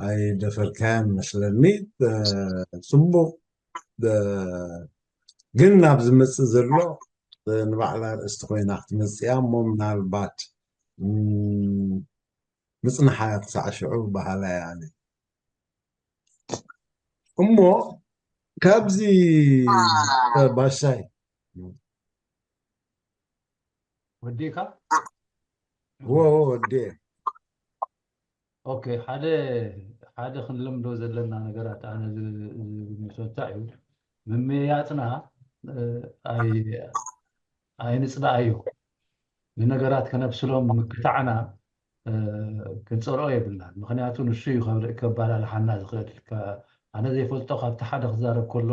ኣይደፈርካያን መስለኒ። ፅቡቕ ግን ናብ ዝመፅእ ዘሎ ንባዕላ ርእስቲ ኮይና ክትመፅያ እሞ ምናልባት ምፅንሓ ክሳዕ ሽዑ በሃላ እያ ኣነ። እሞ ካብዚ ባሻይ ወዲካ ወ ወዴ ኦኬ ሓደ ሓደ ክንልምዶ ዘለና ነገራት ኣነ ዝግምቶ እንታይ እዩ ምምያጥና ኣይንፅላኣዮ ንነገራት ከነብስሎም ምክታዕና ክንፀልኦ የብልናን ምክንያቱ ንሱ እዩ ከበላልሓና ዝኽእል ኣነ ዘይፈልጦ ካብቲ ሓደ ክዛረብ ከሎ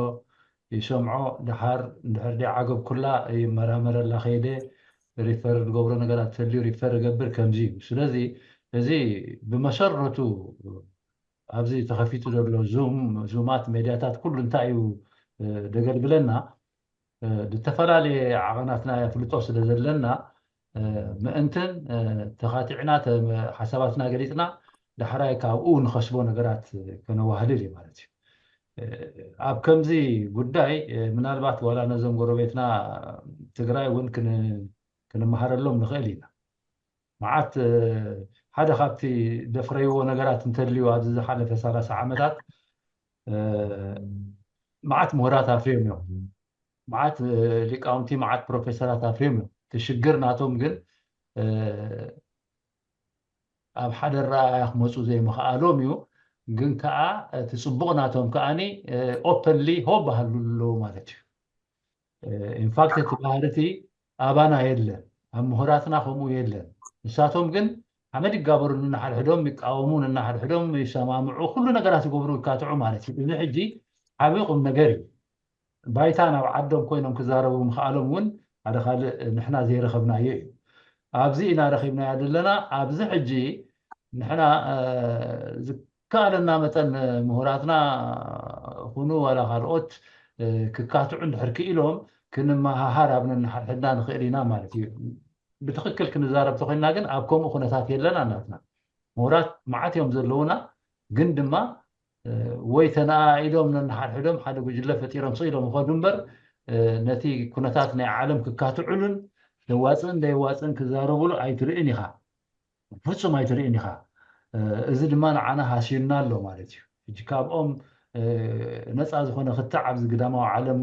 ይሰምዖ ድሓር እንድሕር ደይ ዓገብ ኩላ ይመራመረላ ከይደ ሪፈር ዝገብሮ ነገራት ተልዩ ሪፈር ይገብር ከምዚ እዩ ስለዚ እዚ ብመሰረቱ ኣብዚ ተኸፊቱ ዘሎ ዙም ዙማት ሜድያታት ኩሉ እንታይ እዩ ደገልብለና ዝተፈላለየ ዓቐናትና ፍልጦ ስለ ዘለና ምእንትን ተኻቲዕና ሓሳባትና ገሊፅና ዳሕራይ ካብኡ ንኸስቦ ነገራት ከነዋህልል እዩ ማለት እዩ ኣብ ከምዚ ጉዳይ ምናልባት ዋላ ነዞም ጎረቤትና ትግራይ እውን ክንመሃረሎም ንኽእል ኢና መዓት ሓደ ካብቲ ደፍረይዎ ነገራት እንተልዩ ኣብዚ ዝሓለፈ ሰላሳ ዓመታት መዓት ምሁራት ኣፍርዮም እዮም መዓት ሊቃውንቲ መዓት ፕሮፌሰራት ኣፍርዮም እዮም እቲ ሽግር ናቶም ግን ኣብ ሓደ ረኣያ ክመፁ ዘይምኽኣሎም እዩ ግን ከዓ እቲ ፅቡቕ ናቶም ከዓኒ ኦፐንሊ ሆ ባህሉ ኣለዎ ማለት እዩ ኢንፋክት እቲ ባህሪ እቲ ኣባና የለን ኣብ ምሁራትና ከምኡ የለን ንሳቶም ግን ሓመድ ይጋበሩ ንናሓድሕዶም ይቃወሙ ንናሓድሕዶም ይሰማምዑ ኩሉ ነገራት ይገብሩ ይካትዑ ማለት እዩ እዚ ሕጂ ዓብዪ ቁም ነገር እዩ ባይታ ናብ ዓዶም ኮይኖም ክዛረቡ ምኽኣሎም እውን ሓደ ካልእ ንሕና ዘይረኸብናዮ እዩ ኣብዚ ኢና ረኺብናዮ ዘለና ኣብዚ ሕጂ ንሕና ዝከኣለና መጠን ምሁራትና ኩኑ ዋላ ካልኦት ክካትዑ እንድሕር ክኢሎም ክንመሃሃር ኣብ ነንሓድሕድና ንኽእል ኢና ማለት እዩ ብትኽክል ክንዛረብ ተኮይንና ግን ኣብ ከምኡ ኩነታት የለና ናትና ምሁራት መዓት እዮም ዘለውና ግን ድማ ወይ ተነኣኢዶም ነንሓድሕዶም ሓደ ጉጅለ ፈጢሮም ስኢሎም ይኸዱ እምበር ነቲ ኩነታት ናይ ዓለም ክካትዕሉን ዘዋፅእን ዘየዋፅእን ክዛረብሉ ኣይትርእን ኢኻ ፍፁም ኣይትርእን ኢኻ እዚ ድማ ንዓና ሃስዩና ኣሎ ማለት እዩ ሕጂ ካብኦም ነፃ ዝኾነ ክትዕ ኣብዚ ግዳማዊ ዓለም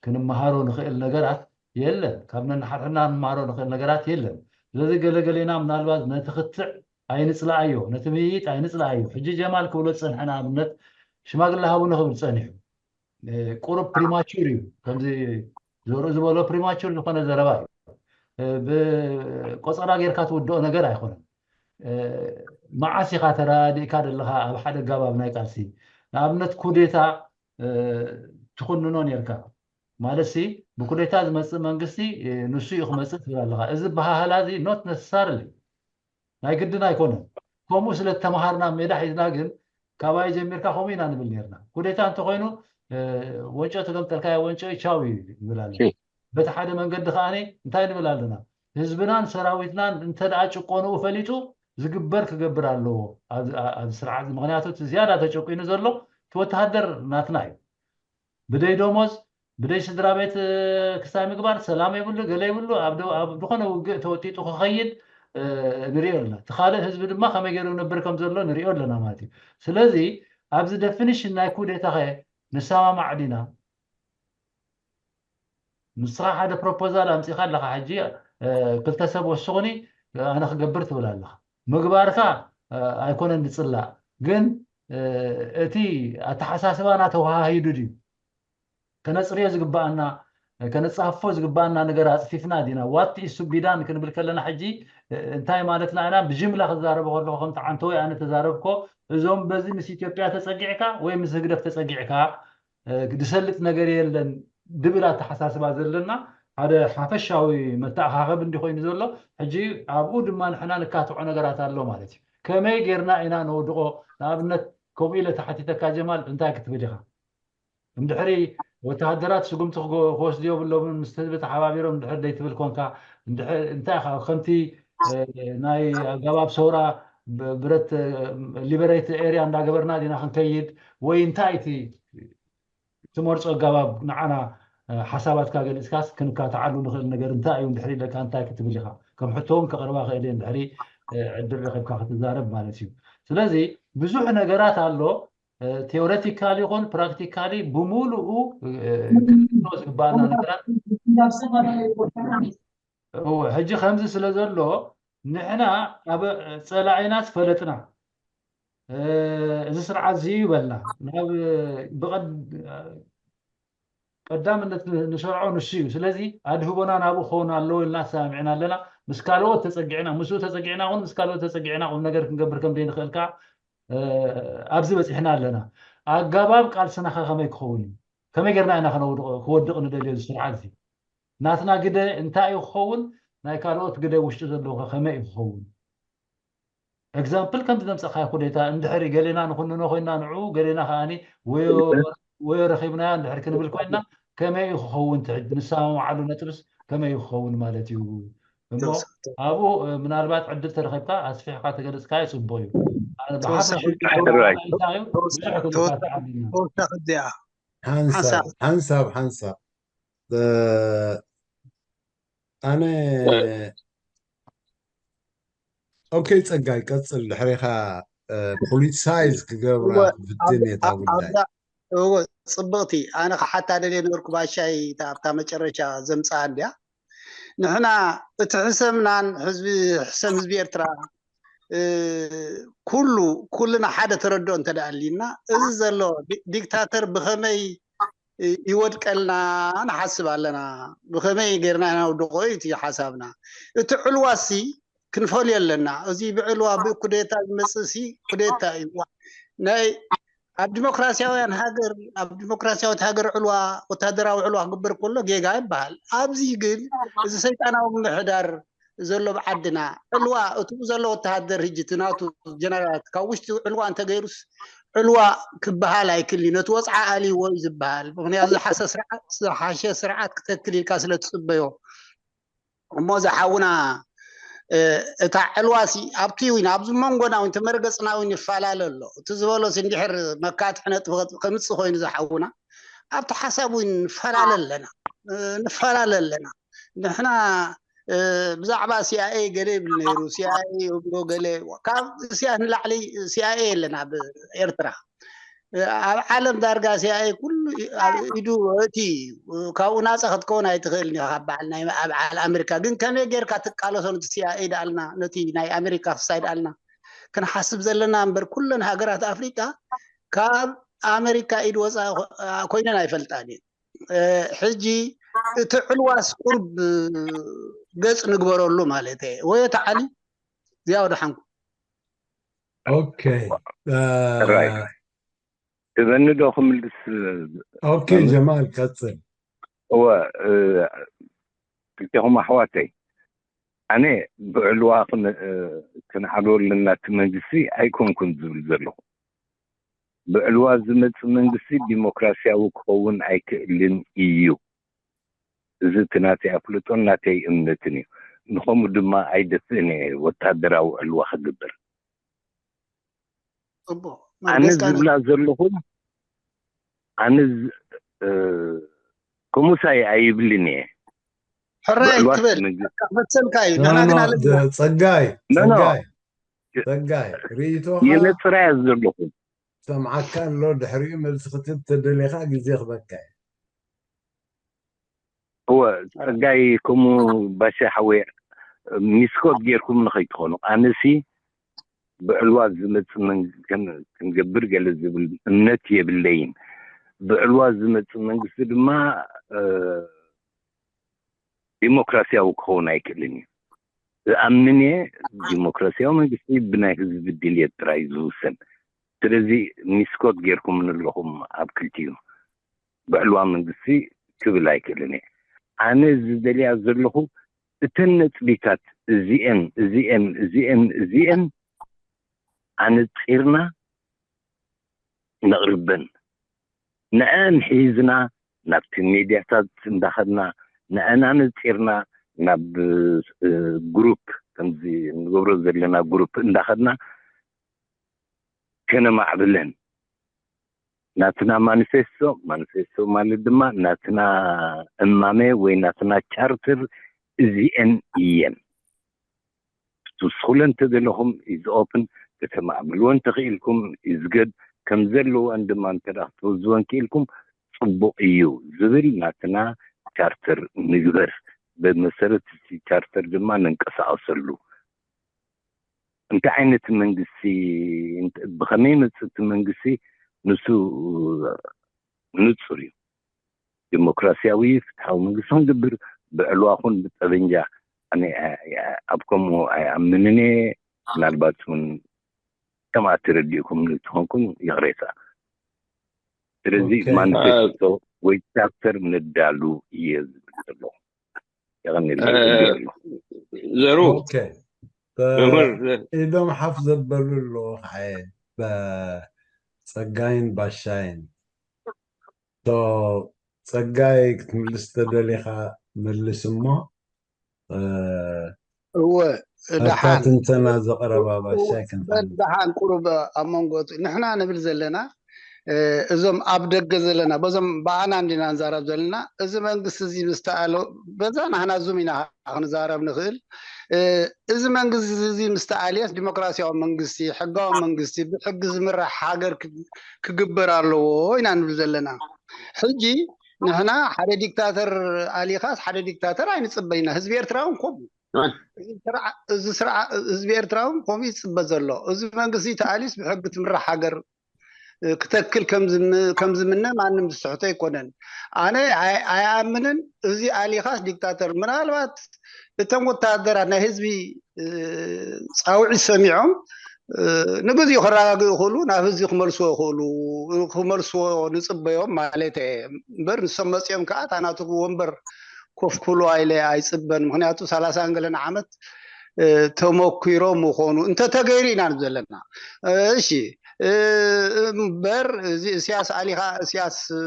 ክንመሃሮ ንኽእል ነገራት የለን ካብ ነንሓድሕድና ንመሃሮ ንኽእል ነገራት የለን ስለዚ ገለገሌና ምናልባት ነቲ ክትዕ ኣይንፅላኣዮ ነቲ ምይይጥ ኣይንፅላኣዮ ሕጂ ጀማል ክብሎ ዝፀንሐ ንኣብነት ሽማግለ ሃቡነ ክብል ፀኒሑ ቁሩብ ፕሪማቹር እዩ ከምዚ ዞርኡ ዝበሎ ፕሪማቹር ዝኾነ ዘረባ እዩ ብቆፀራ ጌርካ ትውድኦ ነገር ኣይኮነን መዓስ ኢኻ ተረዳዲእካ ዘለኻ ኣብ ሓደ ጋባብ ናይ ቃልሲ ንኣብነት ኩዴታ ትኹንኖ ኔርካ ማለት ሲ ብኩዴታ ዝመፅእ መንግስቲ ንሱ እዩ ክመፅእ ትብል ኣለኻ እዚ በሃህላ እዚ not necessarily ናይ ግድን ኣይኮነን ከምኡ ስለ ተምሃርና ሜዳ ሒዝና ግን ካባይ ጀሚርካ ከምኡ ኢና ንብል ነርና ኩዴታ እንተኮይኑ ወንጮ ተገምጠልካዮ ወንጮ ቻው እዩ ንብል ኣለና በቲ ሓደ መንገዲ ከዓኒ እንታይ ንብል ኣለና ህዝብናን ሰራዊትናን እንተ ደኣ ጭቆንኡ ፈሊጡ ዝግበር ክገብር ኣለዎ ኣብዚ ስርዓት ምክንያቱ እቲ ዝያዳ ተጨቂኑ ዘሎ እቲ ወተሃደር ናትና እዩ ብደይ ደሞዝ ብደይ ስድራ ቤት ክስታይ ምግባር፣ ሰላም የብሉ፣ ገለ የብሉ፣ ኣብ ዝኾነ ውግእ ተወጢጡ ክኸይድ ንሪኦ ኣለና። እቲ ካልእ ህዝቢ ድማ ከመይ ገይሩ ይነብር ከም ዘሎ ንሪኦ ኣለና ማለት እዩ። ስለዚ ኣብዚ ደፊኒሽን ናይ ኩዴታ ኸ ንሰማማዕ ዲና? ንስኻ ሓደ ፕሮፖዛል ኣምፂኻ ኣለኻ። ሕጂ ክልተ ሰብ ወስኹኒ ኣነ ክገብር ትብል ኣለኻ። ምግባርካ ኣይኮነን ዝፅላእ፣ ግን እቲ ኣተሓሳስባና ተወሃሂዱ ድዩ? ከነፅርዮ ዝግባኣና፣ ከነፃፍፎ ዝግባኣና ነገር ኣፅፊፍና ዲና? ዋት ኢሱ ቢዳን ክንብል ከለና ሕጂ እንታይ ማለትና ኢና? ብጅምላ ክዛረበ ከለኹ ከምቲ ዓንተወይ ኣነ ተዛረብኮ፣ እዞም በዚ ምስ ኢትዮጵያ ተፀጊዕካ ወይ ምስ ህግደፍ ተፀጊዕካ ዝሰልጥ ነገር የለን ድብል ኣተሓሳስባ ዘለና ሓደ ሓፈሻዊ መተኣኻኸብ እንዲ ኮይኑ ዘሎ። ሕጂ ኣብኡ ድማ ንሕና ንካትዖ ነገራት ኣሎ ማለት እዩ። ከመይ ጌርና ኢና ነወድቆ? ንኣብነት ከምኡ ኢለ ተሓቲተካ ጀማል እንታይ ክትብል ኢኻ? እንድሕሪ ወተሃደራት ስጉምቲ ክወስዱ የብሎምን፣ ምስ ህዝቢ ተሓባቢሮም እንድሕር ደይትብል ኮንካ፣ እንታይ ኢኻ ከምቲ ናይ ኣገባብ ሰውራ ብረት ሊበሬት ኤርያ እንዳገበርና ዲና ክንከይድ ወይ እንታይ እቲ ትመርፆ ኣገባብ ንዓና ሓሳባትካ ገሊፅካስ ክንካትዓሉ ንኽእል ነገር እንታይ እዩ? እንድሕር ኢለካ እንታይ ክትብል ኢኻ? ከም ሕቶ እውን ከቕርባ ክእል እየ እንድሕሪ ዕድል ረኺብካ ክትዛረብ ማለት እዩ። ስለዚ ብዙሕ ነገራት ኣሎ። ቴዎሬቲካሊ ይኹን ፕራክቲካሊ ብምሉኡ ክንክኖ ዝግባኣና ነገራት። ሕጂ ከምዚ ስለ ዘሎ ንሕና ኣብ ፀላኢና ዝፈለጥና እዚ ስርዓት እዚ እዩ በልና ናብ ቀዳምነት ንሰርዖ ንሱ እዩ። ስለዚ ኣድህቦና ናብኡ ክኸውን ኣለዎ ኢልና ተሰማሚዕና ኣለና። ምስ ካልኦት ተፀጊዕና፣ ምስኡ ተፀጊዕና ኹን ምስ ካልኦት ተፀጊዕና ቁም ነገር ክንገብር ከም ዘይንኽእል ከዓ ኣብዚ በፂሕና ኣለና። ኣገባብ ቃልስና ከ ከመይ ክኸውን እዩ? ከመይ ጌርና ኢና ክወድቕ ንደልዮ እዚ ስርዓት እዚ? ናትና ግደ እንታይ እዩ ክኸውን? ናይ ካልኦት ግደ ውሽጢ ዘለዉ ከ ከመይ እዩ ክኸውን? ኤግዛምፕል ከምዚ ዘምፀእካዮ ኩዴታ እንድሕሪ ገሌና ንኹንኖ ኮይና ንዑ ገሌና ከዓኒ ወዮ ረኺብናዮ እንድሕር ክንብል ኮይና ከመይ እዩ ክኸውን? ትሕድ ንሰማማዓሉ ነጥብስ ከመይ እዩ ክኸውን ማለት እዩ? እሞ ኣብኡ ምናልባት ዕድል ተረኺብካ ኣስፊሕካ ተገለፅካዮ ፅቡቅ እዩ። ብሓፈሻ እንታይ እዩ ብዙሕ ክንካታዕ ኣለና። ሓንሳብ ሓንሳብ ሓንሳብ ኣነ ኦኬ፣ ፀጋይ ቀፅል። ድሕሪኻ ፖለቲሳይዝ ክገብራ ክፍትን እየ እታ ጉዳይ። እወ፣ ፅብቕቲ። ኣነ ክሓታ ደልየ ነበርኩ ባሻይ ኣብታ መጨረሻ ዘምፅኣ እንድያ። ንሕና እቲ ሕሰምናን ህዝቢ ሕሰም ህዝቢ ኤርትራ ኩሉ ኩልና ሓደ ተረድኦ እንተደኣ ኣሊና እዚ ዘሎ ዲክታተር ብኸመይ ይወድቀልና ንሓስብ ኣለና። ብኸመይ ጌርና ኢና ውድቆ እዩ እቲ ሓሳብና። እቲ ዕልዋሲ ክንፈልዮ ኣለና። እዚ ብዕልዋ ብኩዴታ ዝመፅእ ሲ ኩዴታ እዩ። ናይ ኣብ ዲሞክራሲያውያን ሃገር ኣብ ዲሞክራሲያዊት ሃገር ዕልዋ ወታደራዊ ዕልዋ ክግበር ከሎ ጌጋ ይበሃል። ኣብዚ ግን እዚ ሰይጣናዊ ምምሕዳር ዘሎ ብዓድና ዕልዋ እቱ ዘሎ ወተሃደር ህጂ እቲ ናቱ ጀነራላት ካብ ውሽጢ ዕልዋ እንተገይሩስ ዕልዋ ክበሃል ኣይክልዩ ነቲ ወፅዓ ኣልይዎ እዩ ዝበሃል። ምክንያቱ ዝሓሸ ስርዓት ክተክል ኢልካ ስለ ትፅበዮ እሞ ዝሓውና እታ ዕልዋሲ ኣብቲ እውን ኣብዚ መንጎና እውን ተመርገፅና እውን ይፈላለ ኣሎ። እቲ ዝበሎስ እንድሕር መካትሒ ነጥቢ ከምፅእ ኮይኑ ዝሓውና ኣብቲ ሓሳብ እውን ንፈላለ ኣለና ንፈላለ ኣለና። ንሕና ብዛዕባ ሲኣይኤ ገለ ይብል ነይሩ። ሲኣይኤ ይብሎ ገለ ካብ ሲያ ንላዕሊ ሲኣይኤ የለን ኣብ ኤርትራ። ኣብ ዓለም ዳርጋ ሲኣይኤ ኩሉ ኣብ ኢዱ እቲ እዩ። ካብኡ ናፃ ክትከውን ኣይትኽእል ኒ ካብ በዓል ናይ ኣብ ዓል ኣሜሪካ ግን ከመይ ጌርካ ትቃለሶ ነቲ ሲኣይኤ ደኣልና ነቲ ናይ ኣሜሪካ ፍሳይ ደኣልና ክንሓስብ ዘለና እምበር ኩለን ሃገራት ኣፍሪቃ ካብ ኣሜሪካ ኢድ ወፃ ኮይነን ኣይፈልጣን እዩ። ሕጂ እቲ ዕልዋስ ቁርብ ገፅ ንግበረሉ ማለት እየ ወይ ተዓሊ እዚኣ ወደ ሓንኩ ኦኬ ትበኒ ዶ ክምልስ ኦኬ ጀማል ቀፅል እወ ክልቴኹም ኣሕዋተይ ኣነ ብዕልዋ ክንዓልወሉ ኣለና እቲ መንግስቲ ኣይኮንኩን ዝብል ዘለኹ ብዕልዋ ዝመፅእ መንግስቲ ዲሞክራሲያዊ ክኸውን ኣይክእልን እዩ። እዚ እቲ ናተይ ኣፍልጦን ናተይ እምነትን እዩ። ንኸምኡ ድማ ኣይደፍእን እየ ወታደራዊ ዕልዋ ክግበር። ኣነ ዝብላ ዘለኹ ኣነ ምሳይ ኣይብልን እየ። ሕራይ ብዕልዋት ትበል መንግስቲ መሰልካ እዩ። ኖ ንሕና ኖ ግን ኣለና። ደ- ጸጋይ ኖ፣ ኖ። ጸጋይ ጸጋይ ርእይቶኻ የነጽራ እየ ዘለኹ። ሰምዓካ ኣሎ። ድሕሪኡ መልሲ ክትብ ተደሊኻ ግዜ ክበካ እዩ። እወ ጸጋይ፣ ከምኡ ባሻ ሓወይ፣ ሚስኮት ጌርኩም ንኸይትኾኑ። ኣነሲ ብዕልዋ ዝመጽእ መን- ከን- ክንገብር ገለ ዝብል እምነት የብለይን። ብዕልዋ ዝመጽእ መንግስቲ ድማ እ፣ ዲሞክራሲያዊ ክኸውን ኣይክእልን እዩ። ዝኣምን እየ፣ ዲሞክራሲያዊ መንግስቲ ብናይ ህዝቢ ድልየት ጥራይ እዩ ዝውሰን። ስለዚ ሚስኮት ጌርኩም ንለኹም ኣብ ክልቲኡ ብዕልዋ መንግስቲ ክብል ኣይክእልን እየ። ኣነ ዝደልያ ዘለኹ እተን ነጥቢታት እዚኤን እዚኤን እዚኤን እዚኤን ኣነጺርና ነቕርበን። ንዐን ሒዝና ናብቲ ሜድያታት እንዳኸድና፣ ንዐን ኣነጺርና ናብ እ፣ ግሩፕ፣ ከምዚ ንገብሮ ዘለና ግሩፕ እንዳኸድና ከነማዕብለን። ናትና ማኒፌስቶ፣ ማኒፌስቶ ማለት ድማ ናትና እማመ ወይ ናትና ቻርተር እዚኤን እየን። ክትውስኹለን እንተደለኹም ኢዝ ኦፕን፣ ከተማዕብልወን እንተኽኢልኩም ኢዝ ገድ፣ ከም ዘለወን ድማ እንተ ደኣ ክትወዝወን ክኢልኩም ጽቡቕ እዩ ዝብል ናትና ቻርተር ንግበር። ብመሰረት እቲ ቻርተር ድማ ንንቀሳቐሰሉ። እንታይ ዓይነት መንግስቲ፣ እንት- ብኸመይ መጽእ እቲ መንግስቲ ንሱ ንጹር እዩ። ዲሞክራሲያዊ ፍትሓዊ መንግስቲ ክንገብር ብዕልዋ ኹን ብጠበንጃ ኣነ ኣ- ኣ- ኣብ ከምኡ ኣይኣምንን እየ። ምናልባት እውን ከምኣ ተረዲእኩም ንትኾንኩም ይቕሬታ። ስለዚ ኦኬ። ማኒፌስቶ ወይ ቻርተር ነዳሉ እየ ዝብል ዘለኹ። የቐንየለይ። እ፣ ጽቡቕ ኣለኹ። ዘሩ ኦኬ። ተ- መምህር ኢዶም ሓፍ ዘበሉ ኣለዉ። ከዓየ ጸጋይን ባሻይን። ቶ ጸጋይ ክትምልስ ተደሊኻ መልስ እሞ እ፣ እወ ኣብታ ደሓን ትንተና ዘቕረባ ባሻይ በል ክንፈልጥ ደሓን ቁሩብ ኣብ መንጎ እቲ ንሕና ንብል ዘለና እ፣ እዞም ኣብ ደገ ዘለና በዞም ብኣና እንዲና ንዛረብ ዘለና። እዚ መንግስቲ እዚ ምስ ተኣለ በዛ ናህና ዙም ኢና ክንዛረብ ንኽእል። እ፣ እዚ መንግስቲ እዚ ምስ ተኣልየስ ዲሞክራሲያዊ መንግስቲ፣ ሕጋዊ መንግስቲ፣ ብሕጊ ዝምራሕ ሃገር ክ- ክግበር ኣለዎ ኢና ንብል ዘለና። ሕጂ ንሕና ሓደ ዲክታተር ኣሊኻስ ሓደ ዲክታተር ኣይንጽበይና። ህዝቢ ኤርትራ እውን ከምኡ። እዚ ስርዓ- እዚ ስርዓ- ህዝቢ ኤርትራ እውን ከምኡ ይጽበ ዘሎ። እዚ መንግስቲ ተኣልዩስ ብሕጊ ትምራሕ ሃገር እ፣ ክተክል ከም ዝም- ከም ዝምነ ማንም ዝስሕቶ ኣይኮነን። ኣነ ኣይ- ኣይኣምንን። እዚ ኣሊኻስ ዲክታተር ምናልባት እቶም ወታደራት ናይ ህዝቢ እ፣ ጻውዒት ሰሚዖም እ፣ ንግዚኡ ከረጋግኡ ይኽእሉ፣ ናብ ህዝቢ ክመልስዎ ይኽእሉ፣ ክመልስዎ ንጽበዮም ማለት እየ። እምበር ንሶም መጺኦም ከዓ እታ ናቱ ወንበር ኮፍ ክብሉ ኢለ ኣይጽበን። ምኽንያቱ ሰላሳን ገለን ዓመት እ፣ ተመኲሮ ምኾኑ እንተተገይሩ ኢና ንብል ዘለና። እ፣ እሺ እ፣ እምበር እዚ እስያስ ኣሊኻ እስያስ እ፣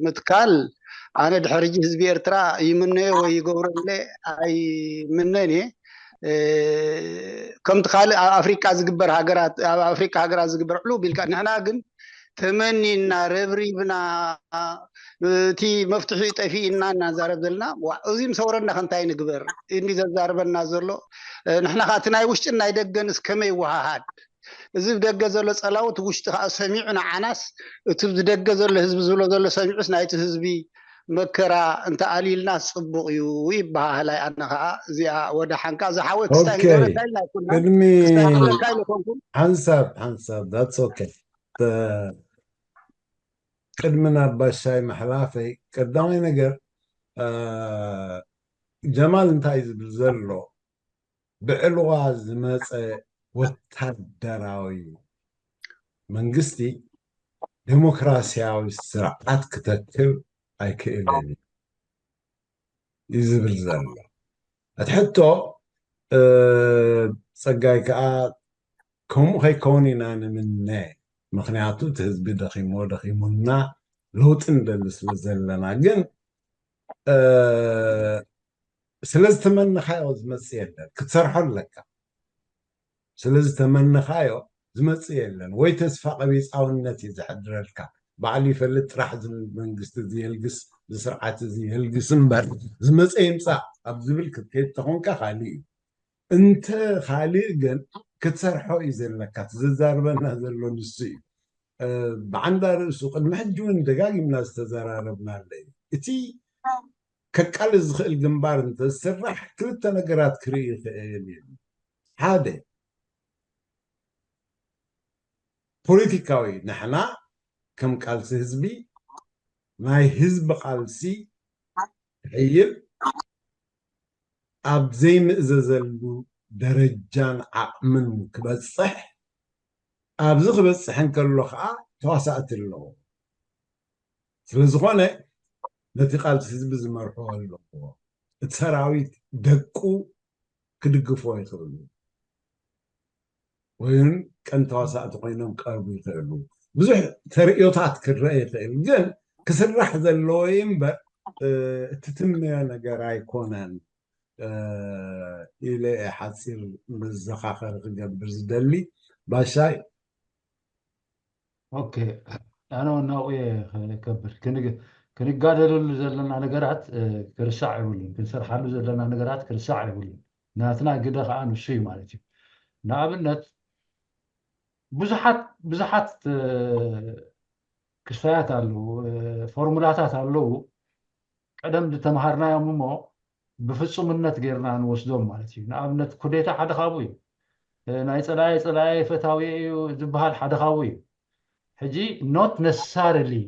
ምትካል ኣነ ድሕሪ ሕጂ ህዝቢ ኤርትራ ይምነዮ ወይ ይገብሮ ኢለ ኣይምነን እየ። እ፣ ከምቲ ካልእ ኣብ ኣፍሪቃ ዝግበር ሃገራት ኣብ ኣፍሪቃ ሃገራት ዝግበር ዕሉ ቢልካ ንሕና ግን ተመኒና ረብሪብና እቲ መፍትሒ ጠፊእና እናዛረብ ዘለና ዋ፣ እዚ ምስ ኣውረድና ከ እንታይ ንግበር እንዲ ዘዛርበና ዘሎ። እ፣ ንሕና ከዓ እቲ ናይ ውሽጥን ናይ ደገንስ ከመይ ይወሃሃድ? እዚ ብደገ ዘሎ ጸላውቲ ውሽጢ ከዓ ሰሚዑ ንዓናስ እቲ ብደገ ዘሎ ህዝቢ ዝብሎ ዘሎ ሰሚዑስ ናይቲ ህዝቢ መከራ እንተኣልዩልና ጽቡቕ እዩ ይበሃሃል። ኣይ ኣነ ከዓ እዚኣ ወደ ሓንካ ዝሓወ ክስታይ ኦኬ ንገብረካ ኢልና ኣይኮንና ቅድሚ ክስታይ ንገብረካ ኢለ ኮንኩን ሓንሳብ ሓንሳብ that's okay ተ- ቅድሚ ናብ ባሻይ ምሕላፈይ ቀዳማይ ነገር እ፣ ጀማል እንታይ ዝብል ዘሎ ብዕልዋ ዝመፀ ወታደራዊ መንግስቲ ዴሞክራሲያዊ ስርዓት ክተክል ኣይክእልን እዩ ዝብል ዘሎ እቲ ሕቶ እ፣ ፀጋይ ከዓ ከምኡ ከይከውን ኢና ንምነ ምክንያቱ እቲ ህዝቢ ደኺሞ ደኺሙና ለውጢ ንደሊ ስለ ዘለና ግን እ፣ ስለ ዝተመነኻዮ ዝመፅእ የለን ክትሰርሖ ኣለካ ስለ ዝተመነኻዮ ዝመፅእ የለን ወይ ተስፋ ቀቢፃውነት እዩ ዝሕድረልካ ባዕሉ ይፈልጥ ጥራሕ ዝብል መንግስቲ እዚ የልግስ፣ እዚ ስርዓት እዚ የልግስ እምበር ዝመፀ ይምፃእ ኣብ ዝብል ክትከይድ ተኾንካ ካልእ እዩ። እንተ ካልእ ግን ክትሰርሖ እዩ ዘለካ። እቲ ዘዛርበና ዘሎ ንሱ እዩ። ብዓንዳ ርእሱ ቅድሚ ሕጂ እውን ደጋጊምና ዝተዘራረብናለ እዩ። እቲ ከቃልስ ዝኽእል ግንባር እንተዝስራሕ ክልተ ነገራት ክርኢ ይኽእል እዩ። ሓደ ፖለቲካዊ፣ ንሕና ከም ቃልሲ ህዝቢ ናይ ህዝቢ ቃልሲ ክሕይል ኣብ ዘይምእዘዘሉ ደረጃን ዓቕምን ክበፅሕ፣ ኣብዚ ክበፅሕ እንከሎ ከዓ ተዋሳእቲ ኣለዎ። ስለዝኾነ ነቲ ቃልሲ ህዝቢ ዝመርሖ ኣለዎ። እቲ ሰራዊት ደቁ ክድግፎ ይኽእሉ ወይም ቀንዲ ተዋሳእቲ ኮይኖም ክቀርቡ ይኽእሉ። ብዙሕ ተርእዮታት ክረአ ይኽእል፣ ግን ክስራሕ ዘለዎ እዩ እምበር እቲ ትምነዮ ነገር ኣይኮነን ኢለ ሓፂር መዘኻኸሪ ክገብር ዝደሊ። ባሻይ ኦኬ፣ ኣነ እውን ናብኡ እየ ከብል። ክንጋደለሉ ዘለና ነገራት ክርሳዕ የብሉን፣ ክንሰርሓሉ ዘለና ነገራት ክርሳዕ የብሉን። ናትና ግደ ከዓ ንሱ እዩ ማለት እዩ። ንኣብነት ብዙሓት ብዙሓት ክስታያት ኣለዉ፣ ፎርሙላታት ኣለዉ ቀደም ዝተምሃርናዮም እሞ ብፍፁምነት ጌርና ንወስዶም ማለት እዩ። ንኣብነት ኩዴታ ሓደ ካብኡ እዩ። ናይ ፀላኢ ፀላኢ ፈታዊ እዩ ዝበሃል ሓደ ካብኡ እዩ። ሕጂ not necessarily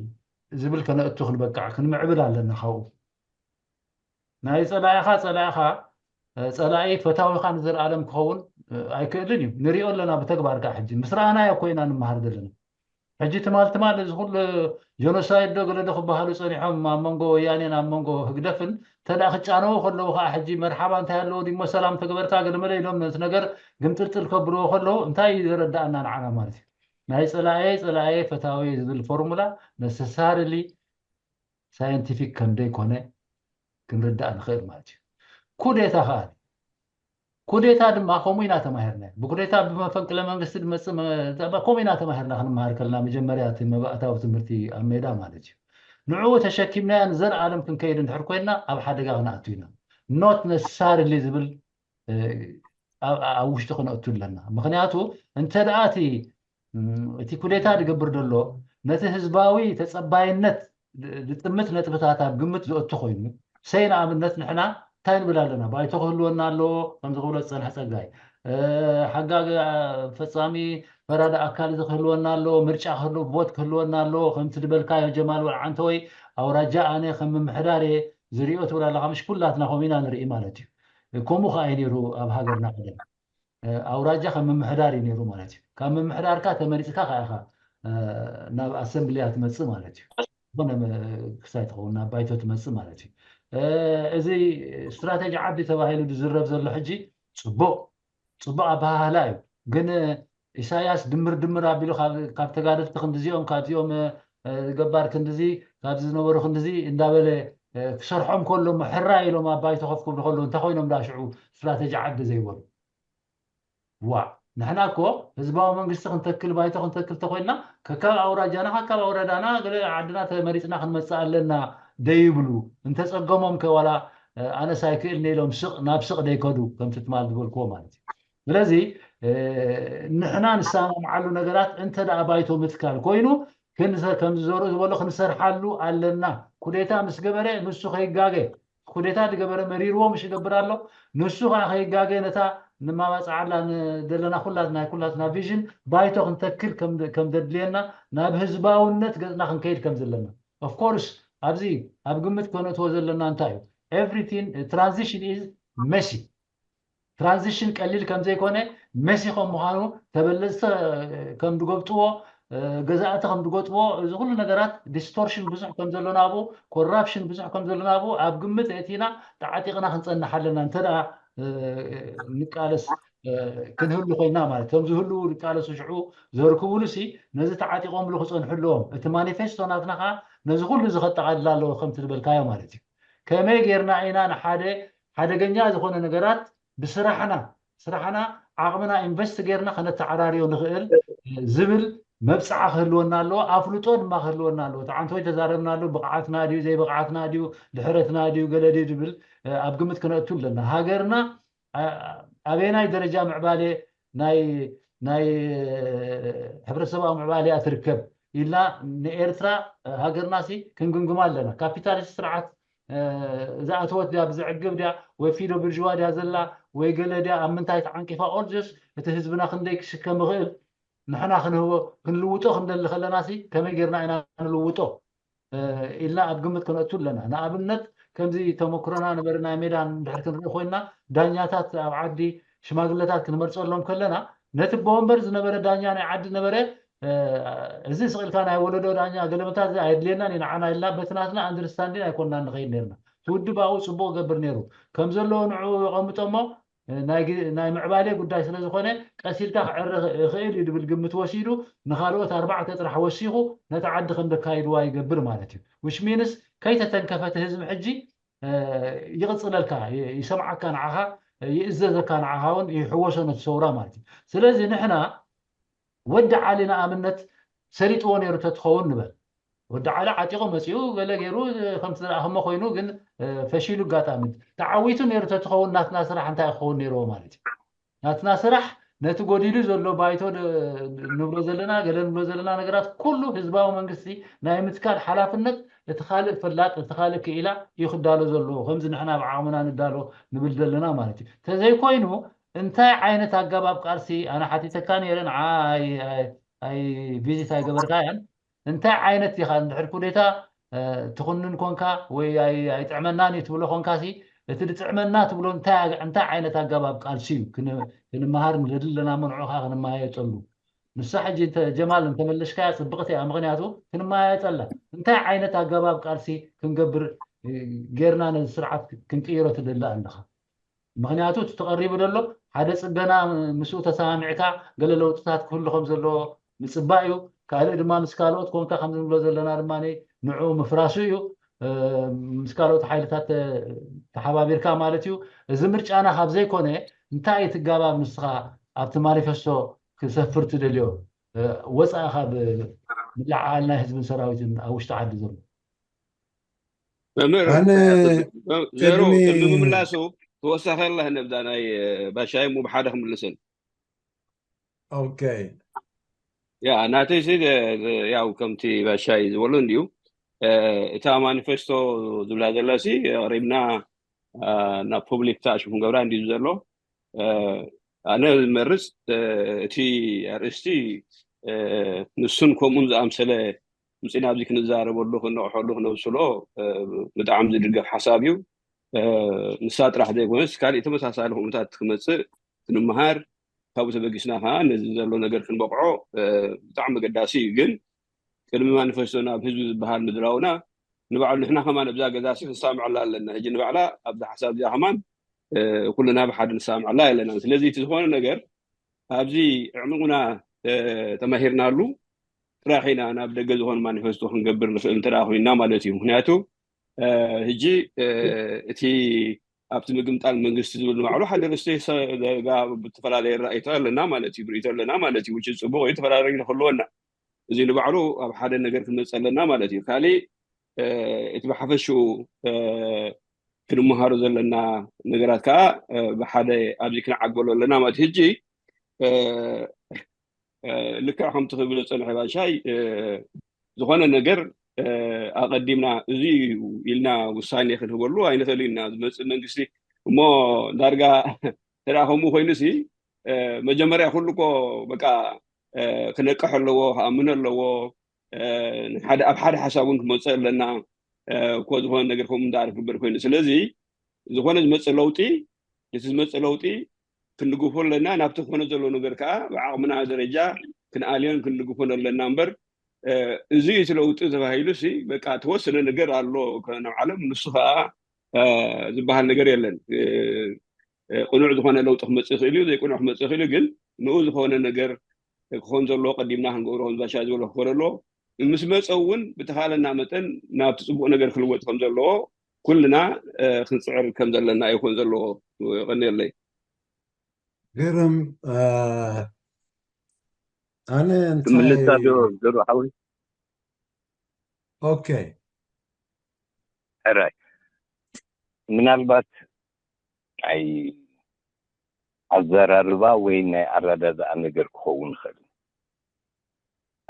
ዝብል ከነእቱ ክንበቃዕ ክንምዕብል ኣለና። ካብኡ ናይ ፀላኢኻ ፀላኢኻ ፀላኢ ፈታዊኻ ንዘለኣለም ክኸውን ኣይክእልን እዩ። ንሪኦ ኣለና ብተግባር ከዓ ሕጂ ምስ ረኣናዮ ኮይና ንምሃር ዘለና። ሕጂ ትማል ትማል እዚ ኩሉ ጀኖሳይድ ዶ ገለ ዶ ክበሃሉ ፀኒሖም ኣብ መንጎ ወያኔን ኣብ መንጎ ህግደፍን ተዳ ክጫነው ከለዉ ከዓ ሕጂ መርሓባ እንታይ ኣለዎ ዲሞ ሰላም ተገበርካ ገለመለ ኢሎም ነቲ ነገር ግምጥልጥል ከብልዎ ከለዉ እንታይ እዩ ዘረዳእና ንዓና ማለት እዩ። ናይ ፀላኤ ፀላኤ ፈታዊ ዝብል ፎርሙላ ነሰሳርሊ ሳይንቲፊክ ከምደይኮነ ክንርዳእ ንኽእል ማለት እዩ። ኩዴታ ከዓ ኩዴታ ድማ ከምኡ ኢና ተማሂርና። ብኩዴታ ብመፈንቅለ መንግስቲ ዝመፅእ ከምኡ ኢና ተማሂርና። ክንመሃር ከለና መጀመርያ እቲ መባእታዊ ትምህርቲ ኣብ ሜዳ ማለት እዩ። ንዕኡ ተሸኪምናዮ ንዘለኣለም ክንከይድ እንድሕር ኮይንና ኣብ ሓደጋ ክንኣቱ ኢና። not necessarily ዝብል ኣብ ውሽጢ ክነእቱ ኣለና። ምክንያቱ እንተ ደኣ እቲ እቲ ኩዴታ ዝገብር ዘሎ ነቲ ህዝባዊ ተፀባይነት ዝጥምት ነጥብታት ኣብ ግምት ዘእቱ ኮይኑ ሰይ ንኣብነት ንሕና እንታይ ንብል ኣለና? ባይቶ ክህልወና ኣለዎ ከምዚ ክብሎ ዝፀንሐ ፀጋይ ሓጋግ ፈፃሚ ፈራዲ ኣካል እዚ ክህልወና ኣለዎ፣ ምርጫ ክህልው፣ ቮት ክህልወና ኣለዎ። ከምቲ ዝበልካዮ ጀማል ወልዓንተ ወይ ኣውራጃ ኣነ ከም ምምሕዳር እየ ዝሪኦ ትብል ኣለኻ። ምሽ ኩላትና ከምኡ ኢና ንርኢ ማለት እዩ። ከምኡ ከዓ እዩ ነይሩ ኣብ ሃገርና ቀደም። ኣውራጃ ከም ምምሕዳር እዩ ነይሩ ማለት እዩ። ካብ ምምሕዳርካ ተመሪፅካ ከዓ ኢኻ ናብ ኣሰምብሊያ ትመፅእ ማለት እዩ። ዝኾነ ክስታይ ትኸውን ናብ ባይቶ ትመፅእ ማለት እዩ። እዚ ስትራቴጂ ዓዲ ተባሂሉ ዝዝረብ ዘሎ ሕጂ ፅቡቕ ፅቡቕ ኣበሃህላ እዩ። ግን ኢሳያስ ድምር ድምር ኣቢሉ ካብ ተጋደልቲ ክንዲዚኦም ካብዚኦም ገባር ክንዲዚ ካብዚ ዝነበሩ ክንዲዚ እንዳበለ ክሰርሖም ከሎ ሕራይ ኢሎም ኣብ ባይቶ ከፍ ክብሉ ከለዉ እንታይ ኮይኖም ዳ ሽዑ ስትራቴጂ ዓዲ ዘይበሉ? ዋእ ንሕና እኮ ህዝባዊ መንግስቲ ክንተክል ባይቶ ክንተክል ተኮይንና ከካብ ኣውራጃና ከካብ ኣውረዳና ገለ ዓድና ተመሪፅና ክንመፅእ ኣለና ደይብሉ እንተፀገሞም ከ ዋላ ኣነስ ኣይክእልን ኢሎም ስቕ ናብ ስቕ ደይከዱ ከምቲ ትማል ዝበልክዎ ማለት እዩ። ስለዚ ንሕና ንሰማምዓሉ ነገራት እንተ ደኣ ባይቶ ምትካል ኮይኑ ከምዚ ዘርኡ ዝበሎ ክንሰርሓሉ ኣለና። ኩዴታ ምስ ገበረ ንሱ ከይጋገ ኩዴታ ዝገበረ መሪርዎ ምሽ ይገብር ኣሎ። ንሱ ከዓ ከይጋገ ነታ ንማባፅዓላ ዘለና ኩላት ናይ ኩላትና ቪዥን ባይቶ ክንተክል ከም ዘድልየና ናብ ህዝባውነት ገፅና ክንከይድ ከም ዘለና ኦፍኮርስ ኣብዚ ኣብ ግምት ከነእትዎ ዘለና እንታይ እዩ? Everything transition is messy። ትራንዚሽን ቀሊል ከም ዘይኮነ መሲ ከም ምዃኑ ተበለፅቲ ከም ዝጎብጥዎ ገዛእቲ ከም ዝጎጥዎ እዚ ኩሉ ነገራት ዲስቶርሽን ብዙሕ ከም ዘሎ ናብኡ ኮራፕሽን ብዙሕ ከም ዘሎ ናብኡ ኣብ ግምት እቲና ተዓጢቕና ክንፀንሕ ኣለና እንተ ንቃለስ ክንህሉ ኮይና ማለት እቶም ዝህልው ዝቃለሱ ሽዑ ዘርክቡሉ ሲ ነዚ ተዓጢቖምሉ ክፀንሑ ኣለዎም እቲ ማኒፌስቶ ናትና ከዓ ነዚ ኩሉ እዚ ከጠቓልል ኣለዎ ከምቲ ዝበልካዮ ማለት እዩ ከመይ ጌርና ኢና ንሓደ ሓደገኛ ዝኾነ ነገራት ብስራሕና ስራሕና ዓቕምና ኢንቨስት ጌርና ከነተዓራርዮ ንኽእል ዝብል መብፅዓ ክህልወና ኣለዎ፣ ኣፍልጦ ድማ ክህልወና ኣለዎ። እቲ ዓንተወይ ተዛረብናሉ፣ ብቕዓትና ድዩ ዘይብቕዓትና ድዩ ድሕረትና ድዩ ገለ ድዩ ዝብል ኣብ ግምት ክነእቱ ኣለና። ሃገርና ኣበየናይ ደረጃ ምዕባለ ናይ ናይ ሕብረተሰባዊ ምዕባለ እያ ትርከብ ኢልና ንኤርትራ ሃገርናሲ ክንግምግማ ኣለና። ካፒታሊስት ስርዓት ዝኣተወት ድያ ብዘዕግብ ድያ ወይ ፊዶ ብርዥዋ ድያ ዘላ ወይ ገለ ድያ ኣብ ምንታይ ተዓንቂፋ ኦልጀስ እቲ ህዝብና ክንደይ ክሽከም ይኽእል ንሕና ክንህቦ ክንልውጦ ክንደሊ ከለናሲ ከመይ ጌርና ኢና ንልውጦ ኢልና ኣብ ግምት ከነእቱ ኣለና። ንኣብነት ከምዚ ተመክሮና ነበረ ናይ ሜዳ እንድሕር ክንርኢ ኮይና ዳኛታት ኣብ ዓዲ ሽማግለታት ክንመርፀሎም ከለና ነቲ ብወንበር ዝነበረ ዳኛ ናይ ዓዲ ነበረ እዚ ስቕ ኢልካ ናይ ወለዶ ዳኛ ገለመታት እዚ ኣየድልየናን እዩ ንዓና ኢልና በቲ ናትና ኣንደርስታንዲን ኣይኮንና ንኸይድ ነርና። እቲ ውድብ ኣብኡ ፅቡቕ ገብር ነይሩ ከም ዘለዎ ንዕኡ የቐምጦ እሞ ናይ ምዕባሌ ጉዳይ ስለ ዝኾነ ቀስ ኢልካ ክዕረ ይኽእል እዩ ዝብል ግምት ወሲዱ ንኻልኦት ኣርባዕተ ጥራሕ ወሲኹ ነቲ ዓዲ ከም ዘካይድዋ ይገብር ማለት እዩ። Which means ከይተተንከፈ እቲ ህዝቢ ሕጂ ይቕፅለልካ፣ ይሰምዓካ፣ ንዓኻ ይእዘዘካ፣ ንዓኻ እውን ይሕወሶ ነቲ ሰውራ ማለት እዩ። ስለዚ ንሕና ወዲ ዓሊ ንኣብነት ሰሊጥዎ ነይሩ ተትኸውን ንበል። ወዲ ዓሊ ዓጢቑ መፂኡ ገለ ገይሩ ከምቲ ዝረኣኸሞ ኮይኑ ግን ፈሺሉ ኣጋጣሚ ተዓዊቱ ነይሩ ተትኸውን ናትና ስራሕ እንታይ ክኸውን ነይርዎ ማለት እዩ። ናትና ስራሕ ነቲ ጎዲሉ ዘሎ ባይቶ ንብሎ ዘለና ገለ ንብሎ ዘለና ነገራት ኩሉ ህዝባዊ መንግስቲ ናይ ምትካል ሓላፍነት እቲ ካልእ ፈላጥ እቲ ካልእ ክኢላ እዩ ክዳሎ ዘለዎ ከምዚ ንሕና ብዓቕምና ንዳሎ ንብል ዘለና ማለት እዩ። ተዘይኮይኑ እንታይ ዓይነት ኣገባብ ቃልሲ ኣነ ሓቲተካ ነይረ ንዓ ኣይ ቪዚት ኣይገበርካያን እንታይ ዓይነት ኢኻ እንድሕር ኩዴታ ትኹንን ኮንካ ወይ ኣይጥዕመናን እዩ ትብሎ ኮንካ ሲ እቲ ዝጥዕመና ትብሎ እንታይ ዓይነት ኣገባብ ቃልሲ እዩ ክንመሃር ንደሊ ኣለና እሞ ንዕኻ ክንመሃየጠሉ ንሳ ሕጂ ጀማል እንተመለሽካያ ፅብቕቲ እያ ምክንያቱ ክንመያየጠላ እንታይ ዓይነት ኣገባብ ቃልሲ ክንገብር ጌርና ነዚ ስርዓት ክንቅይሮ ትደሊ ኣለኻ ምክንያቱ እቲ ተቐሪቡ ዘሎ ሓደ ፅገና ምስኡ ተሰማሚዕካ ገለ ለውጥታት ክህሉ ከም ዘለዎ ምፅባእ እዩ። ካልእ ድማ ምስ ካልኦት ኮንካ ከም ንብሎ ዘለና ድማ ንዑ ምፍራሱ እዩ። ምስ ካልኦት ሓይልታት ተሓባቢርካ ማለት እዩ። እዚ ምርጫና ካብ ዘይኮነ እንታይ እዩ ትጋባብ ንስኻ ኣብቲ ማኒፌስቶ ክሰፍር ትደልዮ ወፃኢ ካብ ምልዕዓል ናይ ህዝብን ሰራዊትን ኣብ ውሽጢ ዓዲ ዘሎ መምህር ኣነ ዜሮ ቅድሚ ቅድሚ ምምላሱ ተወሳኺ ኣላ ነብዛ ናይ ባሻይ እሞ ብሓደ ክምልስን ኦኬ ያ ናተይ ሲ ያው ከምቲ ባሻይ ዝበሎ እንዲዩ እታ ማኒፌስቶ ዝብላ ዘለሲ ኣቅሪብና ናብ ፐብሊክ ተኣሽፉ ገብራ እንዲዩ ዘሎ ኣነ ዝመርፅ እቲ ኣርእስቲ ንሱን ከምኡን ዝኣምሰለ ምፅና ኣብዚ ክንዛረበሉ ክነቕሐሉ ክነብስሎ ብጣዕሚ ዝድገፍ ሓሳብ እዩ ንሳ ጥራሕ ዘይኮነስ ካሊእ ተመሳሳሊ ኩነታት ክመፅእ ክንመሃር ካብኡ ተበጊስና ከዓ ነዚ ዘሎ ነገር ክንበቕዖ ብጣዕሚ መገዳሲ እዩ ግን ቅድሚ ማኒፌስቶ ናብ ህዝቢ ዝበሃል ምድራውና ንባዕሉ ንሕና ከማን ኣብዛ ገዛ ሲ ክንሳምዐላ ኣለና ሕጂ ንባዕላ ኣብዛ ሓሳብ እዚኣ ከማን ኩልና ብሓደ ንሳምዐላ ኣለና ስለዚ እቲ ዝኾነ ነገር ኣብዚ ዕምቑና ተማሂርናሉ ጥራሕ ኢና ናብ ደገ ዝኾነ ማኒፌስቶ ክንገብር ንኽእል እንተ ኮይና ማለት እዩ ምክንያቱ ሕጂ እቲ ኣብቲ ምግምጣል መንግስቲ ዝብል ንባዕሉ ሓደ ርእስቲ ብዝተፈላለየ ራእይቶ ኣለና ማለት እዩ ርእይቶ ኣለና ማለት እዩ ውጭ ፅቡቅ እዩ ተፈላለዩ ንክህልወና እዚ ንባዕሉ ኣብ ሓደ ነገር ክንመፅ ኣለና ማለት እዩ ካሊእ እቲ ብሓፈሽኡ ክንመሃሮ ዘለና ነገራት ከዓ ብሓደ ኣብዚ ክንዓግበሉ ኣለና ማለት ሕጂ ልክዕ ከምቲ ክብል ዝፀንሐ ባሻይ ዝኾነ ነገር ኣቐዲምና እዚ ኢልና ውሳኔ ክንህበሉ ኣይንኽእል ኢና ዝመፅእ መንግስቲ እሞ ዳርጋ ተዳ ከምኡ ኮይኑ ሲ መጀመርያ ኩሉ ኮ በቃ ክነቅሕ ኣለዎ ክኣምን ኣለዎ ሓደ ኣብ ሓደ ሓሳብ እውን ክመፅእ ኣለና እኮ ዝኾነ ነገር ከምኡ እንዳኣረ ክግበር ኮይኑ ስለዚ ዝኾነ ዝመፅእ ለውጢ እቲ ዝመፅእ ለውጢ ክንድግፎ ኣለና ናብቲ ክኾነ ዘሎ ነገር ከዓ ብዓቕምና ደረጃ ክንኣልዮን ክንድግፎን ኣለና እምበር እዚ እቲ ለውጢ ተባሂሉ ሲ በቃ ተወሰነ ነገር ኣሎ ከነብ ዓለም ንሱ ከዓ ዝበሃል ነገር የለን ቅኑዕ ዝኾነ ለውጢ ክመፅእ ይኽእል እዩ ዘይቅኑዕ ክመፅእ ይኽእል እዩ ግን ንኡ ዝኾነ ነገር ክኾን ዘለዎ ቀዲምና ክንገብሮ ከም ባሻ ዝበሎ ክኾን ኣለዎ ምስ መፀ እውን ብተኻለና መጠን ናብቲ ፅቡቅ ነገር ክልወጥ ከም ዘለዎ ኩልና ክንፅዕር ከም ዘለና ይኾን ዘለዎ ቀኒለይ ግርም ኣነ እንታይ ትምልሳ ዶ ዘሩ ሓወይ? ኦኬ ሕራይ ምናልባት ናይ ኣዘራርባ ወይ ናይ ኣረዳድኣ ነገር ክኸውን ይኽእል።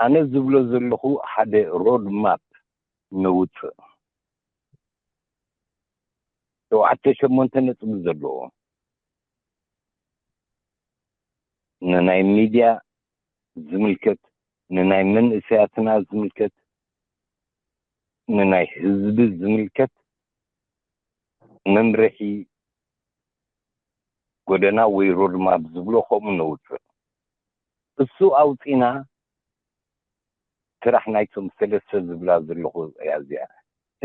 ኣነ ዝብሎ ዘለኹ ሓደ ሮድ ማፕ ነውፅእ። ሸውዓተ ሸሞንተ ነጥቢ ዘለዎ ንናይ ሚድያ ዝምልከት፣ ንናይ መንእሰያትና ዝምልከት፣ ንናይ ህዝቢ ዝምልከት መምርሒ ጎደና ወይ ሮድማፕ ዝብሎ ከምኡ ነውፅእ። እሱ ኣውፂና ስራሕ ናይቶም ሰለስተ ዝብላ ዘለኹ እያ እዚኣ።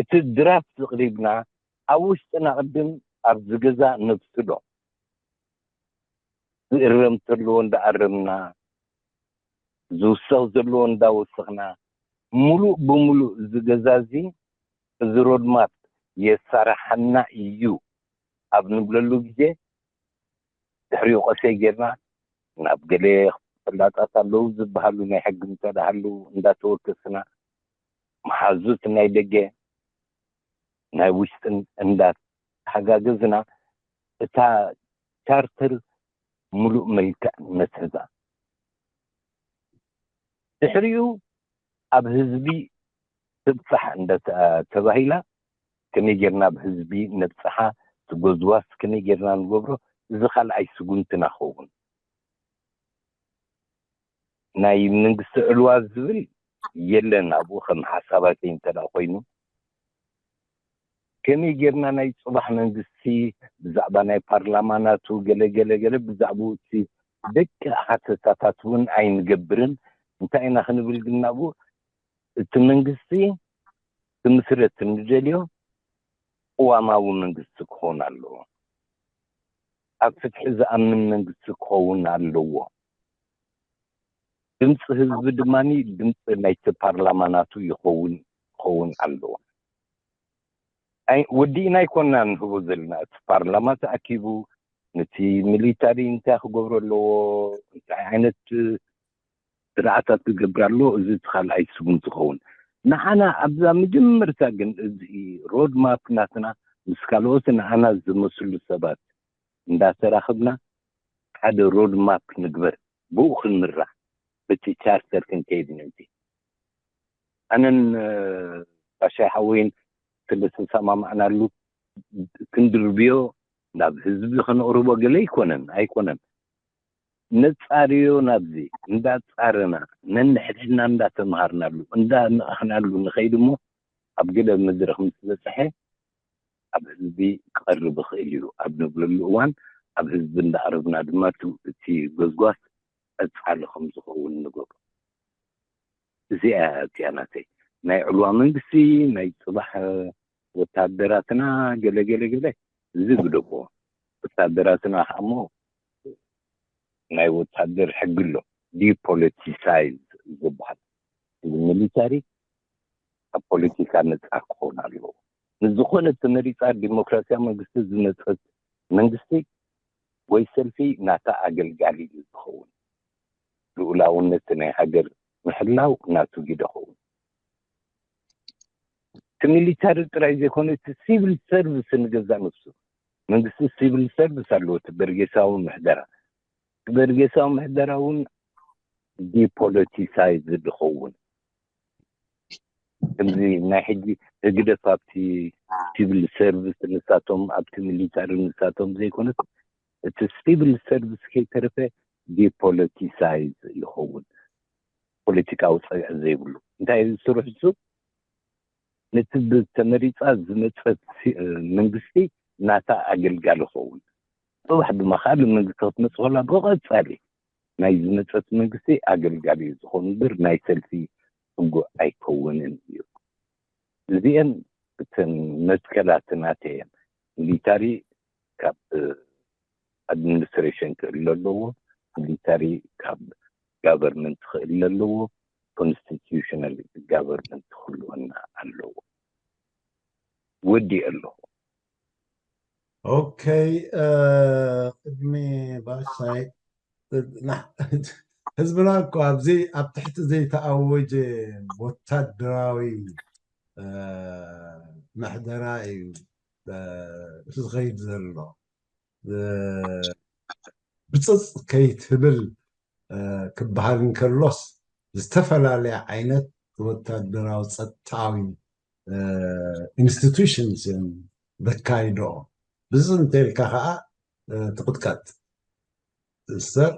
እቲ ድራፍት ዝቕሪብና ኣብ ውሽጥና ቅድም ኣብ ዝገዛ ነብስሎ ዝእረም ተለዎ እንዳኣረምና ዝውሰኽ ዘለዎ እንዳወሰኽና ሙሉእ ብሙሉእ እዚ ገዛ እዚ እዚ ሮድማፕ የሳርሓና እዩ ኣብ ንብለሉ ግዜ ድሕሪኡ ቀሰይ ጌርና ናብ ገለ ፈላጣት ኣለዉ ዝበሃሉ ናይ ሕጊ እንተደሃሉ እንዳተወከስና መሓዙት ናይ ደገ ናይ ውሽጥን እንዳተሓጋገዝና እታ ቻርተር ሙሉእ መልክዕ ነትሕዛ። ድሕሪኡ ኣብ ህዝቢ ትብፃሕ እንደ ተባሂላ ከመይ ጌርና ኣብ ህዝቢ ነብፅሓ፣ ትጎዝዋስ ከመይ ጌርና ንገብሮ፣ እዚ ካልኣይ ስጉምትና ክኸውን። ናይ መንግስቲ ዕልዋ ዝብል የለን ኣብኡ ከም ሓሳባተይ እንተ ደኣ ኮይኑ ከመይ ጌርና ናይ ፅባሕ መንግስቲ ብዛዕባ ናይ ፓርላማ ናቱ ገለ ገለ ገለ ብዛዕባኡ እቲ ደቂ ሓተታታት እውን ኣይንገብርን። እንታይ ኢና ክንብል ግን ናብኡ እቲ መንግስቲ ክምስረት እንደልዮ ቅዋማዊ መንግስቲ ክኸውን ኣለዎ። ኣብ ፍትሒ ዝኣምን መንግስቲ ክኸውን ኣለዎ። ድምፂ ህዝቢ ድማ ድምፂ ናይቲ ፓርላማ ናቱ ይኸውን ክኸውን ኣለዎ። ኣይ ወዲእና ኣይኮና ንህቦ ዘለና እቲ ፓርላማ ተኣኪቡ ነቲ ሚሊታሪ እንታይ ክገብሮ ኣለዎ እንታይ ዓይነት ስርዓታት ክገብር ኣለዎ እዚ እቲ ካልኣይ ስጉምቲ ክኸውን ንዓና ኣብዛ መጀመርታ ግን እዚ ሮድ ማፕ ናትና ምስ ካልኦት ንዓና ዝመስሉ ሰባት እንዳተራኽብና ሓደ ሮድ ማፕ ንግበር ብኡ ክንምራሕ በቲ ቻርተር ክንከይድ ምእንቲ ኣነን ባሻይ ሓወይን ስለ ዝተሰማማዕናሉ ክንድርብዮ ናብ ህዝቢ ከነቕርቦ ገለ ኣይኮነን ኣይኮነን ነፃርዮ ናብዚ እንዳፃረና ነንሕድሕድና እንዳተምሃርናሉ እንዳነቕሕናሉ ንኸይድ እሞ ኣብ ገለ መድረኽ ምስ በፅሐ ኣብ ህዝቢ ክቐርብ ይኽእል እዩ ኣብ ንብለሉ እዋን ኣብ ህዝቢ እንዳቕረብና ድማ እቲ ጎዝጓዝ ቀፃሊ ከም ዝኸውን ንገብሮ። እዚኣ እያ እቲኣ ናተይ ናይ ዕልዋ መንግስቲ ናይ ፅባሕ ወታደራትና ገለ ገለ ገለ እዚ ግደፎ። ወታደራትና ከዓ እሞ ናይ ወታደር ሕጊ ኣሎ ዲፖለቲሳይዝ ዝበሃል እዚ ሚሊታሪ ካብ ፖለቲካ ነፃ ክኸውን ኣለዎ። ንዝኾነ ተመሪፃ ዲሞክራሲያዊ መንግስቲ ዝመፀት መንግስቲ ወይ ሰልፊ ናታ ኣገልጋሊ እዩ ዝኸውን። ልኡላውነት ናይ ሃገር ምሕላው ናቱ ግደ ኸውን። እቲ ሚሊታሪ ጥራይ ዘይኮነ እቲ ሲቪል ሰርቪስ ንገዛ ነብሱ መንግስቲ ሲቪል ሰርቪስ ኣለዎ። እቲ በርጌሳዊ ምሕደራ እቲ በርጌሳዊ ምሕደራ እውን ዲፖለቲሳይዝ ዝኸውን ከምዚ ናይ ሕጂ ህግደፍ ኣብቲ ሲቪል ሰርቪስ ንሳቶም ኣብቲ ሚሊታሪ ንሳቶም ዘይኮነት እቲ ሲቪል ሰርቪስ ከይተረፈ ዲፖለቲሳይዝ ይኸውን። ፖለቲካዊ ፀግዒ ዘይብሉ እንታይ ስሩሕ እሱ ነቲ ብተመሪፃ ዝመፀት መንግስቲ ናታ ኣገልጋሊ ይኸውን። ፅባሕ ድማ ካልእ መንግስቲ ክትመፅእ ከላ ብቐፃሊ ናይ ዝመፀት መንግስቲ ኣገልጋሊ እዩ ዝኸውን እምበር ናይ ሰልፊ ስጉእ ኣይከውንን እዩ። እዚአን እተን መትከላት ናተይ እየን። ሚሊታሪ ካብ ኣድሚኒስትሬሽን ክእለ ኣለዎ። ሚሊታሪ ካብ ጋቨርንመንት ክእለ ኣለዎ። ኮንስቲቱሽናል ጋቨርንመንት ክህልወና ኣለዎ። ወዲእ ኣለኹ። ኦኬ ቅድሚ ባሻይ ህዝብና እኮ ኣብዚ ኣብ ትሕቲ ዘይተኣወጀ ወታደራዊ ምሕደራ እዩ ዝኸይድ ዘሎ። ብፅፅ ከይትብል ክበሃል እንከሎስ ዝተፈላለያ ዓይነት ወታደራዊ ፀጥታዊ ኢንስቲቱሽንስ እዮም ዘካይድኦ። ብዚ እንተልካ ከዓ ትቕጥቀጥ፣ ትእሰር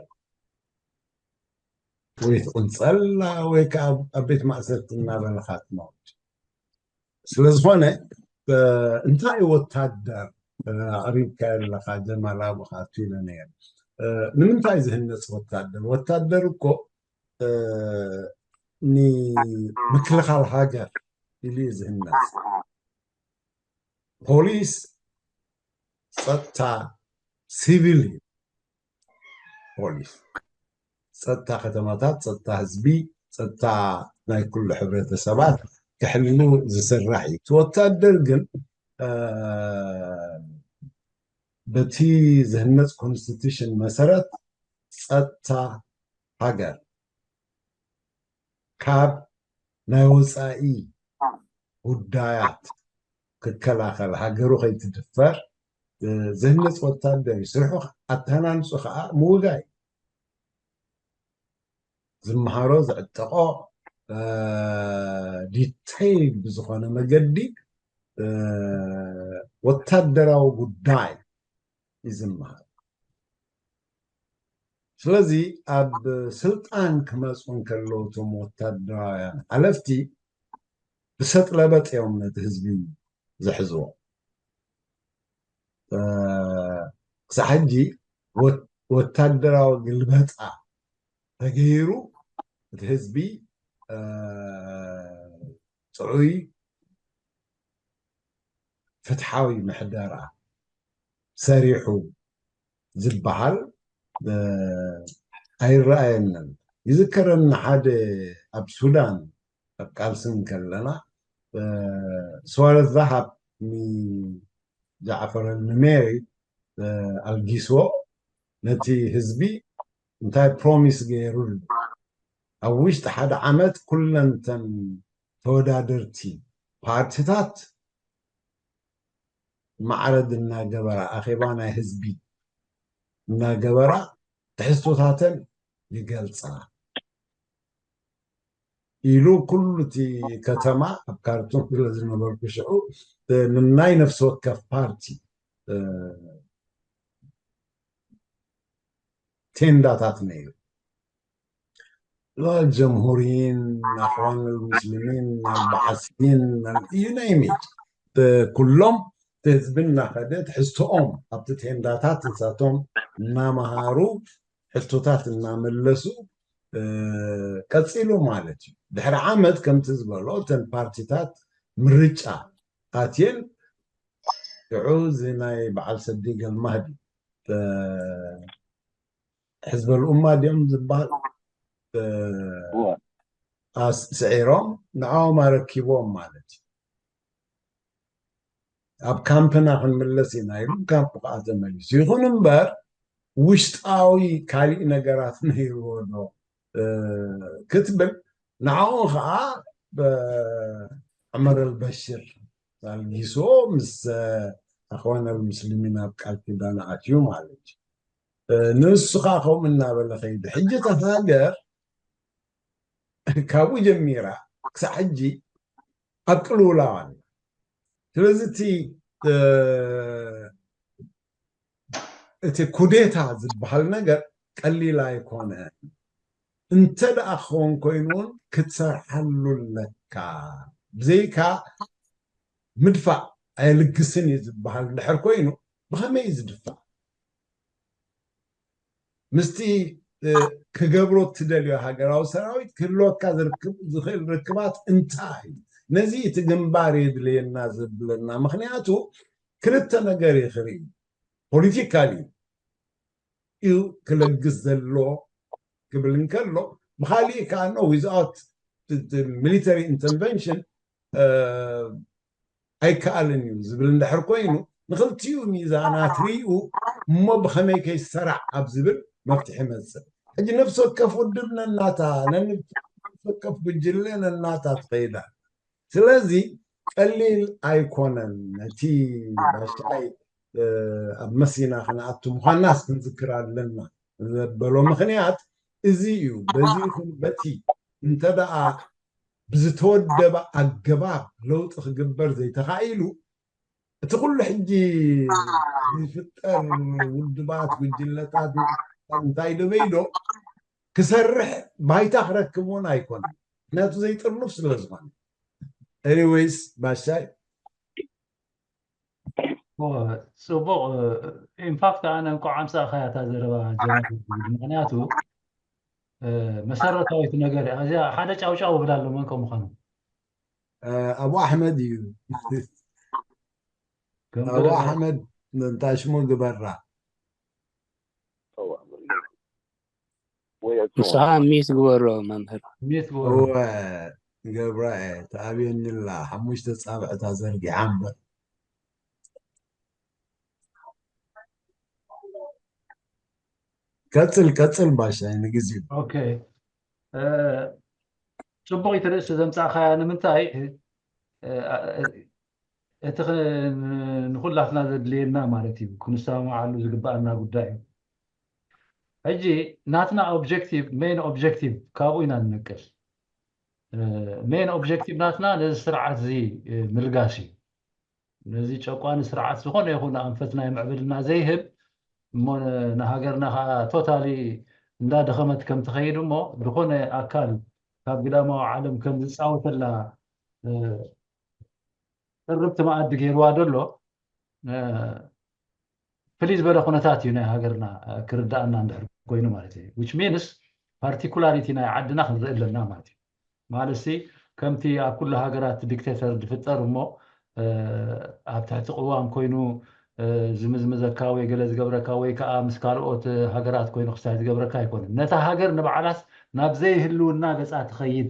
ወይ ትቕንፀል ወይ ከዓ ኣብ ቤት ማእሰርቲ እናበልኻ ትመውት። ስለዝኾነ እንታይ ወታደር ኣቕሪብካ ኣለኻ ጀማል ኣብኻ ኣትሉ ነይር። ንምንታይ ዝህነፅ ወታደር? ወታደር እኮ ንምክልኻል ሃገር ኢሉ እዩ ዝህነፅ። ፖሊስ ፀጥታ ሲቪል እዩ። ፖሊስ ፀጥታ ከተማታት፣ ፀጥታ ህዝቢ፣ ፀጥታ ናይ ኩሉ ሕብረተሰባት ክሕሉ ዝስራሕ እዩ። እቲ ወታደር ግን በቲ ዝህነፅ ኮንስቲቱሽን መሰረት ፀጥታ ሃገር ካብ ናይ ወፃኢ ጉዳያት ክከላኸል፣ ሃገሩ ከይትድፈር ዝህነፅ ወታደር እዩ። ስርሑ ኣተሃናንፁ ከዓ ምውጋይ፣ ዝመሃሮ ዝዕጠቆ ዲቴይል ብዝኾነ መገዲ ወታደራዊ ጉዳይ እዩ ዝመሃር። ስለዚ ኣብ ስልጣን ክመፁ እንከለዉ እቶም ወታደራውያን ሓለፍቲ ብሰጥ ለበጥ እዮም ነቲ ህዝቢ ዝሕዝዎ። ክሳብ ሕጂ ወታደራዊ ግልበጣ ተገይሩ እቲ ህዝቢ ጥዑይ ፍትሓዊ ምሕደራ ሰሪሑ ዝበሃል ኣይረኣየንን። ይዝከረኒ ሓደ ኣብ ሱዳን ኣብ ቃልሲ እንከለና ስዋረት ዛሃብ ንጃዕፈር ኣልኑሜሪ ኣልጊስዎ ነቲ ህዝቢ እንታይ ፕሮሚስ ገይሩሉ ኣብ ውሽጢ ሓደ ዓመት ኩለን ተን ተወዳደርቲ ፓርቲታት ማዕረድ እናገበራ ኣኼባ ናይ ህዝቢ እናገበራ ትሕዝቶታተን ይገልፃ ኢሉ ኩሉ እቲ ከተማ ኣብ ካርቱም ስለ ዝነበርኩ ሽዑ ንናይ ነፍሲ ወከፍ ፓርቲ ቴንዳታት ነይሩ። الجمهوريين، الأخوان المسلمين، البعثيين، you name it. ኩሎም ህዝቢ እናኸደ ትሕዝቶኦም ኣብቲ ቴንዳታት ንሳቶም እናመሃሩ ሕቶታት እናመለሱ ቀፂሉ ማለት እዩ። ድሕሪ ዓመት ከምቲ ዝበሎ እተን ፓርቲታት ምርጫ ኣትየን ሽዑ እዚ ናይ በዓል ሰዲ ገልማህዲ ሕዝበ ልኡማ ድዮም ዝበሃል ስዒሮም ንዕኦም ኣረኪቦም ማለት እዩ። ኣብ ካምፕና ክንምለስ ኢና ኢሉ ካምፕ ከዓ ተመሊሱ። ይኹን እምበር ውሽጣዊ ካሊእ ነገራት ነይርዎ ዶ ክትብል ንዕኡ ከዓ ዑመር ኣልበሽር ኣልጊስዎ ምስ ኣኽዋን ኣልሙስሊሚን ኣብ ቃል ኪዳን ኣትዩ ማለት እዩ። ንሱ ከዓ ከምኡ እናበለ ከይዱ። ሕጂ እታ ሃገር ካብኡ ጀሚራ ክሳብ ሕጂ ኣብ ቅልውላው ኣላ። ስለዚ እቲ እቲ ኩዴታ ዝበሃል ነገር ቀሊል ኣይኮነ። እንተ ደኣ ክኸውን ኮይኑ እውን ክትሰርሓሉ ኣለካ። ብዘይካ ምድፋእ ኣየልግስን እዩ ዝበሃል እንድሕር ኮይኑ ብኸመይ እዩ ዝድፋእ? ምስቲ ክገብሮ እትደልዮ ሃገራዊ ሰራዊት ክህልወካ ዝኽእል ርክባት እንታይ እዩ? ነዚ እቲ ግንባር የድልየና ዘብለና ምኽንያቱ ክልተ ነገር እዩ ክርኢ። ፖለቲካሊ እዩ ክለግስ ዘሎ ክብል እንከሎ ብካሊእ ከዓ no without military intervention ኣይከኣልን እዩ ዝብል እንድሕር ኮይኑ ንክልቲኡ ሚዛናት ርኢኡ እሞ ብከመይ ከይሰራዕ ኣብ ዝብል መፍትሒ መፅእ። ሕጂ ነፍሲ ወከፍ ውድብ ነናታ፣ ነፍሲ ወከፍ ጉጅለ ነናታ ትኸይዳ። ስለዚ ቀሊል ኣይኮነን። ነቲ ባሻይ ኣብ መሲና ክንኣቱ ምዃናስ ክንዝክር ኣለና ዘበሎ ምኽንያት እዚ እዩ። በዚ ይኹን በቲ እንተ ደኣ ብዝተወደበ ኣገባብ ለውጢ ክግበር ዘይተኻኢሉ እቲ ኩሉ ሕጂ ዝፍጠር ውድባት፣ ጉጅለታት እንታይ ደበይዶ ክሰርሕ ባይታ ክረክብ እውን ኣይኮነን። ምክንያቱ ዘይጥርኑፍ ስለ ዝኾነ። ኤኒዌይስ ባሻይ ጽቡቕ። ኢንፋክት ኣነ እንኳዕ ኣምሳእኻያ እታ ዘረባ ጀነራል። ምክንያቱ መሰረታዊት ነገር እያ እዚኣ። ሓደ ጫውጫው እብል ኣሎ መን ከም ምዃኑ ኣቡ ኣሕመድ እዩ። ኣቡ ኣሕመድ እንታሽሙ ግበራ። ንስኻ ሚት ግበሮ መምህር። ሚት ግበሮ። እወ ገብራ እየ ተኣብየኒ ኣላ ሓሙሽተ ፃብዕታ ዘርጊሓ እምበር። ቀፅል ቀፅል ባሻይ ንግዚኡ። ኦኬ ጽቡቕ እቲ ርእሲ ዘምጻእኻያ ንምንታይ እቲ ንኹላትና ዘድልየና ማለት እዩ ክንሰማማዓሉ ዝግባኣና ጉዳይ እዩ። ሕጂ ናትና ኦብጀክቲቭ ሜን ኦብጀክቲቭ ካብኡ ኢና ንነቅል። ሜን ኦብጀክቲቭ ናትና ነዚ ስርዓት እዚ ምልጋስ እዩ። ነዚ ጨቋኒ ስርዓት ዝኾነ ይኹን ኣንፈት ናይ ምዕብልና ዘይህብ እሞ ንሃገርና ከዓ ቶታሊ እንዳደኸመት ከም ትኸይድ እሞ ዝኾነ ኣካል ካብ ግዳማዊ ዓለም ከም ዝፃወተላ ቅርብቲ መኣዲ ገይርዋ ዘሎ ፍልይ ዝበለ ኩነታት እዩ ናይ ሃገርና ክርዳኣና እንድሕር ኮይኑ ማለት እዩ። ዊች ሚንስ ፓርቲኩላሪቲ ናይ ዓድና ክንርኢ ኣለና ማለት እዩ። ማለት ሲ ከምቲ ኣብ ኩሉ ሃገራት ዲክቴተር ዝፍጠር እሞ ኣብ ትሕቲ ቅዋም ኮይኑ ዝምዝምዘካ ወይ ገለ ዝገብረካ ወይ ከዓ ምስ ካልኦት ሃገራት ኮይኑ ክስታይ ዝገብረካ ኣይኮነን። ነታ ሃገር ንባዕላስ ናብ ዘይህልውና ገፃ ትኸይድ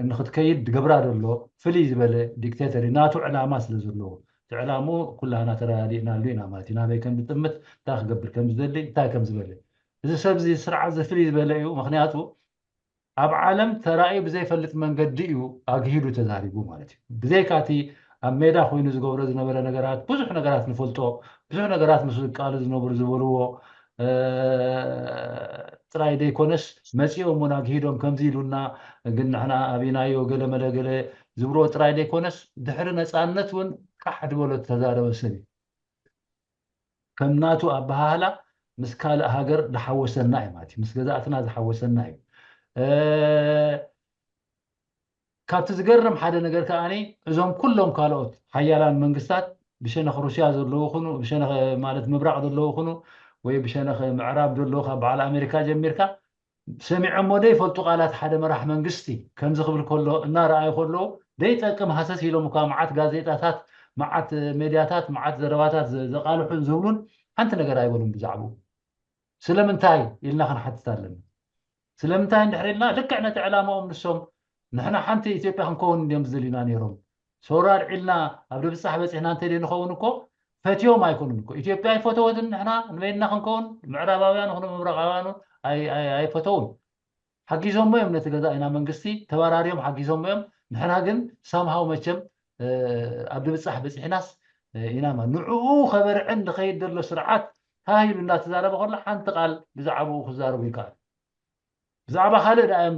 ንክትከይድ ድገብራ ዘሎ ፍልይ ዝበለ ዲክቴተር እዩ። ናቱ ዕላማ ስለ ዘለዎ እቲ ዕላምኡ ኩላና ተረዳዲእናሉ ኢና ማለት እዩ። ናበይ ከም ዝጥምት፣ እንታይ ክገብር ከም ዝደሊ፣ እንታይ ከም ዝበለ እዚ ሰብ እዚ ስርዓት እዚ ፍልይ ዝበለ እዩ። ምክንያቱ ኣብ ዓለም ተራእዩ ብዘይፈልጥ መንገዲ እዩ ኣግሂዱ ተዛሪቡ ማለት እዩ። ብዘይካ እቲ ኣብ ሜዳ ኮይኑ ዝገብሮ ዝነበረ ነገራት ብዙሕ ነገራት ንፈልጦ፣ ብዙሕ ነገራት ምስ ዝቃሉ ዝነብሩ ዝበልዎ ጥራይ ዘይኮነስ መፂኦም እውን ኣግሂዶም ከምዚ ኢሉና ግን ንሕና ኣቢናዮ ገለ መለ ገለ ዝብልዎ ጥራይ ዘይኮነስ ድሕሪ ነፃነት እውን ቃሕ ዝበሎ ዝተዛረበ ሰብ እዩ። ከም ናቱ ኣበሃህላ ምስ ካልእ ሃገር ዝሓወሰና እዩ ማለት እዩ። ምስ ገዛእትና ዝሓወሰና እዩ። ካብቲ ዝገርም ሓደ ነገር ከዓኒ እዞም ኩሎም ካልኦት ሓያላን መንግስታት ብሸነኽ ሩስያ ዘለዉ ይኹኑ ብሸነኽ ማለት ምብራቕ ዘለዉ ይኹኑ ወይ ብሸነኽ ምዕራብ ዘለዉ ካብ በዓል ኣሜሪካ ጀሚርካ ሰሚዖሞ ዘይፈልጡ ቃላት ሓደ መራሕ መንግስቲ ከምዚ ክብል ከሎ እናረኣዩ ከለዉ ዘይጠቅም ሃሰስ ኢሎም እኳ መዓት ጋዜጣታት መዓት ሜድያታት መዓት ዘረባታት ዘቃልሑን ዝብሉን ሓንቲ ነገር ኣይበሉን ብዛዕባኡ። ስለምንታይ ኢልና ክንሓትት ኣለና። ስለምንታይ እንድሕር ኢልና ልክዕ ነቲ ዕላማኦም ንሶም ንሕና ሓንቲ ኢትዮጵያ ክንከውን እንዲዮም ዝደልዩና ነይሮም። ሰውራ ኣልዒልና ኣብ ድብፃሕ በፂሕና እንተደይ ንኸውን እኮ ፈትዮም ኣይኮኑን እኮ። ኢትዮጵያ ኣይፈተወትን ንሕና ንበይንና ክንከውን ምዕራባውያን ይኹኑ ምብራቃውያኑ ኣይፈተውን። ሓጊዞሞ እዮም ነቲ ገዛኢና መንግስቲ ተባራርዮም ሓጊዞሞ እዮም። ንሕና ግን ሳምሃው መቸም ኣብ ድብፃሕ በፂሕናስ ኢና ንዕኡ ከበርዕን ዝኸይድ ዘሎ ስርዓት ሃህ ኢሉ እንዳተዛረበ ከሎ ሓንቲ ቃል ብዛዕባኡ ክዛረቡ ይከኣል። ብዛዕባ ካልእ ደኣ እዮም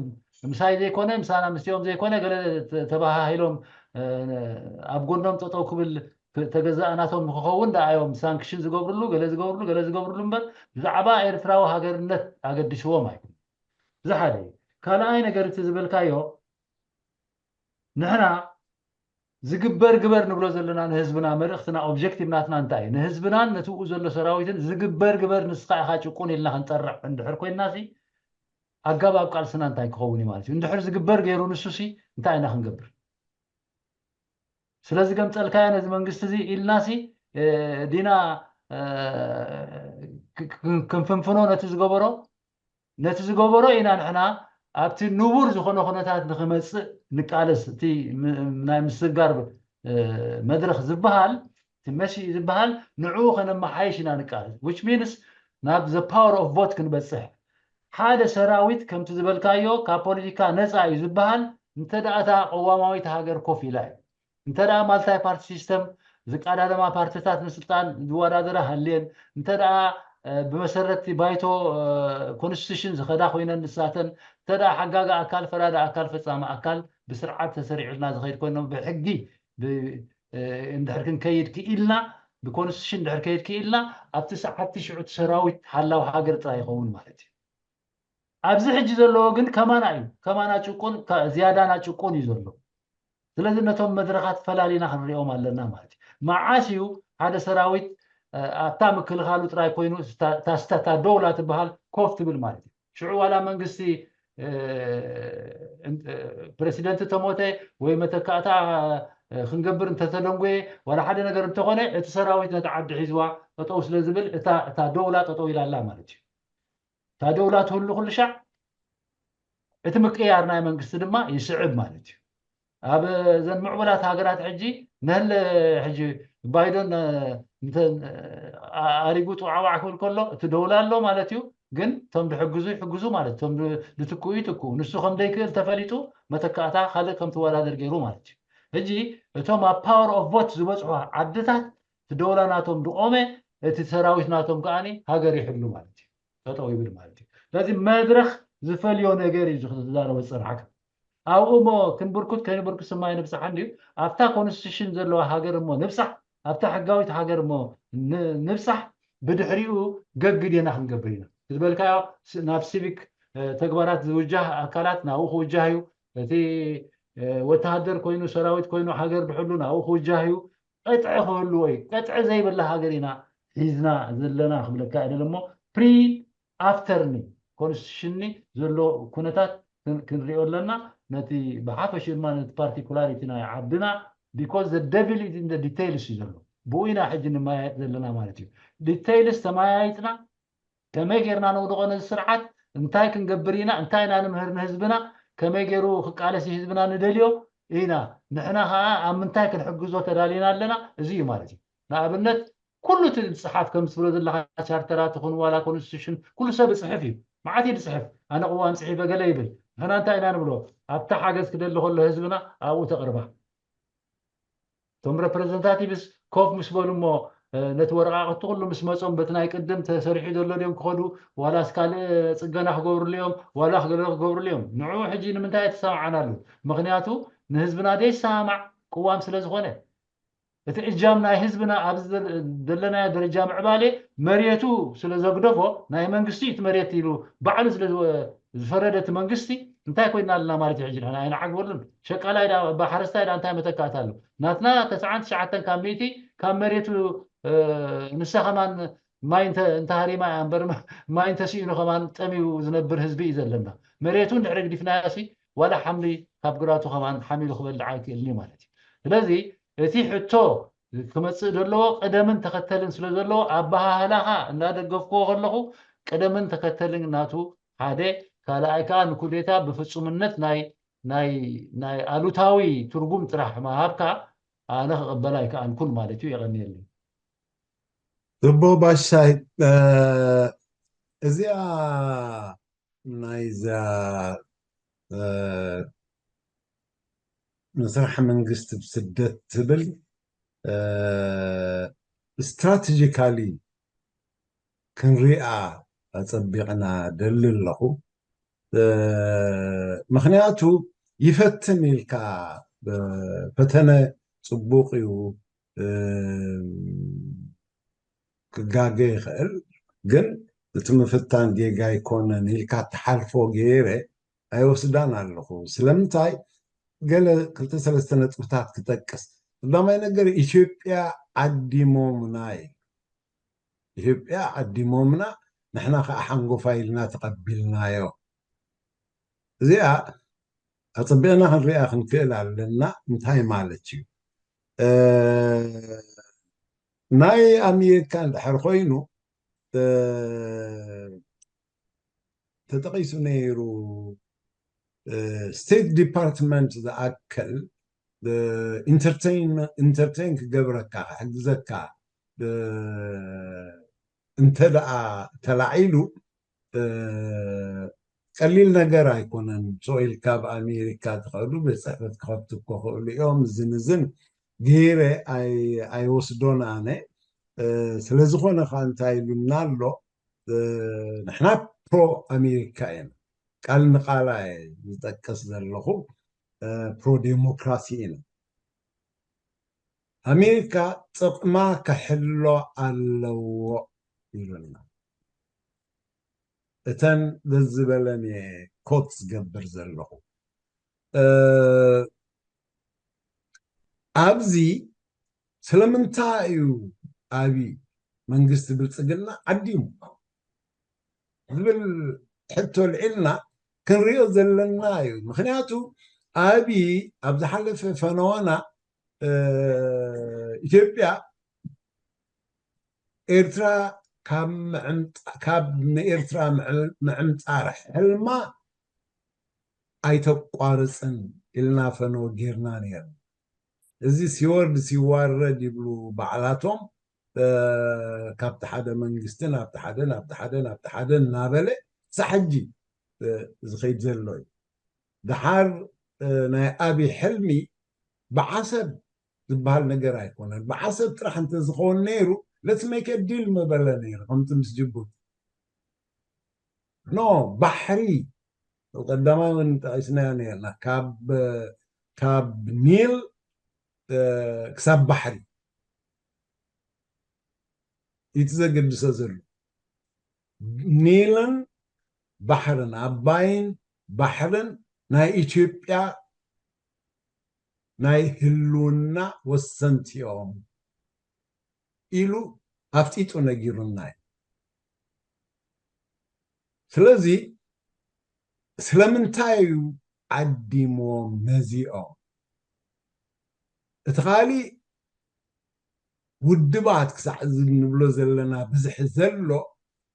ምሳይ ዘይኮነ ምሳና ምስኦም ዘይኮነ ገለ ተበሃሂሎም ኣብ ጎኖም ጠጠው ክብል ተገዛእ ናቶም ንክኸውን ደኣ እዮም ሳንክሽን ዝገብርሉ ገለ ዝገብርሉ ገለ ዝገብርሉ እምበር ብዛዕባ ኤርትራዊ ሃገርነት ኣገዲስዎም ኣይኮነ። እዚ ሓደ እዩ። ካልኣይ ነገር እቲ ዝበልካዮ ንሕና ዝግበር ግበር ንብሎ ዘለና ንህዝብና መልእኽትና ኦብጀክቲቭ ናትና እንታይ እዩ? ንህዝብናን ነቲ ብኡ ዘሎ ሰራዊትን ዝግበር ግበር ንስኻ ኢኻ ጭቁን ኢልና ክንጠርዕ እንድሕር ኮይንና ሲ ኣጋባብ ቃልስና እንታይ ክኸውን እዩ ማለት እዩ? እንድሕር ዝግበር ገይሩ ንሱ ሲ እንታይ ኢና ክንገብር? ስለዚ ገምፀልካዮ ነዚ መንግስቲ እዚ ኢልና ሲ ዲና ክንፍንፍኖ ነቲ ዝገበሮ ነቲ ዝገበሮ ኢና ንሕና ኣብቲ ንቡር ዝኾነ ኩነታት ንክመፅእ ንቃለስ። እቲ ናይ ምስግጋር መድረክ ዝበሃል እቲ መሲኡ ዝበሃል ንዕኡ ከነመሓይሽ ኢና ንቃለስ። ዊች ሚንስ ናብ the power of vote ክንበፅሕ ሓደ ሰራዊት ከምቲ ዝበልካዮ ካብ ፖለቲካ ነፃ እዩ ዝበሃል እንተ ደኣ እታ ቅዋማዊት ሃገር ኮፍ ኢላ እዩ። እንተ ደኣ ማልታይ ፓርቲ ሲስተም ዝቀዳደማ ፓርቲታት ንስልጣን ዝወዳደራ ሃልየን፣ እንተ ደኣ ብመሰረት ባይቶ ኮንስቲቱሽን ዝኸዳ ኮይነን ንሳተን፣ እንተ ደኣ ሓጋጋ ኣካል፣ ፈራዲ ኣካል፣ ፈፃሚ ኣካል ብስርዓት ተሰሪዑልና ዝኸይድ ኮይኖም ብሕጊ እንድሕር ክንከይድ ክኢልና፣ ብኮንስቲቱሽን እንድሕር ከይድ ክኢልና፣ ኣብቲ ሰዓት ትሽዑ ሰራዊት ሓላው ሃገር ጥራይ ይኸውን ማለት እዩ። ኣብዚ ሕጂ ዘለዎ ግን ከማና እዩ። ከማና ጭቁን ዝያዳና ጭቁን እዩ ዘሎ። ስለዚ ነቶም መድረኻት ፈላሊና ክንሪኦም ኣለና ማለት እዩ። መዓስ እዩ ሓደ ሰራዊት ኣብታ ምክልኻሉ ጥራይ ኮይኑ ታስታታ ደውላ ትበሃል ኮፍ ትብል ማለት እዩ። ሽዑ ዋላ መንግስቲ ፕረሲደንት ተሞተ ወይ መተካእታ ክንገብር እንተተደንጎየ ዋላ ሓደ ነገር እንተኾነ እቲ ሰራዊት ነቲ ዓዲ ሒዝዋ ጠጠው ስለ ዝብል እታ ደውላ ጠጠው ኢላ ኣላ ማለት እዩ። እታ ደውላ ትህሉ ኩሉ ሻዕ እቲ ምቅያር ናይ መንግስቲ ድማ ይስዕብ ማለት እዩ። ኣብ ዘን ምዕቡላት ሃገራት ሕጂ ነህለ ሕጂ ባይደን ኣሪጉ ጥዋዕዋዕ ክብል ከሎ እቲ ደውላ ኣሎ ማለት እዩ። ግን እቶም ድሕግዙ ይሕግዙ ማለት እቶም ድትክኡ ይትክኡ። ንሱ ከም ደይክእል ተፈሊጡ መተካእታ ካልእ ከም ትወዳደር ገይሩ ማለት እዩ። ሕጂ እቶም ኣብ power of vote ዝበፅሑ ዓድታት እቲ ደውላ ናቶም ድቆመ እቲ ሰራዊት ናቶም ከዓኒ ሃገር ይሕሉ ማለት እዩ። ጠጠው ይብል ማለት እዩ። ስለዚ መድረኽ ዝፈልዮ ነገር እዩ ዝዛረበ ዝፀናሕካ። ኣብኡ እሞ ክንብርኩት ከይንብርኩት ስማይ ንብፅሓ እንድዩ። ኣብታ ኮንስቲቱሽን ዘለዋ ሃገር እሞ ንብፃሕ፣ ኣብታ ሕጋዊት ሃገር እሞ ንብፃሕ። ብድሕሪኡ ገግድ ኢና ክንገብር ኢና ዝበልካዮ ናብ ሲቪክ ተግባራት ዝውጃህ ኣካላት ናብኡ ክውጃህ እዩ። እቲ ወተሃደር ኮይኑ ሰራዊት ኮይኑ ሃገር ድሕሉ ናብኡ ክውጃህ እዩ። ቀጥዒ ክህልዎ እዩ። ቀጥዒ ዘይብላ ሃገር ኢና ሒዝና ዘለና ክብለካ እደለ እሞ ፕሪ ኣፍተርኒ ኮንስቲቱሽኒ ዘሎ ኩነታት ክንሪኦ ኣለና። ነቲ ብሓፈሽ ድማ ነቲ ፓርቲኩላሪቲ ናይ ዓድና because the devil is in the details እዩ ዘሎ። ብኡ ኢና ሕጂ ንመያየጥ ዘለና ማለት እዩ። ዲቴይልስ ተመያይጥና ከመይ ጌርና ነውድቆ ነዚ ስርዓት፣ እንታይ ክንገብር ኢና፣ እንታይ ኢና ንምህር ንህዝብና፣ ከመይ ገይሩ ክቃለስ ህዝብና ንደልዮ ኢና። ንሕና ከዓ ኣብ ምንታይ ክንሕግዞ ተዳሊና ኣለና። እዚ እዩ ማለት እዩ። ንኣብነት ኩሉ እቲ ዝፅሓፍ ከም ትብሎ ዘለካ ቻርተራት ይኹን ዋላ ኮንስቲቱሽን ኩሉ ሰብ ይፅሕፍ እዩ። መዓት እዩ ዝፅሕፍ። ኣነ ቅዋም ፅሒፈ ገለ ይብል። ንሕና እንታይ ኢና ንብሎ? ኣብታ ሓገዝ ክደሊ ከሎ ህዝብና ኣብኡ ተቕርባ። እቶም ሬፕሬዘንታቲቭስ ኮፍ ምስ በሉ እሞ ነቲ ወረቃቅቲ ኩሉ ምስ መፆም በቲ ናይ ቅድም ተሰሪሑ ዘሎ ድዮም ክኸዱ ዋላስ ካልእ ፅገና ክገብርሉ እዮም ዋላ ክገለ ክገብርሉ እዮም። ንዑ ሕጂ ንምንታይ ተሰማዓናሉ? ምክንያቱ ንህዝብና ደይሰማማዕ ቅዋም ስለ ዝኾነ እቲ እጃም ናይ ህዝብና ኣብዚ ዘለናዮ ደረጃ ምዕባሌ መሬቱ ስለ ዘግደፎ ናይ መንግስቲ እቲ መሬት ኢሉ ባዕሉ ስለ ዝፈረደ እቲ መንግስቲ እንታይ ኮይና ኣለና ማለት እዩ። ሕጂ ንሕና ኣይንዓግበሉን። ሸቃላይ ዳ ሓረስታይ ዳ እንታይ መተካእታ ኣሎ? ናትና ተስዓን ትሽዓተን ካብ ሚእቲ ካብ መሬቱ ንሳ ከማን ማይ እንተሃሪማ እያ እምበር ማይ እንተስኢኑ ከማን ጠምዩ ዝነብር ህዝቢ እዩ ዘለና። መሬቱ እንድሕሪ ግዲፍናዮ ሲ ዋላ ሓምሊ ካብ ግራቱ ከማን ሓሚሉ ክበልዕ ኣይክእልን እዩ ማለት እዩ። ስለዚ እቲ ሕቶ ክመፅእ ዘለዎ ቅደምን ተኸተልን ስለ ዘለዎ ኣበሃህላኻ እናደገፍክዎ ከለኹ ቅደምን ተኸተልን ናቱ ሓደ፣ ካልኣይ ከዓ ንኩዴታ ብፍፁምነት ናይ ናይ ናይ ኣሉታዊ ትርጉም ጥራሕ ምሃብካ ኣነ ክቕበል ኣይከኣልኩን ማለት እዩ። የቐንየለይ። ጽቡቕ ባሻይ፣ እዚኣ ናይዛ ምስራሕ መንግስቲ ብስደት ትብል ስትራቴጂካሊ ክንሪኣ ኣጸቢቕና ደሊ ኣለኹ። ምኽንያቱ ይፈትን ኢልካ ፈተነ ጽቡቕ እዩ ክጋገ ይኽእል፣ ግን እቲ ምፍታን ጌጋ ኣይኮነን ኢልካ ትሓልፎ ገይረ ኣይወስዳን ኣለኹ። ስለምንታይ? ገለ ክልተ ሰለስተ ነጥብታት ክጠቅስ። ቀዳማይ ነገር ኢትዮጵያ ዓዲሞምና እዩ። ኢትዮጵያ ዓዲሞምና ንሕና ከዓ ሓንጎፋይ ኢልና ተቐቢልናዮ። እዚኣ ኣጸቢቕና ክንሪኣ ክንክእል ኣለና። እንታይ ማለት እዩ? ናይ ኣሜሪካ እንድሕር ኮይኑ ተጠቒሱ ነይሩ። ስቴት ዲፓርትመንት ዝኣክል ኢንተርቴን ክገብረካ ክሕግዘካ እንተ ደኣ ተላዒሉ ቀሊል ነገር ኣይኮነን። ሶ ኢልካ ኣብ ኣሜሪካ ትኸዱ ቤት ፅሕፈት ክኸፍቱ እኮ ክእሉ እዮም። ዝንዝን ገይረ ኣይወስዶን ኣነ። ስለዝኾነ ከዓ እንታይ ኢሉና ኣሎ? ንሕና ፕሮ ኣሜሪካ ኢና። ቃል ንቃላ ዝጠቅስ ዘለኹ ፕሮ ዴሞክራሲ ኢና። ኣሜሪካ ጥቕማ ክሕሎ ኣለዎ ኢሉና። እተን ደስ ዝበለን እየ ኮት ዝገብር ዘለኹ። ኣብዚ ስለምንታይ እዩ ኣብይ መንግስቲ ብልፅግና ዓዲሙ ዝብል ሕቶ ልዒልና ክንሪኦ ዘለና እዩ። ምክንያቱ ኣብይ ኣብ ዝሓለፈ ፈነወና ኢትዮጵያ ኤርትራ ካብ ምዕምፃር ሕልማ ኣይተቋርፅን ኢልና ፈነወ ጌርና ነይርና። እዚ ሲወርድ ሲዋረድ ይብሉ ባዕላቶም። ካብቲ ሓደ መንግስቲ ናብቲ ሓደ ናብቲ ሓደ ናብቲ ሓደ እናበለ ክሳብ ሕጂ ዝኸይድ ዘሎ እዩ። ደሓር ናይ ኣብይ ሕልሚ ብዓሰብ ዝበሃል ነገር ኣይኮነን። ብዓሰብ ጥራሕ እንተዝኸውን ነይሩ let's make a deal ምበለ ነይሩ ከምቲ ምስ ጅቡቲ። ኖ፣ ባሕሪ ቀዳማይ እውን ጠቒስናዮ ነርና። ካብ ኒል ክሳብ ባሕሪ እዩ ዘገድሶ ዘሎ። ኒልን ባሕርን፣ ኣባይን ባሕርን ናይ ኢትዮጵያ ናይ ህልውና ወሰንቲ እዮም ኢሉ ኣፍጢጡ ነጊሩና እዩ። ስለዚ ስለምንታይ እዩ ዓዲሞም ነዚኦም? እቲ ካሊእ ውድባት ክሳዕ እዚ ንብሎ ዘለና ብዝሒ ዘሎ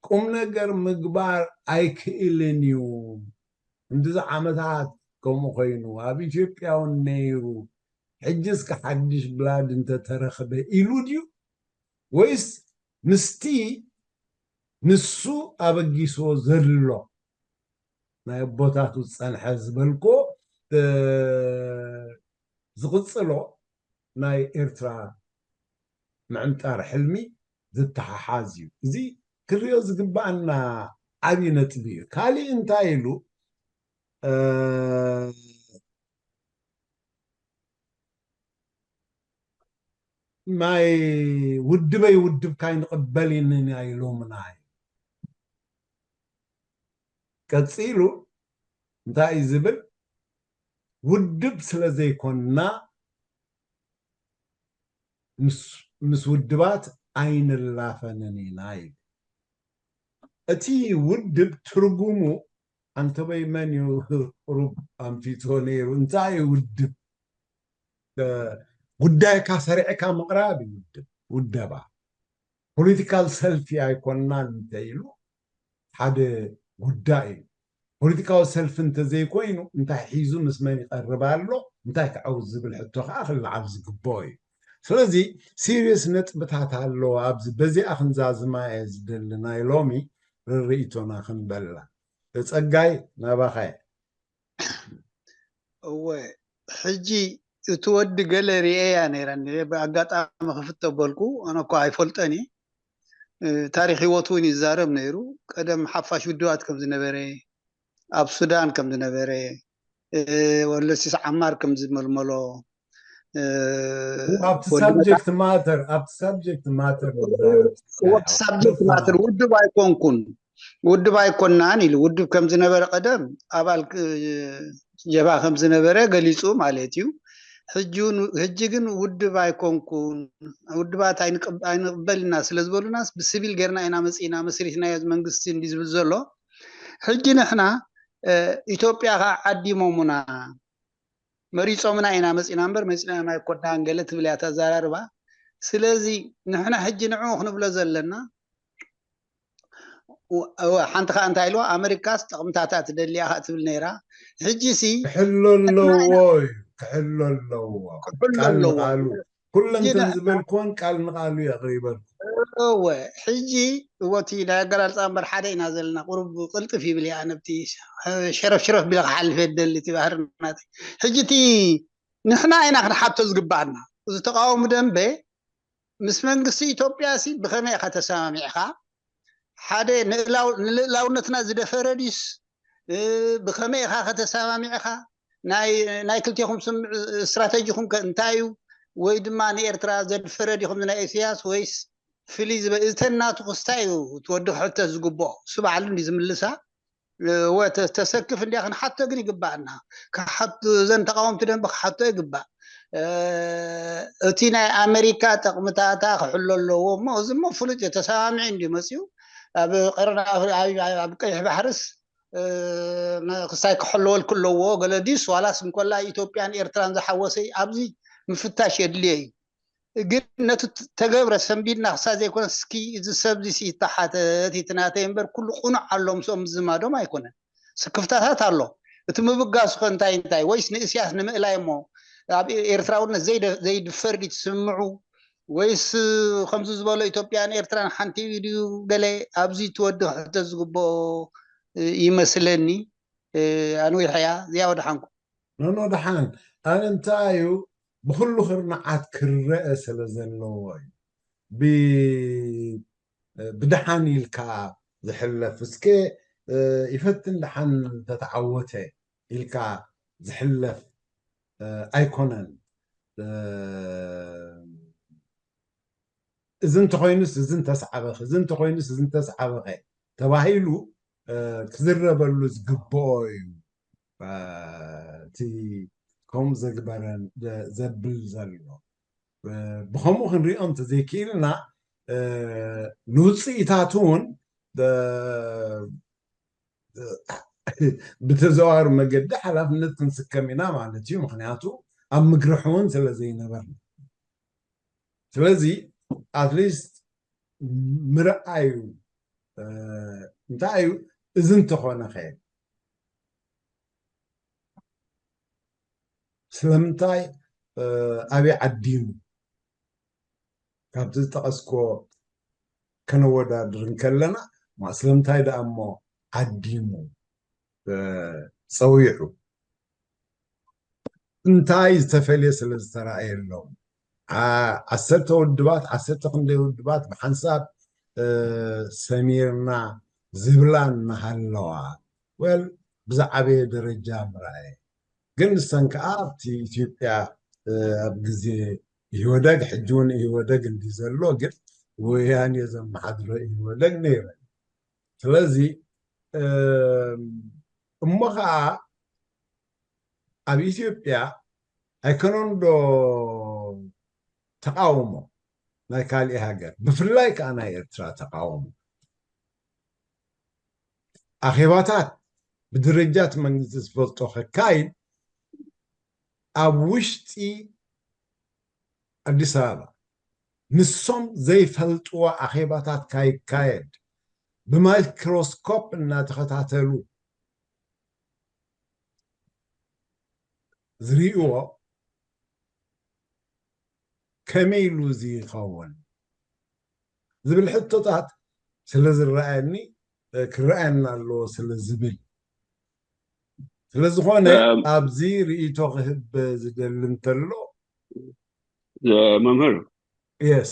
ቁም ነገር ምግባር ኣይክእልን እዩ። እንድዚ ዓመታት ከምኡ ኮይኑ ኣብ ኢትዮጵያ እውን ነይሩ፣ ሕጂ እስከ ሓድሽ ብላድ እንተተረኽበ ኢሉ ድዩ ወይስ ምስቲ ንሱ ኣበጊስዎ ዘሎ ናይ ኣቦታቱ ዝፀንሐ ዝበልኮ ዝቕፅሎ ናይ ኤርትራ ምዕምጣር ሕልሚ ዝተሓሓዝ እዩ። እዚ ክሪኦ ዝግባኣና ዓብዪ ነጥቢ እዩ። ካሊእ እንታይ ኢሉ ናይ ውድበይ ውድብካ ኣይንቕበልን ኢና ኢሎምና እዩ። ቀፂሉ እንታይ እዩ ዝብል? ውድብ ስለ ዘይኮንና ምስ ውድባት ኣይንላፈንን ኢና ይብል። እቲ ውድብ ትርጉሙ ኣንተበይ መን እዩ ቁሩብ ኣንፊቶ ነይሩ? እንታይ እዩ ውድብ? ጉዳይካ ሰሪዕካ ምቕራብ እዩ ውድብ፣ ውደባ። ፖለቲካል ሰልፊ ኣይኮንናን እንተኢሉ ሓደ ጉዳይ እዩ። ፖለቲካዊ ሰልፊ እንተዘይኮይኑ እንታይ ሒዙ ምስ መን ይቐርብ ኣሎ እንታይ ክዐውት ዝብል ሕቶ ከዓ ክለዓል ዝግብኦ እዩ። ስለዚ ሲሪየስ ነጥብታት ኣለዎ ኣብዚ። በዚኣ ክንዛዝማ እየ ዝደሊ ናይ ሎሚ ርርኢቶና ክንበላ። ጸጋይ ናባኻ እየ። እወ ሕጂ እቲ ወዲ ገለ ርእየያ ነይራ ብኣጋጣሚ ክፍት ተበልኩ ኣነ እኳ ኣይፈልጠን እዩ። ታሪክ ህይወቱ እውን ይዛረብ ነይሩ። ቀደም ሓፋሽ ውድባት ከም ዝነበረ፣ ኣብ ሱዳን ከም ዝነበረ፣ ወለሲስ ዓማር ከም ዝመልመሎ ኣብቲ ሳብጀክት ማተር ኣብቲ ሳብጀክት ማተር ወቲ ሳብጀክት ማተር ውድብ ኣይኮንኩን ውድብ ኣይኮናን ኢሉ ውድብ ከም ዝነበረ ቀደም ኣባል ጀብሃ ከም ዝነበረ ገሊፁ ማለት እዩ። ሕጂ ግን ውድብ ኣይኮንኩን ውድባት ኣይንቕበል ኢና ስለ ዝበሉናስ ብስቪል ጌርና ኢና መፂእና መስሪትናዮ መንግስቲ እንዲ ዝብል ዘሎ ሕጂ ንሕና ኢትዮጵያ ከዓ ዓዲሞሙና መሪፆምና ኢና መፂና እምበር መፂናዮም ኣይኮናን ገለ ትብል እያ ተዘራርባ። ስለዚ ንሕና ሕጂ ንዕኡ ክንብሎ ዘለና ሓንቲ ከዓ እንታይ ኢልዋ ኣመሪካስ ጥቕምታታ ትደሊ እያ ትብል ነይራ። ሕጂ ሲ ክሕሎ ኣለዎ እዩ ክሕሎ ኣለዎ። ክሕሎ ኣለዎ። ኩለንተን ዝበልኩዎን ቃል ንቃሉ የቕሪበልኩ። እወ ሕጂ እወቲ ናይ ኣገላልፃ እምበር ሓደ ኢና ዘለና። ቁሩብ ቅልጥፍ ይብል እያ ነብቲ ሸረፍ ሸረፍ ቢለ ክሓልፍ የደሊ እቲ ባህርናት። ሕጂ እቲ ንሕና ኢና ክንሓቶ ዝግባኣና። እዚ ተቃወሚ ደንበ ምስ መንግስቲ ኢትዮጵያ ሲ ብኸመይ ኢኻ ተሰማሚዕኻ? ሓደ ንልእላውነትና ዝደፈረ ድዩስ ብኸመይ ኢኻ ከተሰማሚዕኻ? ናይ ክልቴኹም ስምዕ ስትራተጂኹም ከ እንታይ እዩ? ወይ ድማ ንኤርትራ ዘድፈረ ዲኹም ናይ ኢሳያስ ወይስ ፍልይ ዝበ እተን ናቱ ክስታይ እዩ ትወዲ ክሕተት ዝግብኦ እሱ ባዕሉ እንዲ ዝምልሳ ወ ተሰክፍ እንዲያ ክንሓቶ ግን ይግባኣና። ክሓቱ እዘን ተቃወምቲ ደንበ ክሓቶ ይግባእ። እቲ ናይ ኣመሪካ ጠቕምታታ ክሕሎ ኣለዎ እሞ እዚ እሞ ፍሉጥ እዩ። ተሰማሚዑ እንዲ መፅዩ ኣብ ቀረን ኣብ ቀይሕ ባሕርስ ክስታይ ክሕለወልኩ ኣለዎ ገለ ድዩስ ዋላስ እንኮላ ኢትዮጵያን ኤርትራን ዝሓወሰ ኣብዚ ምፍታሽ የድልዮ እዩ። ግን ነቲ ተገብረ ሰንቢድና ክሳ ዘይኮነ እስኪ እዚ ሰብ እዚ ይተሓተት ይትናተይ እምበር ኩሉ ቁኑዕ ኣሎ ምስኦም ዝማዶም ኣይኮነን። ስክፍታታት ኣሎ። እቲ ምብጋሱ ከ እንታይ እንታይ ወይስ ንእስያስ ንምእላይ እሞ ኣብ ኤርትራውነት ዘይድፈር ድዩ ትስምዑ ወይስ ከምዚ ዝበሎ ኢትዮጵያን ኤርትራን ሓንቲ ድዩ ገለ ኣብዚ ትወዲ ክሕተት ዝግብኦ ይመስለኒ። ኣንዊሐያ እዚኣ ወደሓንኩ ኖኖ ደሓን ኣነ እንታይ እዩ ብኩሉ ክርናዓት ክረአ ስለ ዘለዎ እዩ። ብድሓን ኢልካ ዝሕለፍ እስከ ይፈትን ደሓን ተተዓወተ ኢልካ ዝሕለፍ ኣይኮነን። እዚ እንተኮይኑስ እዚ እንተስዓበኸ፣ እዚ እንተኮይኑስ እዚ እንተስዓበኸ ተባሂሉ ክዝረበሉ ዝግብኦ እዩ። እቲ ከምኡ ዘግበረን ዘብል ዘሎ ብከምኡ ክንሪኦ እንተዘይክኢልና ንውፅኢታት እውን ብተዘዋዋሪ መገዲ ሓላፍነት ክንስከም ኢና ማለት እዩ። ምክንያቱ ኣብ ምግርሕ እውን ስለ ዘይነበርና ስለዚ ኣትሊስት ምርኣዩ እንታይ እዩ እዚ እንተኾነ ከ ስለምንታይ ኣበይ ዓዲሙ ካብቲ ዝጠቐስኮ ከነወዳድር እንከለና ስለምንታይ ደኣ እሞ ዓዲሙ ፀዊዑ እንታይ ዝተፈልየ ስለ ዝተረኣየሎም ዓሰርተ ውድባት ዓሰርተ ክንደይ ውድባት ብሓንሳብ ሰሚርና ዝብላ እናሃለዋ ወል ብዝዓበየ ደረጃ ምርኣየ ግን ንሰን ከዓ ኣብቲ ኢትዮጵያ ኣብ ግዜ ኢህወደግ ሕጂ እውን ኢህወደግ እንዲ ዘሎ ግን ወያኔ ዘመሓድሮ ኢህወደግ ነይረ ስለዚ እሞ ከዓ ኣብ ኢትዮጵያ ኣይከነን ዶ ተቃውሞ ናይ ካልእ ሃገር ብፍላይ ከዓ ናይ ኤርትራ ተቃውሞ ኣኼባታት ብደረጃት መንግስቲ ዝፈልጦ ከካይድ ኣብ ውሽጢ ኣዲስ ኣበባ ንሶም ዘይፈልጥዎ ኣኼባታት ካይካየድ ብማይክሮስኮፕ እናተኸታተሉ ዝርእዎ ከመይ ኢሉ እዚ ይኸውን ዝብል ሕቶታት ስለ ዝረኣየኒ ክረኣየና ኣለዎ ስለ ዝብል ስለ ዝኾነ ኣብዚ ርእይቶ ክህብ ዝደሊ እንተሎ መምህር የስ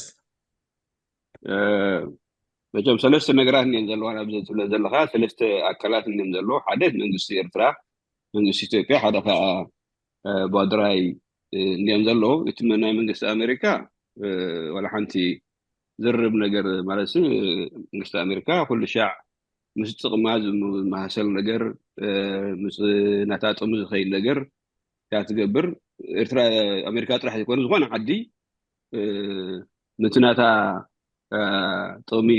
መቸም ሰለስተ ነገራት እኒኦም ዘለዋ ኣብዚ ትብለ ዘለካ ሰለስተ ኣካላት እኒኦም ዘለዎ ሓደ መንግስቲ ኤርትራ መንግስቲ ኢትዮጵያ ሓደ ከዓ ባድራይ እኒኦም ዘለዉ እቲ ናይ መንግስቲ ኣሜሪካ ዋላ ሓንቲ ዝርብ ነገር ማለት መንግስቲ ኣሜሪካ ኩሉ ሻዕ ምስ ጥቕማ ዝመሳሰል ነገር ምስ ናታ ጥቕሚ ዝኸይድ ነገር እያ ትገብር ኤርትራ ኣሜሪካ ጥራሕ ዘይኮነ ዝኾነ ዓዲ ነቲ ናታ ጥቕሚ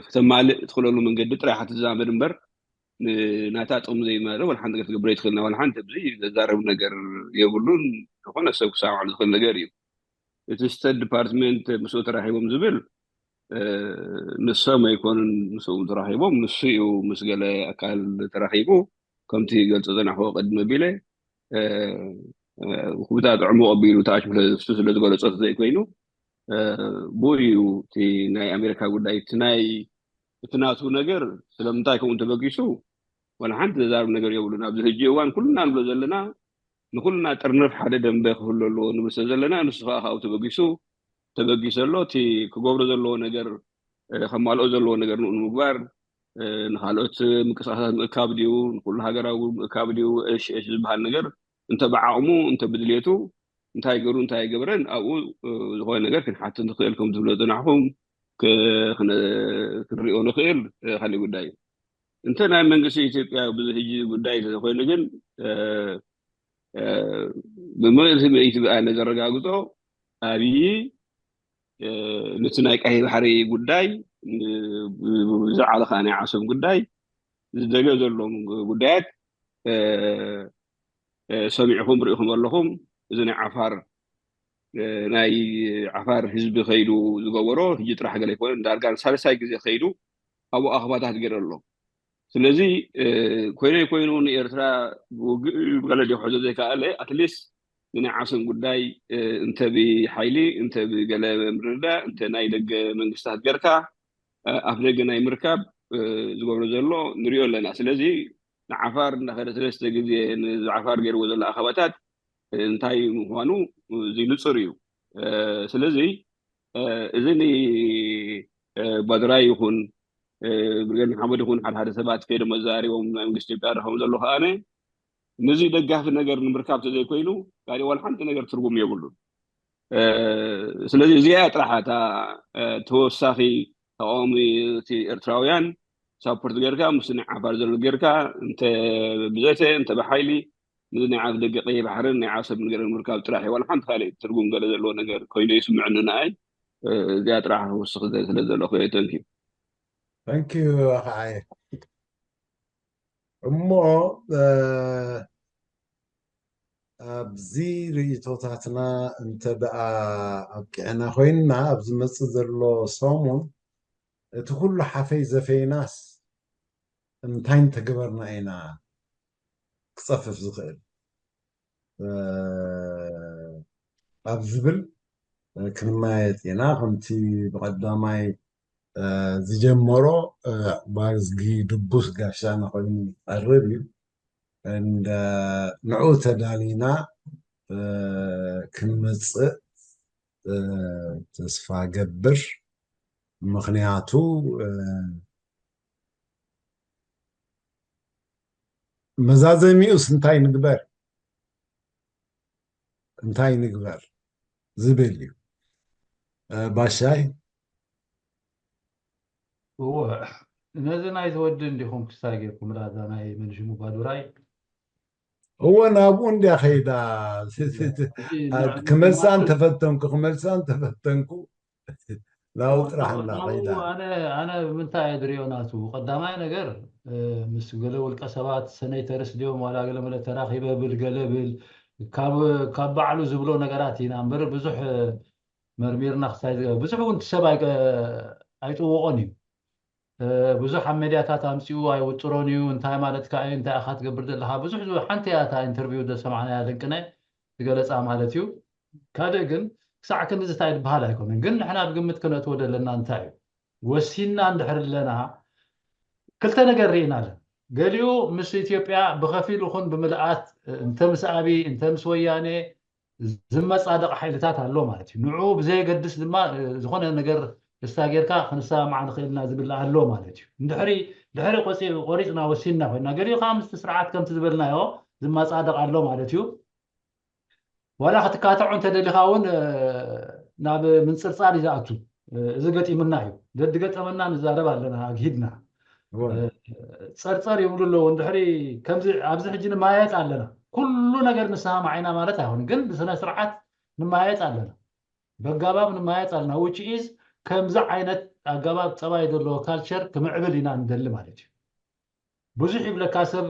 ክተማልእ ትኽእለሉ መንገዲ ጥራሕ ትዛመድ እምበር ንናታ ጥቕሚ ዘይማልእ ወላ ሓንቲ ነገር ትገብር ኣይትኽእልና ወላ ሓንቲ ኣብዚ ዘዛረብ ነገር የብሉን ዝኾነ ሰብ ክሰምዓሉ ዝኽእል ነገር እዩ እቲ ስተት ዲፓርትመንት ምስኡ ተራኺቦም ዝብል ንሶም ኣይኮኑን ምስኡ ተራኺቦም ንሱ እዩ ምስ ገለ ኣካል ተራኺቡ ከምቲ ገልፆ ዘናሕዎ ቅድሚ ቢለ ኩብታት ዕሙቕ ኣቢሉ ተኣሽሙ ስለ ዝገለጾ ዘይኮይኑ፣ ብኡ እዩ እቲ ናይ ኣሜሪካ ጉዳይ፣ እቲ ናይ እቲ ናቱ ነገር ስለምንታይ ከምኡ ተበጊሱ ዋላ ሓንቲ ዘዛርብ ነገር የብሉን። ኣብዚ ሕጂ እዋን ኩልና ንብሎ ዘለና፣ ንኩልና ጥርንፍ ሓደ ደንበ ክህሉ ኣለዎ ንብል ስለ ዘለና፣ ንሱ ከዓ ካብኡ ተበጊሱ ተበጊሰ ኣሎ። እቲ ክገብሮ ዘለዎ ነገር፣ ከማልኦ ዘለዎ ነገር ንኡ ንምግባር፣ ንካልኦት ምንቅስቃሳት ምእካብ ድዩ፣ ንኩሉ ሃገራዊ ምእካብ ድዩ፣ እሽ እሽ ዝበሃል ነገር እንተ ብዓቕሙ እንተ ብድልየቱ እንታይ ገሩ እንታይ ኣይገበረን ኣብኡ ዝኾነ ነገር ክንሓትን ንኽእል ከም ዝብሎ ዝናሕኹም ክንሪኦ ንኽእል። ካልእ ጉዳይ እዩ። እንተ ናይ መንግስቲ ኢትዮጵያ ብዙ ሕጂ ጉዳይ ተኮይኑ ግን ብምእቲ ምእቲ ብኣነ ዘረጋግጾ ኣብዪ ነቲ ናይ ቀይ ባሕሪ ጉዳይ፣ ብዛዕባ ናይ ዓሰብ ጉዳይ ዝደልዮ ዘሎም ጉዳያት ሰሚዕኹም ርኢኹም ኣለኹም። እዚ ናይ ዓፋር ናይ ዓፋር ህዝቢ ከይዱ ዝገበሮ ሕጂ ጥራሕ ገለ ይኮነ ዳርጋ ሳልሳይ ግዜ ከይዱ ኣብኡ ኣኽባታት ገይሩ ኣሎ። ስለዚ ኮይነ ኮይኑ ንኤርትራ ብውግእ ገለ ዲዮ ክሕዞ ዘይከኣለ ኣትሊስት ንናይ ዓሰብ ጉዳይ እንተ ብሓይሊ እንተ ብገለ ምርዳእ እንተ ናይ ደገ መንግስታት ገርካ ኣፍ ደገ ናይ ምርካብ ዝገብሮ ዘሎ ንሪኦ ኣለና። ስለዚ ንዓፋር እንዳኸደ ሰለስተ ግዜ ንዓፋር ገይርዎ ዘሎ ኣኸባታት እንታይ ምዃኑ እዚ ንፁር እዩ። ስለዚ እዚ ባድራይ ይኹን ብርጌድ ንሓመድ ይኹን ሓደ ሓደ ሰባት ከይዶም ኣዘራሪቦም ናይ መንግስቲ ኢትዮጵያ ረኸቡ ዘሎ ከኣነ ነዚ ደጋፊ ነገር ንምርካብ ተዘይኮይኑ ካሊእ ዋላ ሓንቲ ነገር ትርጉም የብሉን። ስለዚ እዚኣ ጥራሕ እታ ተወሳኺ ተቃዋሚ እቲ ኤርትራውያን ሳፖርት ጌርካ ምስ ናይ ዓፋር ዘሎ ጌርካ እንተ ብዘተ እንተ ብሓይሊ ነዚ ናይ ዓፍ ደገ ቀይሕ ባሕርን ናይ ዓሰብ ነገር ንምርካብ ጥራሕ እዩ። ዋላ ሓንቲ ካልእ ትርጉም ገለ ዘለዎ ነገር ኮይኑ ይስምዕኒ ንኣይ። እዚኣ ጥራሕ ክውስኽ ስለ ዘለኹ እየ። ተንኪዩ። ተንኪዩ ኣኸዓየ እሞ ኣብዚ ርእቶታትና እንተ ደኣ ኣብቂዕና ኮይንና ኣብ ዝመጽእ ዘሎ ሰሙን እቲ ኩሉ ሓፈይ ዘፈይናስ እንታይ እንተገበርና ኢና ክጸፍፍ ዝኽእል ኣብ ዝብል ክንመያየጥ ኢና። ከምቲ ብቐዳማይ ዝጀመሮ ዕባርዝጊ ድቡስ ጋሻና ኮይኑ ይቐርብ እዩ። ንዑ ተዳሊና ክንመፅእ ተስፋ ገብር። ምኽንያቱ መዛዘሚኡስ እንታይ ንግበር እንታይ ንግበር ዝብል እዩ። ባሻይ እወ ነዚ ናይ ዝወዲ እንዲኹም ክሳይ ጌርኩም ራዛ ናይ መንሽሙ ባዱራይ እወ ናብኡ እንዲያ ከይዳ ክመልሳ እንተፈተንኩ ክመልሳ እንተፈተንኩ ናብኡ ጥራሕ እና ከይዳ ኣነ ብምንታይ እየ ድሪኦ ናቱ ቀዳማይ ነገር ምስ ገለ ውልቀ ሰባት ሰነይተርስ ድዮም ዋላ ገለ መለ ተራኺበ ብል ገለ ብል ካብ ባዕሉ ዝብሎ ነገራት ኢና እምበር ብዙሕ መርሚርና ክሳይ ዝገ ብዙሕ እውን እቲ ሰብ ኣይጥውቖን እዩ ብዙሕ ኣብ ሜድያታት ኣምፅኡ ኣይውጥሮን እዩ እንታይ ማለት ከ እንታይ ኢኻ ትገብር ዘለካ ብዙሕ ሓንቲ እያ እታ ኢንተርቪው ዘሰማዕናያ ደንቅነ ዝገለፃ ማለት እዩ ካልእ ግን ክሳዕ ክንድዚ እንታይ ዝበሃል ኣይኮነን ግን ንሕና ኣብ ግምት ክነእትዎ ዘለና እንታይ እዩ ወሲና እንድሕር ኣለና ክልተ ነገር ርኢና ኣለና ገሊኡ ምስ ኢትዮጵያ ብከፊል ይኹን ብምልኣት እንተ ምስ ኣብይ እንተ ምስ ወያነ ዝመፃደቕ ሓይልታት ኣሎ ማለት እዩ ንዑ ብዘየገድስ ድማ ዝኾነ ነገር እሳ ጌርካ ክንሰማማዕ ንኽእልና ዝብል ኣሎ ማለት እዩ እንድሕሪ ድሕሪ ቆሪፅና ወሲንና ኮይና ገሊኡ ከዓ ምስቲ ስርዓት ከምቲ ዝበልናዮ ዝመፃደቕ ኣሎ ማለት እዩ ዋላ ክትካተዑ እንተደሊኻ እውን ናብ ምንፅርፃር እዩ ዝኣቱ እዚ ገጢሙና እዩ ዘድገጠመና ንዛረብ ኣለና ኣግሂድና ፀርፀር ይብሉ ኣለዉ እንድሕሪ ከምዚ ኣብዚ ሕጂ ንማየጥ ኣለና ኩሉ ነገር ንሰማማዕ ኢና ማለት ኣይኮነ ግን ብስነ ስርዓት ንማየጥ ኣለና በጋባብ ንማየጥ ኣለና which is ከምዚ ዓይነት ኣጋባብ ፀባይ ዘለዎ ካልቸር ክምዕብል ኢና ንደሊ ማለት እዩ ብዙሕ ይብለካ ሰብ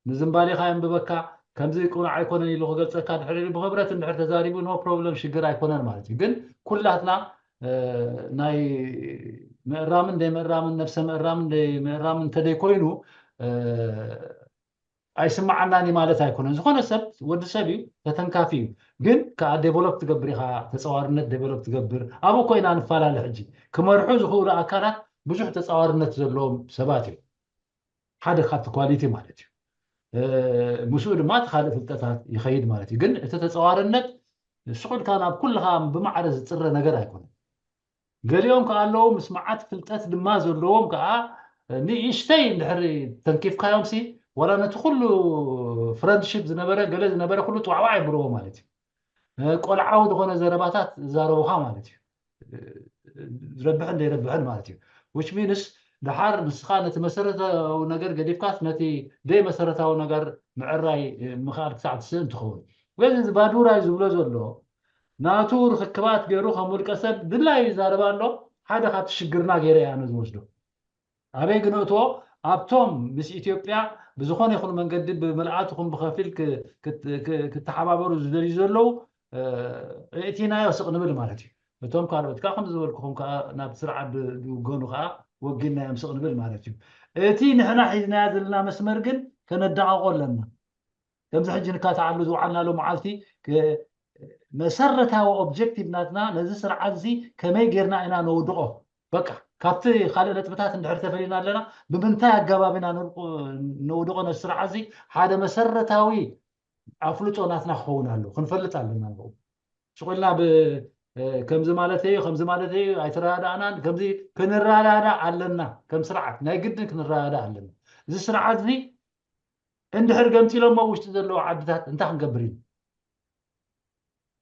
ንዝምባሌኻ የንብበካ ከምዚ ቅኑዕ ኣይኮነን ኢሉ ክገልፀካ ድሕሪ ብክብረት እንድሕር ተዛሪቡ no problem ሽግር ኣይኮነን ማለት እዩ ግን ኩላትና ናይ ምእራምን ደይ ምእራምን ነብሰ ምእራምን ደይ ምእራምን እንተደይ ኮይኑ ኣይስማዓናን ማለት ኣይኮነን። ዝኾነ ሰብ ወዲ ሰብ እዩ፣ ተተንካፊ እዩ። ግን ከዓ ዴቨሎፕ ትገብር ኢኻ፣ ተፀዋርነት ዴቨሎፕ ትገብር። ኣብኡ ኮይና ንፈላለ። ሕጂ ክመርሑ ዝኽእሉ ኣካላት ብዙሕ ተፀዋርነት ዘለዎም ሰባት እዩ። ሓደ ካብቲ ኳሊቲ ማለት እዩ። ምስኡ ድማ እቲ ካልእ ፍልጠታት ይኸይድ ማለት እዩ። ግን እቲ ተፀዋርነት ስቑድካ ናብ ኩልኻ ብማዕረ ዝፅረ ነገር ኣይኮነን። ገሊኦም ከዓ ኣለዉ ምስ መዓት ፍልጠት ድማ ዘለዎም ከዓ ንእሽተይ እንድሕር ተንኪፍካዮም ሲ ዋላ ነቲ ኩሉ ፍረንድሽፕ ዝነበረ ገለ ዝነበረ ኩሉ ጥዋዕዋዕ ይብልዎ ማለት እዩ። ቆልዓዊ ዝኾነ ዘረባታት ዝዛረቡኻ ማለት እዩ። ዝረብሕን ዘይረብሕን ማለት እዩ። ዊች ሚንስ ድሓር ንስኻ ነቲ መሰረታዊ ነገር ገዲፍካስ ነቲ ደይ መሰረታዊ ነገር ምዕራይ ምኽኣል ክሳዕ ትስእን ትኸውን። ስለዚ እዚ ባዱራይ ዝብሎ ዘሎ ናቱ ርክክባት ገይሩ ከም ውልቀ ሰብ ድላዩ ይዛረብ ኣሎ። ሓደ ካብቲ ሽግርና ገይረ እያ ዝወስዶ። ኣበይ ግን እቶ ኣብቶም ምስ ኢትዮጵያ ብዝኾነ ይኹን መንገዲ ብመልኣት ይኹን ብኸፊል ክተሓባበሩ ዝደልዩ ዘለዉ እእቲናዮ ስቕ ንብል ማለት እዩ። እቶም ካልኦት ከዓ ከም ዝበልኩኹም ከዓ ናብ ስርዓት ዝውገኑ ከዓ ወጊናዮም ስቕ ንብል ማለት እዩ። እቲ ንሕና ሒዝናያ ዘለና መስመር ግን ከነዳቐቆ ኣለና። ከምዚ ሕጂ ንካትዓሉ ዝውዓልናሉ መዓልቲ መሰረታዊ ኦብጀክቲቭ ናትና ነዚ ስርዓት እዚ ከመይ ጌርና ኢና ነውድቆ? በቃ ካብቲ ካልእ ነጥብታት እንድሕር ተፈሊና ኣለና ብምንታይ ኣገባብ ኢና ነውድቆ ነዚ ስርዓት እዚ ሓደ መሰረታዊ ኣፍልጦ ናትና ክኸውን ኣሎ። ክንፈልጥ ኣለና። ሽቁልና ብ ከምዚ ማለት እዩ ከምዚ ማለት እዩ ኣይተረዳዳእናን ከምዚ ክንረዳዳእ ኣለና። ከም ስርዓት ናይ ግድን ክንረዳዳእ ኣለና። እዚ ስርዓት እዚ እንድሕር ገምጢሎሞ ውሽጢ ዘለዉ ዓድታት እንታይ ክንገብር እዩ?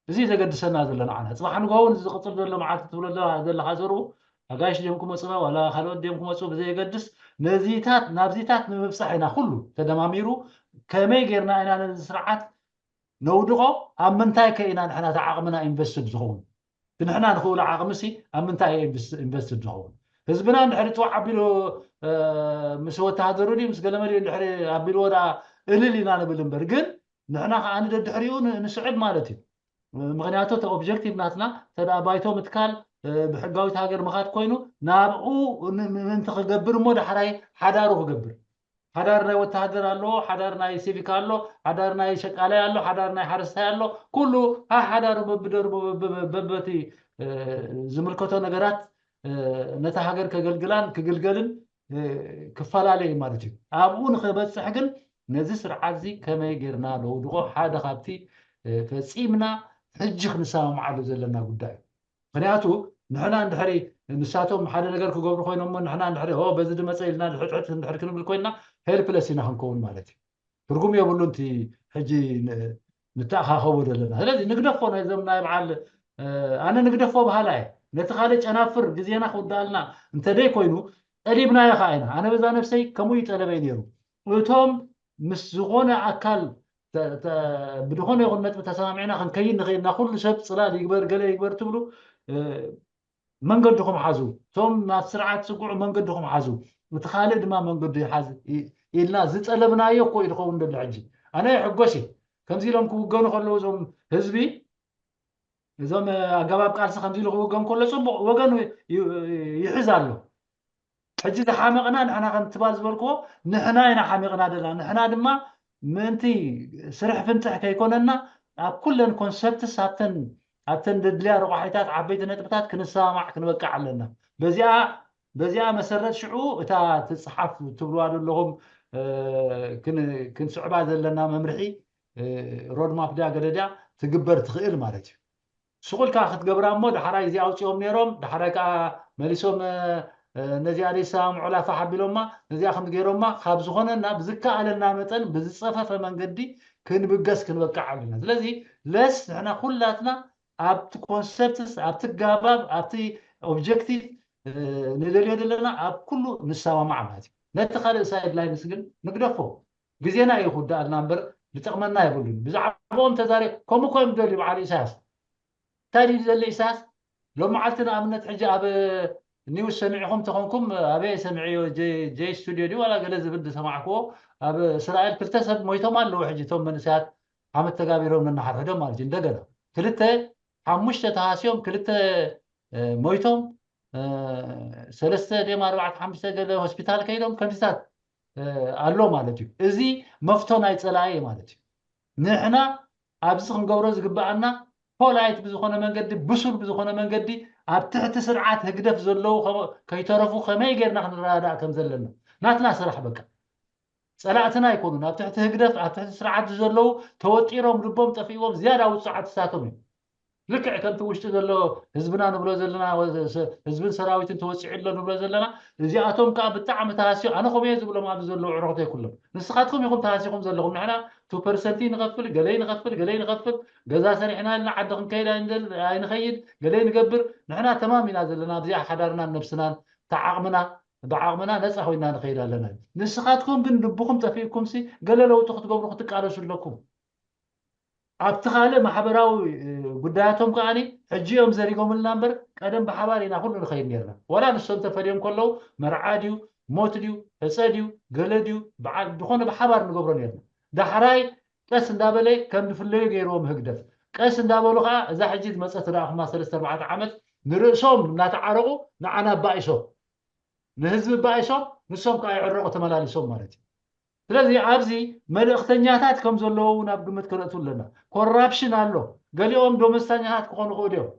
እዚ ዘገድሰና ዘሎ ንዓና። ጽባሕ ንግሆ እውን እዚ ዝቕጽል ዘሎ መዓልቲ ትብሎ ዘለኻ ዘርኡ ኣጋይሽ ድዮም ክመጹና ዋላ ካልኦት ድዮም ክመጹ ብዘየገድስ ነዚታት ናብዚታት ንምብጻሕ ኢና ኩሉ ተደማሚሩ ከመይ ጌርና ኢና ነዚ ስርዓት ነውድቆ ኣብ ምንታይ ከ ኢና ንሕና እቲ ዓቕምና ኢንቨስትድ ዝኸውን? እቲ ንሕና ንኽእሉ ዓቕሚ ሲ ኣብ ምንታይ ኢንቨስትድ ዝኸውን? ህዝብና እንድሕሪ ጥዋዕ ኣቢሉ ምስ ወተሃደሩ ድዩ ምስ ገለመሊኡ እንድሕሪ ኣቢልዎ ደኣ እልል ኢና ንብል እምበር ግን ንሕና ከዓ ንደድሕሪኡ ንስዕብ ማለት እዩ። ምክንያቱ እቲ ኦብጀክቲቭ ናትና ተደኣ ባይቶ ምትካል ብሕጋዊት ሃገር ምኻድ ኮይኑ ናብኡ ምእንቲ ክገብር እሞ ዳሕራይ ሓዳሩ ክገብር ሓዳር ናይ ወተሃደር ኣለዎ፣ ሓዳር ናይ ሲቪክ ኣሎ፣ ሓዳር ናይ ሸቃላይ ኣሎ፣ ሓዳር ናይ ሓረስታይ ኣሎ። ኩሉ ሓሓዳሩ በብደርቡ በበቲ ዝምልከቶ ነገራት ነታ ሃገር ከገልግላን ክግልገልን ክፈላለ እዩ ማለት እዩ። ኣብኡ ንክበፅሕ ግን ነዚ ስርዓት እዚ ከመይ ጌርና ነውድቆ ሓደ ካብቲ ፈፂምና ሕጂ ክንሰማምዓሉ ዘለና ጉዳይ እዩ። ምክንያቱ ንሕና እንድሕሪ ንሳቶም ሓደ ነገር ክገብሩ ኮይኖሞ ንሕና እንድሕሪ ሆ በዚ ድመፀ ኢልና ንሕትሕት እንድሕር ክንብል ኮይንና ሄልፕለስ ኢና ክንከውን ማለት እዩ። ትርጉም የብሉ እቲ ሕጂ ንተኣኻኸቦ ዘለና። ስለዚ ንግደፎ ናይዞም ናይ በዓል ኣነ ንግደፎ በሃላ እየ። ነቲ ካልእ ጨናፍር ግዜና ክውዳልና እንተደይ ኮይኑ ጠሊብናዮ ከዓ ኢና። ኣነ በዛ ነብሰይ ከምኡ ይጠለበይ ነይሩ። እቶም ምስ ዝኾነ ኣካል ብድኾነ ይኹን ነጥቢ ተሰማሚዕና ክንከይድ ንኽእል ኢና። ኩሉ ሰብ ፅላል ይግበር ገለ ይግበር ትብሉ መንገድኹም ሓዙ። እቶም ናብ ስርዓት ዝፅግዑ መንገድኹም ሓዙ፣ እቲ ካልእ ድማ መንገዱ ይሓዝ ኢልና ዝጠለብናዮ እኮ እዩ ዝኸውን ዘሎ። ሕጂ ኣነ ይሕጎስ እየ ከምዚ ኢሎም ክውገኑ ከለዉ እዞም ህዝቢ እዞም ኣገባብ ቃልሲ ከምዚ ኢሉ ክውገን ከሎ ፅቡቕ ወገኑ ይሕዝ ኣሎ። ሕጂ ዝሓመቕና ንሕና ከምትባል ዝበልክዎ ንሕና ኢና ሓሚቕና ዘለና። ንሕና ድማ ምእንቲ ስርሕ ፍንትሕ ከይኮነና ኣብ ኩለን ኮንሰፕትስ ኣብተን ኣብተን ዘድልያ ረቋሒታት ዓበይቲ ነጥብታት ክንሰማማዕ ክንበቅዕ ኣለና። በዚኣ በዚኣ መሰረት ሽዑ እታ ትፅሓፍ ትብልዋ ዘለኹም ክንስዕባ ዘለና መምርሒ ሮድማፕ ድያ ገለ ድያ ትግበር ትኽእል ማለት እዩ። ስቑልካ ክትገብራ እሞ ዳሕራይ እዚ ኣውፂኦም ነይሮም ዳሕራይ ከዓ መሊሶም ነዚኣ ደይሰማምዑላ ፋሕ ኣቢሎማ ነዚኣ ከም ገይሮማ ካብ ዝኾነና ብዝከኣለና መጠን ብዝፀፈፈ መንገዲ ክንብገስ ክንበቅዕ ኣለና። ስለዚ ለስ ንሕና ኩላትና ኣብቲ ኮንሰፕትስ ኣብቲ ጋባብ ኣብቲ ኦብጀክቲቭ ንደልዮ ዘለና ኣብ ኩሉ ንሰማማዕ ማለት እዩ። ነቲ ካልእ ሳይድ ላይንስ ግን ንግደፎ። ግዜና እዩ ክውዳእልና እምበር ዝጠቕመና የብሉን። ብዛዕባኦም ተዛሪ ከምኡ እኮ እዮም ዝደልዩ በዓል ኢሳያስ። እንታይ ድዩ ዝደሊ ኢሳያስ? ሎም መዓልቲ ንኣብነት ሕጂ ኣብ ኒውስ ሰሚዕኹም ተኾንኩም ኣበይ ሰሚዕዮ ጀይ ስቱድዮ ድዩ ዋላ ገለ ዝብል ዝሰማዕክዎ ኣብ እስራኤል ክልተ ሰብ ሞይቶም ኣለዉ። ሕጂ እቶም መንእሰያት ዓመት ተጋቢሮም ነናሓድሕዶም ማለት እዩ። እንደገና ክልተ ሓሙሽተ ተሃስዮም ክልተ ሞይቶም ሰለስተ ድም ኣርባዕተ ሓሙሽተ ገለ ሆስፒታል ከይዶም ከምዚታት ኣሎ ማለት እዩ። እዚ መፍቶ ናይ ፀላኢ ማለት እዩ። ንሕና ኣብዚ ክንገብሮ ዝግብኣና ፖላይት ብዝኾነ መንገዲ፣ ብሱል ብዝኾነ መንገዲ፣ ኣብ ትሕቲ ስርዓት ህግደፍ ዘለዉ ከይተረፉ ከመይ ጌርና ክንረዳዳእ ከም ዘለና ናትና ስራሕ በቃ። ፀላእትና ኣይኮኑን። ኣብ ትሕቲ ህግደፍ፣ ኣብ ትሕቲ ስርዓት ዘለዉ ተወጢሮም ልቦም ጠፊእዎም ዝያዳ ውፁዓት እሳቶም እዩ። ልክዕ ከምቲ ውሽጢ ዘሎ ህዝብና ንብሎ ዘለና፣ ህዝብን ሰራዊትን ተወፂዑ ኣሎ ንብሎ ዘለና፣ እዚኣቶም ከዓ ብጣዕሚ ተሃስዮ፣ ኣነ ከምኡ እየ ዝብሎም ኣብዚ ዘለዉ ዕሮኽተይ ኩሎም። ንስኻትኩም ኢኹም ተሃሲኹም ዘለኹም። ንሕና ቱ ፐርሰንት ንኸፍል፣ ገለይ ንኸፍል፣ ገለይ ንኸፍል፣ ገዛ ሰሪሕና ኢልና ዓዲ ክንከይድ ኣይንደል-፣ ኣይንኸይድ፣ ገለይ ንገብር። ንሕና ተማም ኢና ዘለና ኣብዚኣ ሓዳርናን ነብስናን ተዓቕምና፣ ብዓቕምና ነፃ ኮይና ንኸይድ ኣለና። ንስኻትኩም ግን ልብኹም ጠፊእኩምሲ ገለ ለውጢ ክትገብሩ ክትቃለሱ ኣለኩም። ኣብቲ ካልእ ማሕበራዊ ጉዳያቶም ከዓኒ ሕጂ እዮም ዘሪጎምልና እምበር ቀደም ብሓባር ኢና ኩሉ ንኸይድ ነርና። ዋላ ንሶም ተፈልዮም ከለዉ መርዓ ድዩ ሞት ድዩ ሕፀ ድዩ ገለ ድዩ በዓል ዝኾነ ብሓባር ንገብሮ ነርና። ዳሕራይ ቀስ እንዳበለ ከም ዝፍለዩ ገይርዎም ህግደፍ። ቀስ እንዳበሉ ከዓ እዛ ሕጂ ዝመፀት ዝረኣኹማ ሰለስተ ኣርባዕተ ዓመት ንርእሶም እናተዓረቑ ንዓና ኣባኢሶም ንህዝቢ ባይሶም ንሶም ከዓ ይዕረቑ ተመላሊሶም ማለት እዩ። ስለዚ ኣብዚ መልእኽተኛታት ከም ዘለዉ እውን ኣብ ግምት ከነእቱ ኣለና። ኮራፕሽን ኣሎ። ገሊኦም ዶመስታኛታት ክኾኑ ይኽእሉ እዮም።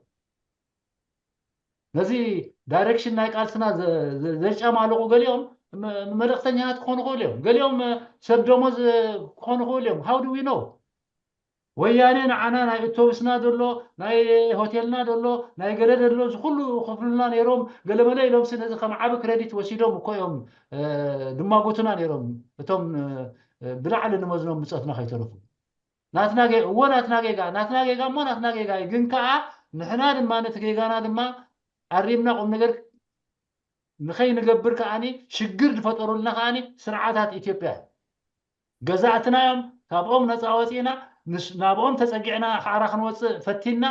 ነዚ ዳይሬክሽን ናይ ቃልስና ዘ- ዘ- ዘጫማለቑ ገሊኦም መ- መልእኽተኛታት ክኾኑ ይኽእሉ እዮም። ገሊኦም ሰብ ደሞዝ ክኾኑ ይኽእሉ እዮም። How do we know? ወያኔ ንዓና ናይ እቶብስና ዘሎ ናይ ሆቴልና ዘሎ ናይ ገለ ዘሎ እዚ ኩሉ ክፍሉና ነይሮም ገለመለ ኢሎም ሲ ነዚ ከም ዓቢ ክረዲት ወሲዶም እኮ እዮም ድማጎቱና ነይሮም እቶም ብላዕሊ ንመዝኖም ብፀትና ከይተረፉ ናትና እዎ ናትና ጌጋ ናትና ጌጋ እሞ ናትና ጌጋ እዩ ግን ከዓ ንሕና ድማ ነቲ ጌጋና ድማ ኣሪምና ቁም ነገር ንኸይንገብር ከዓኒ ሽግር ዝፈጠሩልና ከዓኒ ስርዓታት ኢትዮጵያ ገዛእትና እዮም ካብኦም ነፃ ወፂእና ናብኦም ተፀጊዕና ሓራ ክንወፅእ ፈቲና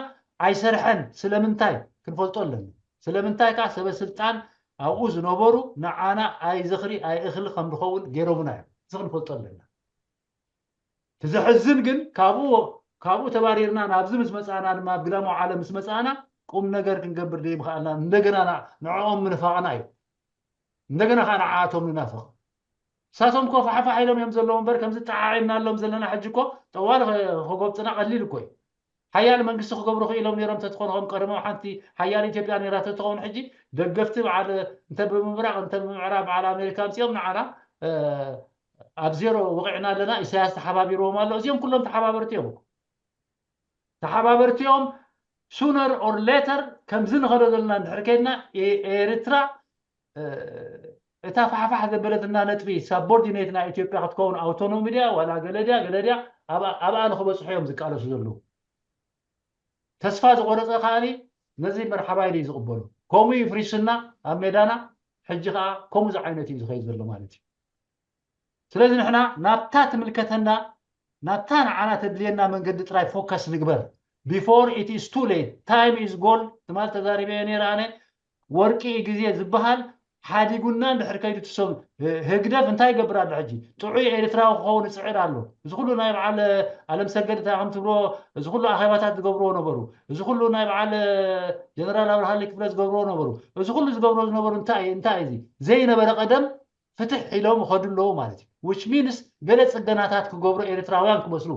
ኣይሰርሐን ስለምንታይ ክንፈልጦ ኣለና ስለምንታይ ከዓ ሰበ ስልጣን ኣብኡ ዝነበሩ ንዓና ኣይዝኽሪ ኣይእኽሊ ከም ዝኸውን ገይሮምና እዮም እዚ ክንፈልጦ ኣለና ትዘሕዝን ግን ካብኡ ካብኡ ተባሪርና ናብዚ ምስ መፃና ድማ ኣብ ግዳማዊ ዓለም ምስ መፃና ቁም ነገር ክንገብር ዘይምኽኣልና እንደገና ንዕኦም ምንፋቕና እዩ እንደገና ከዓ ንዓኣቶም ንናፍቕ እሳቶም እኮ ፋሕፋሕ ኢሎም እዮም ዘለዉ እምበር ከምዚ ጠዓዒምናሎም ዘለና ሕጂ እኮ ጠዋሊ ከጎብጥና ቀሊል እኮ እዩ ሓያል መንግስቲ ክገብሩ ክኢሎም ነይሮም ተትኾኑ ከም ቀደሞም ሓንቲ ሓያል ኢትዮጵያ ነይራ ተትኸውን ሕጂ ደገፍቲ በዓል እንተ ብምብራቕ እንተ ብምዕራብ በዓል ኣሜሪካ ኣምፅኦም ንዓና ኣብ ዜሮ ወቂዕና ኣለና ኢሳያስ ተሓባቢርዎም ኣሎ እዚኦም ኩሎም ተሓባበርቲ እዮም ተሓባበርቲ እዮም sooner or later ከምዚ ንኸዶ ዘለና እንድሕር ከይድና ኤርትራ እታ ፋሕፋሕ ዘበለትና ነጥቢ ሳቦርዲኔት ናይ ኢትዮጵያ ክትከውን ኣውቶኖሚ ድያ ዋላ ገለ ድያ ገለ ድያ ኣብኣ ንክበፅሑ እዮም ዝቃለሱ ዘለዉ ተስፋ ዝቆረፀ ከዓኒ ነዚ መርሓባ ኢሉ እዩ ዝቕበሎ ከምኡ እዩ ፍሪስና ኣብ ሜዳና ሕጂ ከዓ ከምኡ ዝዓይነት እዩ ዝኸይድ ዘሎ ማለት እዩ ስለዚ ንሕና ናብታ ትምልከተና ናብታ ንዓና ተድልየና መንገዲ ጥራይ ፎከስ ንግበር before it is too late time is gold ትማል ተዛሪበዮ ነይረ ኣነ ወርቂ ግዜ ዝበሃል ሓዲጉና እንድሕር ከይዱ ትሰም ህግደፍ እንታይ ይገብር ኣሎ ሕጂ ጥዑይ ኤርትራዊ ክኸውን ይፅዕር ኣሎ እዚ ኩሉ ናይ በዓል ኣለም ሰገድ እንታይ ከም ትብሎ እዚ ኩሉ ኣኼባታት ዝገብርዎ ነበሩ እዚ ኩሉ ናይ በዓል ጀነራል ኣብርሃሊ ክፍለ ዝገብርዎ ነበሩ እዚ ኩሉ ዝገብርዎ ዝነበሩ እንታይ እንታይ እዚ ዘይነበረ ቀደም ፍትሕ ኢሎም ይኸዱ ኣለዉ ማለት እዩ which means ገለ ፅገናታት ክገብሩ ኤርትራውያን ክመስሉ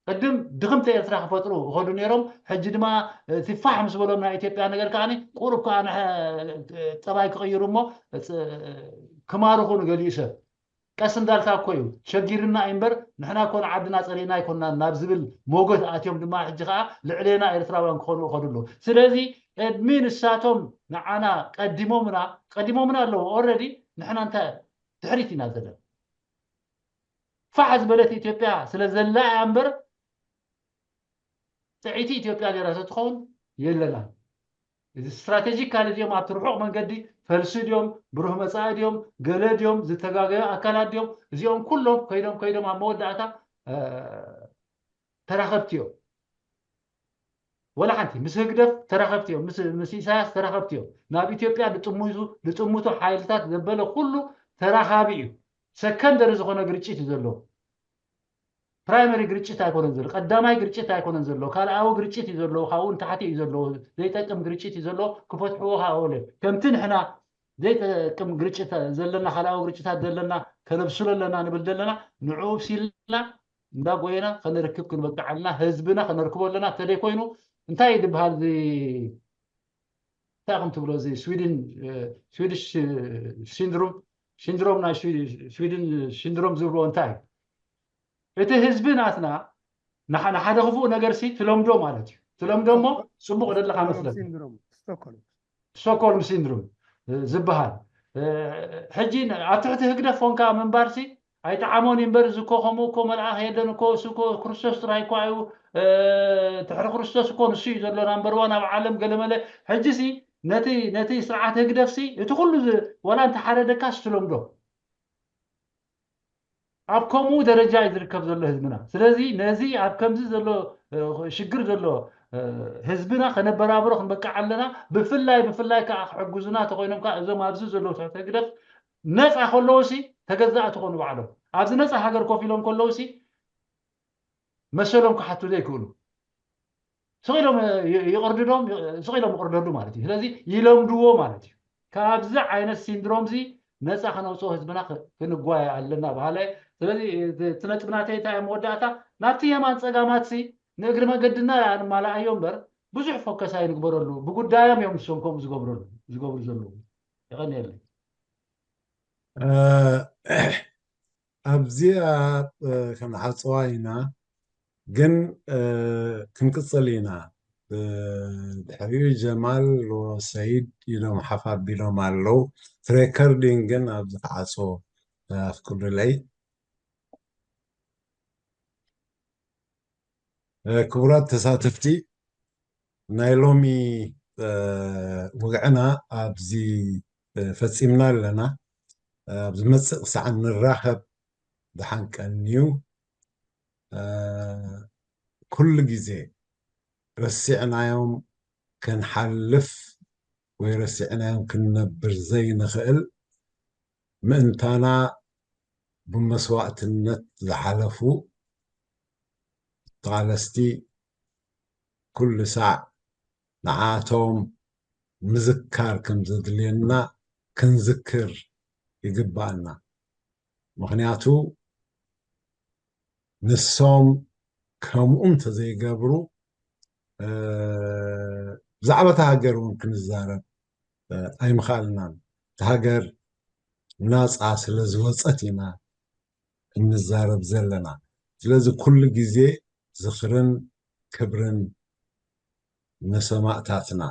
ቅድም ድኽምቲ ኤርትራ ክፈጥሩ ይኸዱ ነይሮም ሕጂ ድማ እቲ ፋሕ ምስ በሎም ናይ ኢትዮጵያ ነገር ከዓ ቁሩብ ከዓ ጠባይ ክቕይሩ እሞ ክማርኹ ንገሊኡ ሰብ ቀስ እንዳልካ እኮ እዩ ሸጊርና እዩ እምበር ንሕና እኮ ንዓድና ፀሊእና ኣይኮንና ናብ ዝብል ሞገት ኣትዮም ድማ ሕጂ ከዓ ልዕሌና ኤርትራውያን ክኾኑ ይኸዱ ኣለዉ ስለዚ ቅድሚ ንሳቶም ንዓና ቀዲሞምና ቀዲሞምና ኣለዉ already ንሕና እንታይ ድሕሪት ኢና ዘለና ፋሕ ዝበለት ኢትዮጵያ ስለ ዘላ እያ እምበር ጥዕይቲ ኢትዮጵያ ነይራ ተትኸውን የለናን። እዚ ስትራቴጂካሊ ድዮም ኣብቲ ርሑቕ መንገዲ ፈልሲ ድዮም ብሩህ መፃኢ ድዮም ገለ ድዮም ዝተጋገዩ ኣካላት ድዮም እዚኦም ኩሎም ከይዶም ከይዶም ኣብ መወዳእታ ተራኸብቲ እዮም። ወላ ሓንቲ ምስ ህግደፍ ተራኸብቲ እዮም፣ ምስ ኢሳያስ ተራኸብቲ እዮም። ናብ ኢትዮጵያ ልጥምቱ ሓይልታት ዘበለ ኩሉ ተራኻቢ እዩ። ሰከንደሪ ዝኾነ ግርጭት እዩ ዘለዎ። ፕራይመሪ ግርጭት ኣይኮነን ዘሎ፣ ቀዳማይ ግርጭት ኣይኮነን ዘሎ፣ ካልኣዊ ግርጭት እዩ ዘለዎ፣ ካብኡ ንታሕቲ እዩ ዘለዎ፣ ዘይጠቅም ግርጭት እዩ ዘለዎ፣ ክፈትሕዎ ካብለ ከምቲ ንሕና ዘይጠቅም ግርጭት ዘለና ካልኣዊ ግርጭታት ዘለና ከነብስሎ ኣለና ንብል ዘለና። ንዕኡ ብሲልና እንዳጎየና ከነርክብ ክንበቅዕ ኣለና። ህዝብና ከነርክቦ ኣለና። እንተደይ ኮይኑ እንታይ እዩ ዝበሃል እዚ እንታይ ከም ትብሎ እዚ ስዊድን ስዊዲሽ ሲንድሮም ሲንድሮም ናይ ስዊድን ሲንድሮም ዝብልዎ እንታይ እዩ? እቲ ህዝቢ ናትና ንሓ- ንሓደ ክፉእ ነገር ሲ ትለምዶ ማለት እዩ። ትለምዶ እሞ ጽቡቕ ደለኻ መስለካ። ሲንድሮም ስቶክሆልም ስቶክሆልም ሲንድሮም ዝበሃል ሕጂ ኣብ ትሕቲ ህግደፍ ኮንካ ምንባርሲ ኣይጠዓሞን እዩ እምበር፣ እዚ እኮ ከምኡ እኮ መልኣኽ የለን እኮ፣ እሱ እኮ ክርስቶስ ጥራይ እኮ እዩ፣ ድሕሪ ክርስቶስ እኮ ንሱ እዩ ዘሎ ናምበር ዋን ኣብ ዓለም ገለመለ። ሕጂሲ ነቲ ነቲ ስርዓት ህግደፍሲ እቲ ኩሉ ዋላ እንተሓረደካ ስትለምዶ ኣብ ከምኡ ደረጃ እዩ ዝርከብ ዘሎ ህዝብና። ስለዚ ነዚ ኣብ ከምዚ ዘሎ ሽግር ዘሎ ህዝብና ከነበራብሮ ክንበቅዕ ኣለና። ብፍላይ ብፍላይ ከዓ ክሕግዙና ተኮይኖም ከዓ እዞም ኣብዚ ዘለዉ ትሕቲ ህግደፍ ነፃ ከለውሲ ተገዛእቲ ኮኑ ባዕሎም ኣብዚ ነፃ ሃገር ኮፍ ኢሎም ከለውሲ መሰሎም ክሓቱ ዘይክእሉ ስቕ ኢሎም ይቕርድዶም ስቕ ኢሎም ይቕርደዱ ማለት እዩ። ስለዚ ይለምድዎ ማለት እዩ። ካብዚ ዓይነት ሲንድሮም ዚ ነፃ ከነውፅኦ ህዝብና ክንጓየ ኣለና በሃላይ። ስለዚ እቲ ነጥቢ ናተይ እንታይ መወዳእታ ናብቲ የማን ፀጋማት ሲ ንእግሪ መገድና ንማላኣዮ እምበር ብዙሕ ፎከስ ኣይንግበረሉ። ብጉዳዮም እዮም ንሶም ከምኡ ዝገብረሉ ዝገብሩ ዘለዉ። የቐንየለይ። ኣብዚኣ ክንሓፅዋ ኢና፣ ግን ክንቅፅል ኢና። ድሕሪኡ ጀማል ወሰይድ ኢሎም ሓፍ ኣቢሎም ኣለዉ። ሬከርዲንግ ግን ኣብዚ ክዓፅዎ ኣፍቅዱለይ። ክቡራት ተሳተፍቲ፣ ናይ ሎሚ ወግዕና ኣብዚ ፈፂምና ኣለና። ኣብ ዝመፅእ ክሳዕ ንራኸብ ድሓን ቀንዩ። ኩሉ ግዜ ረሲዕናዮም ክንሓልፍ ወይ ረሲዕናዮም ክንነብር ዘይንኽእል ምእንታና ብመስዋእትነት ዝሓለፉ ተቓለስቲ ኩሉ ሳዕ ንዓቶም ምዝካር ከም ዘድልየና ክንዝክር ይግባኣና። ምኽንያቱ ንሶም ከምኡ እንተዘይገብሩ ብዛዕባ እታ ሃገር እውን ክንዛረብ ኣይምኽኣልናን። እታ ሃገር ናፃ ስለ ዝወፀት ኢና እንዛረብ ዘለና። ስለዚ ኩሉ ግዜ ዝኽርን ክብርን ንሰማእታትና።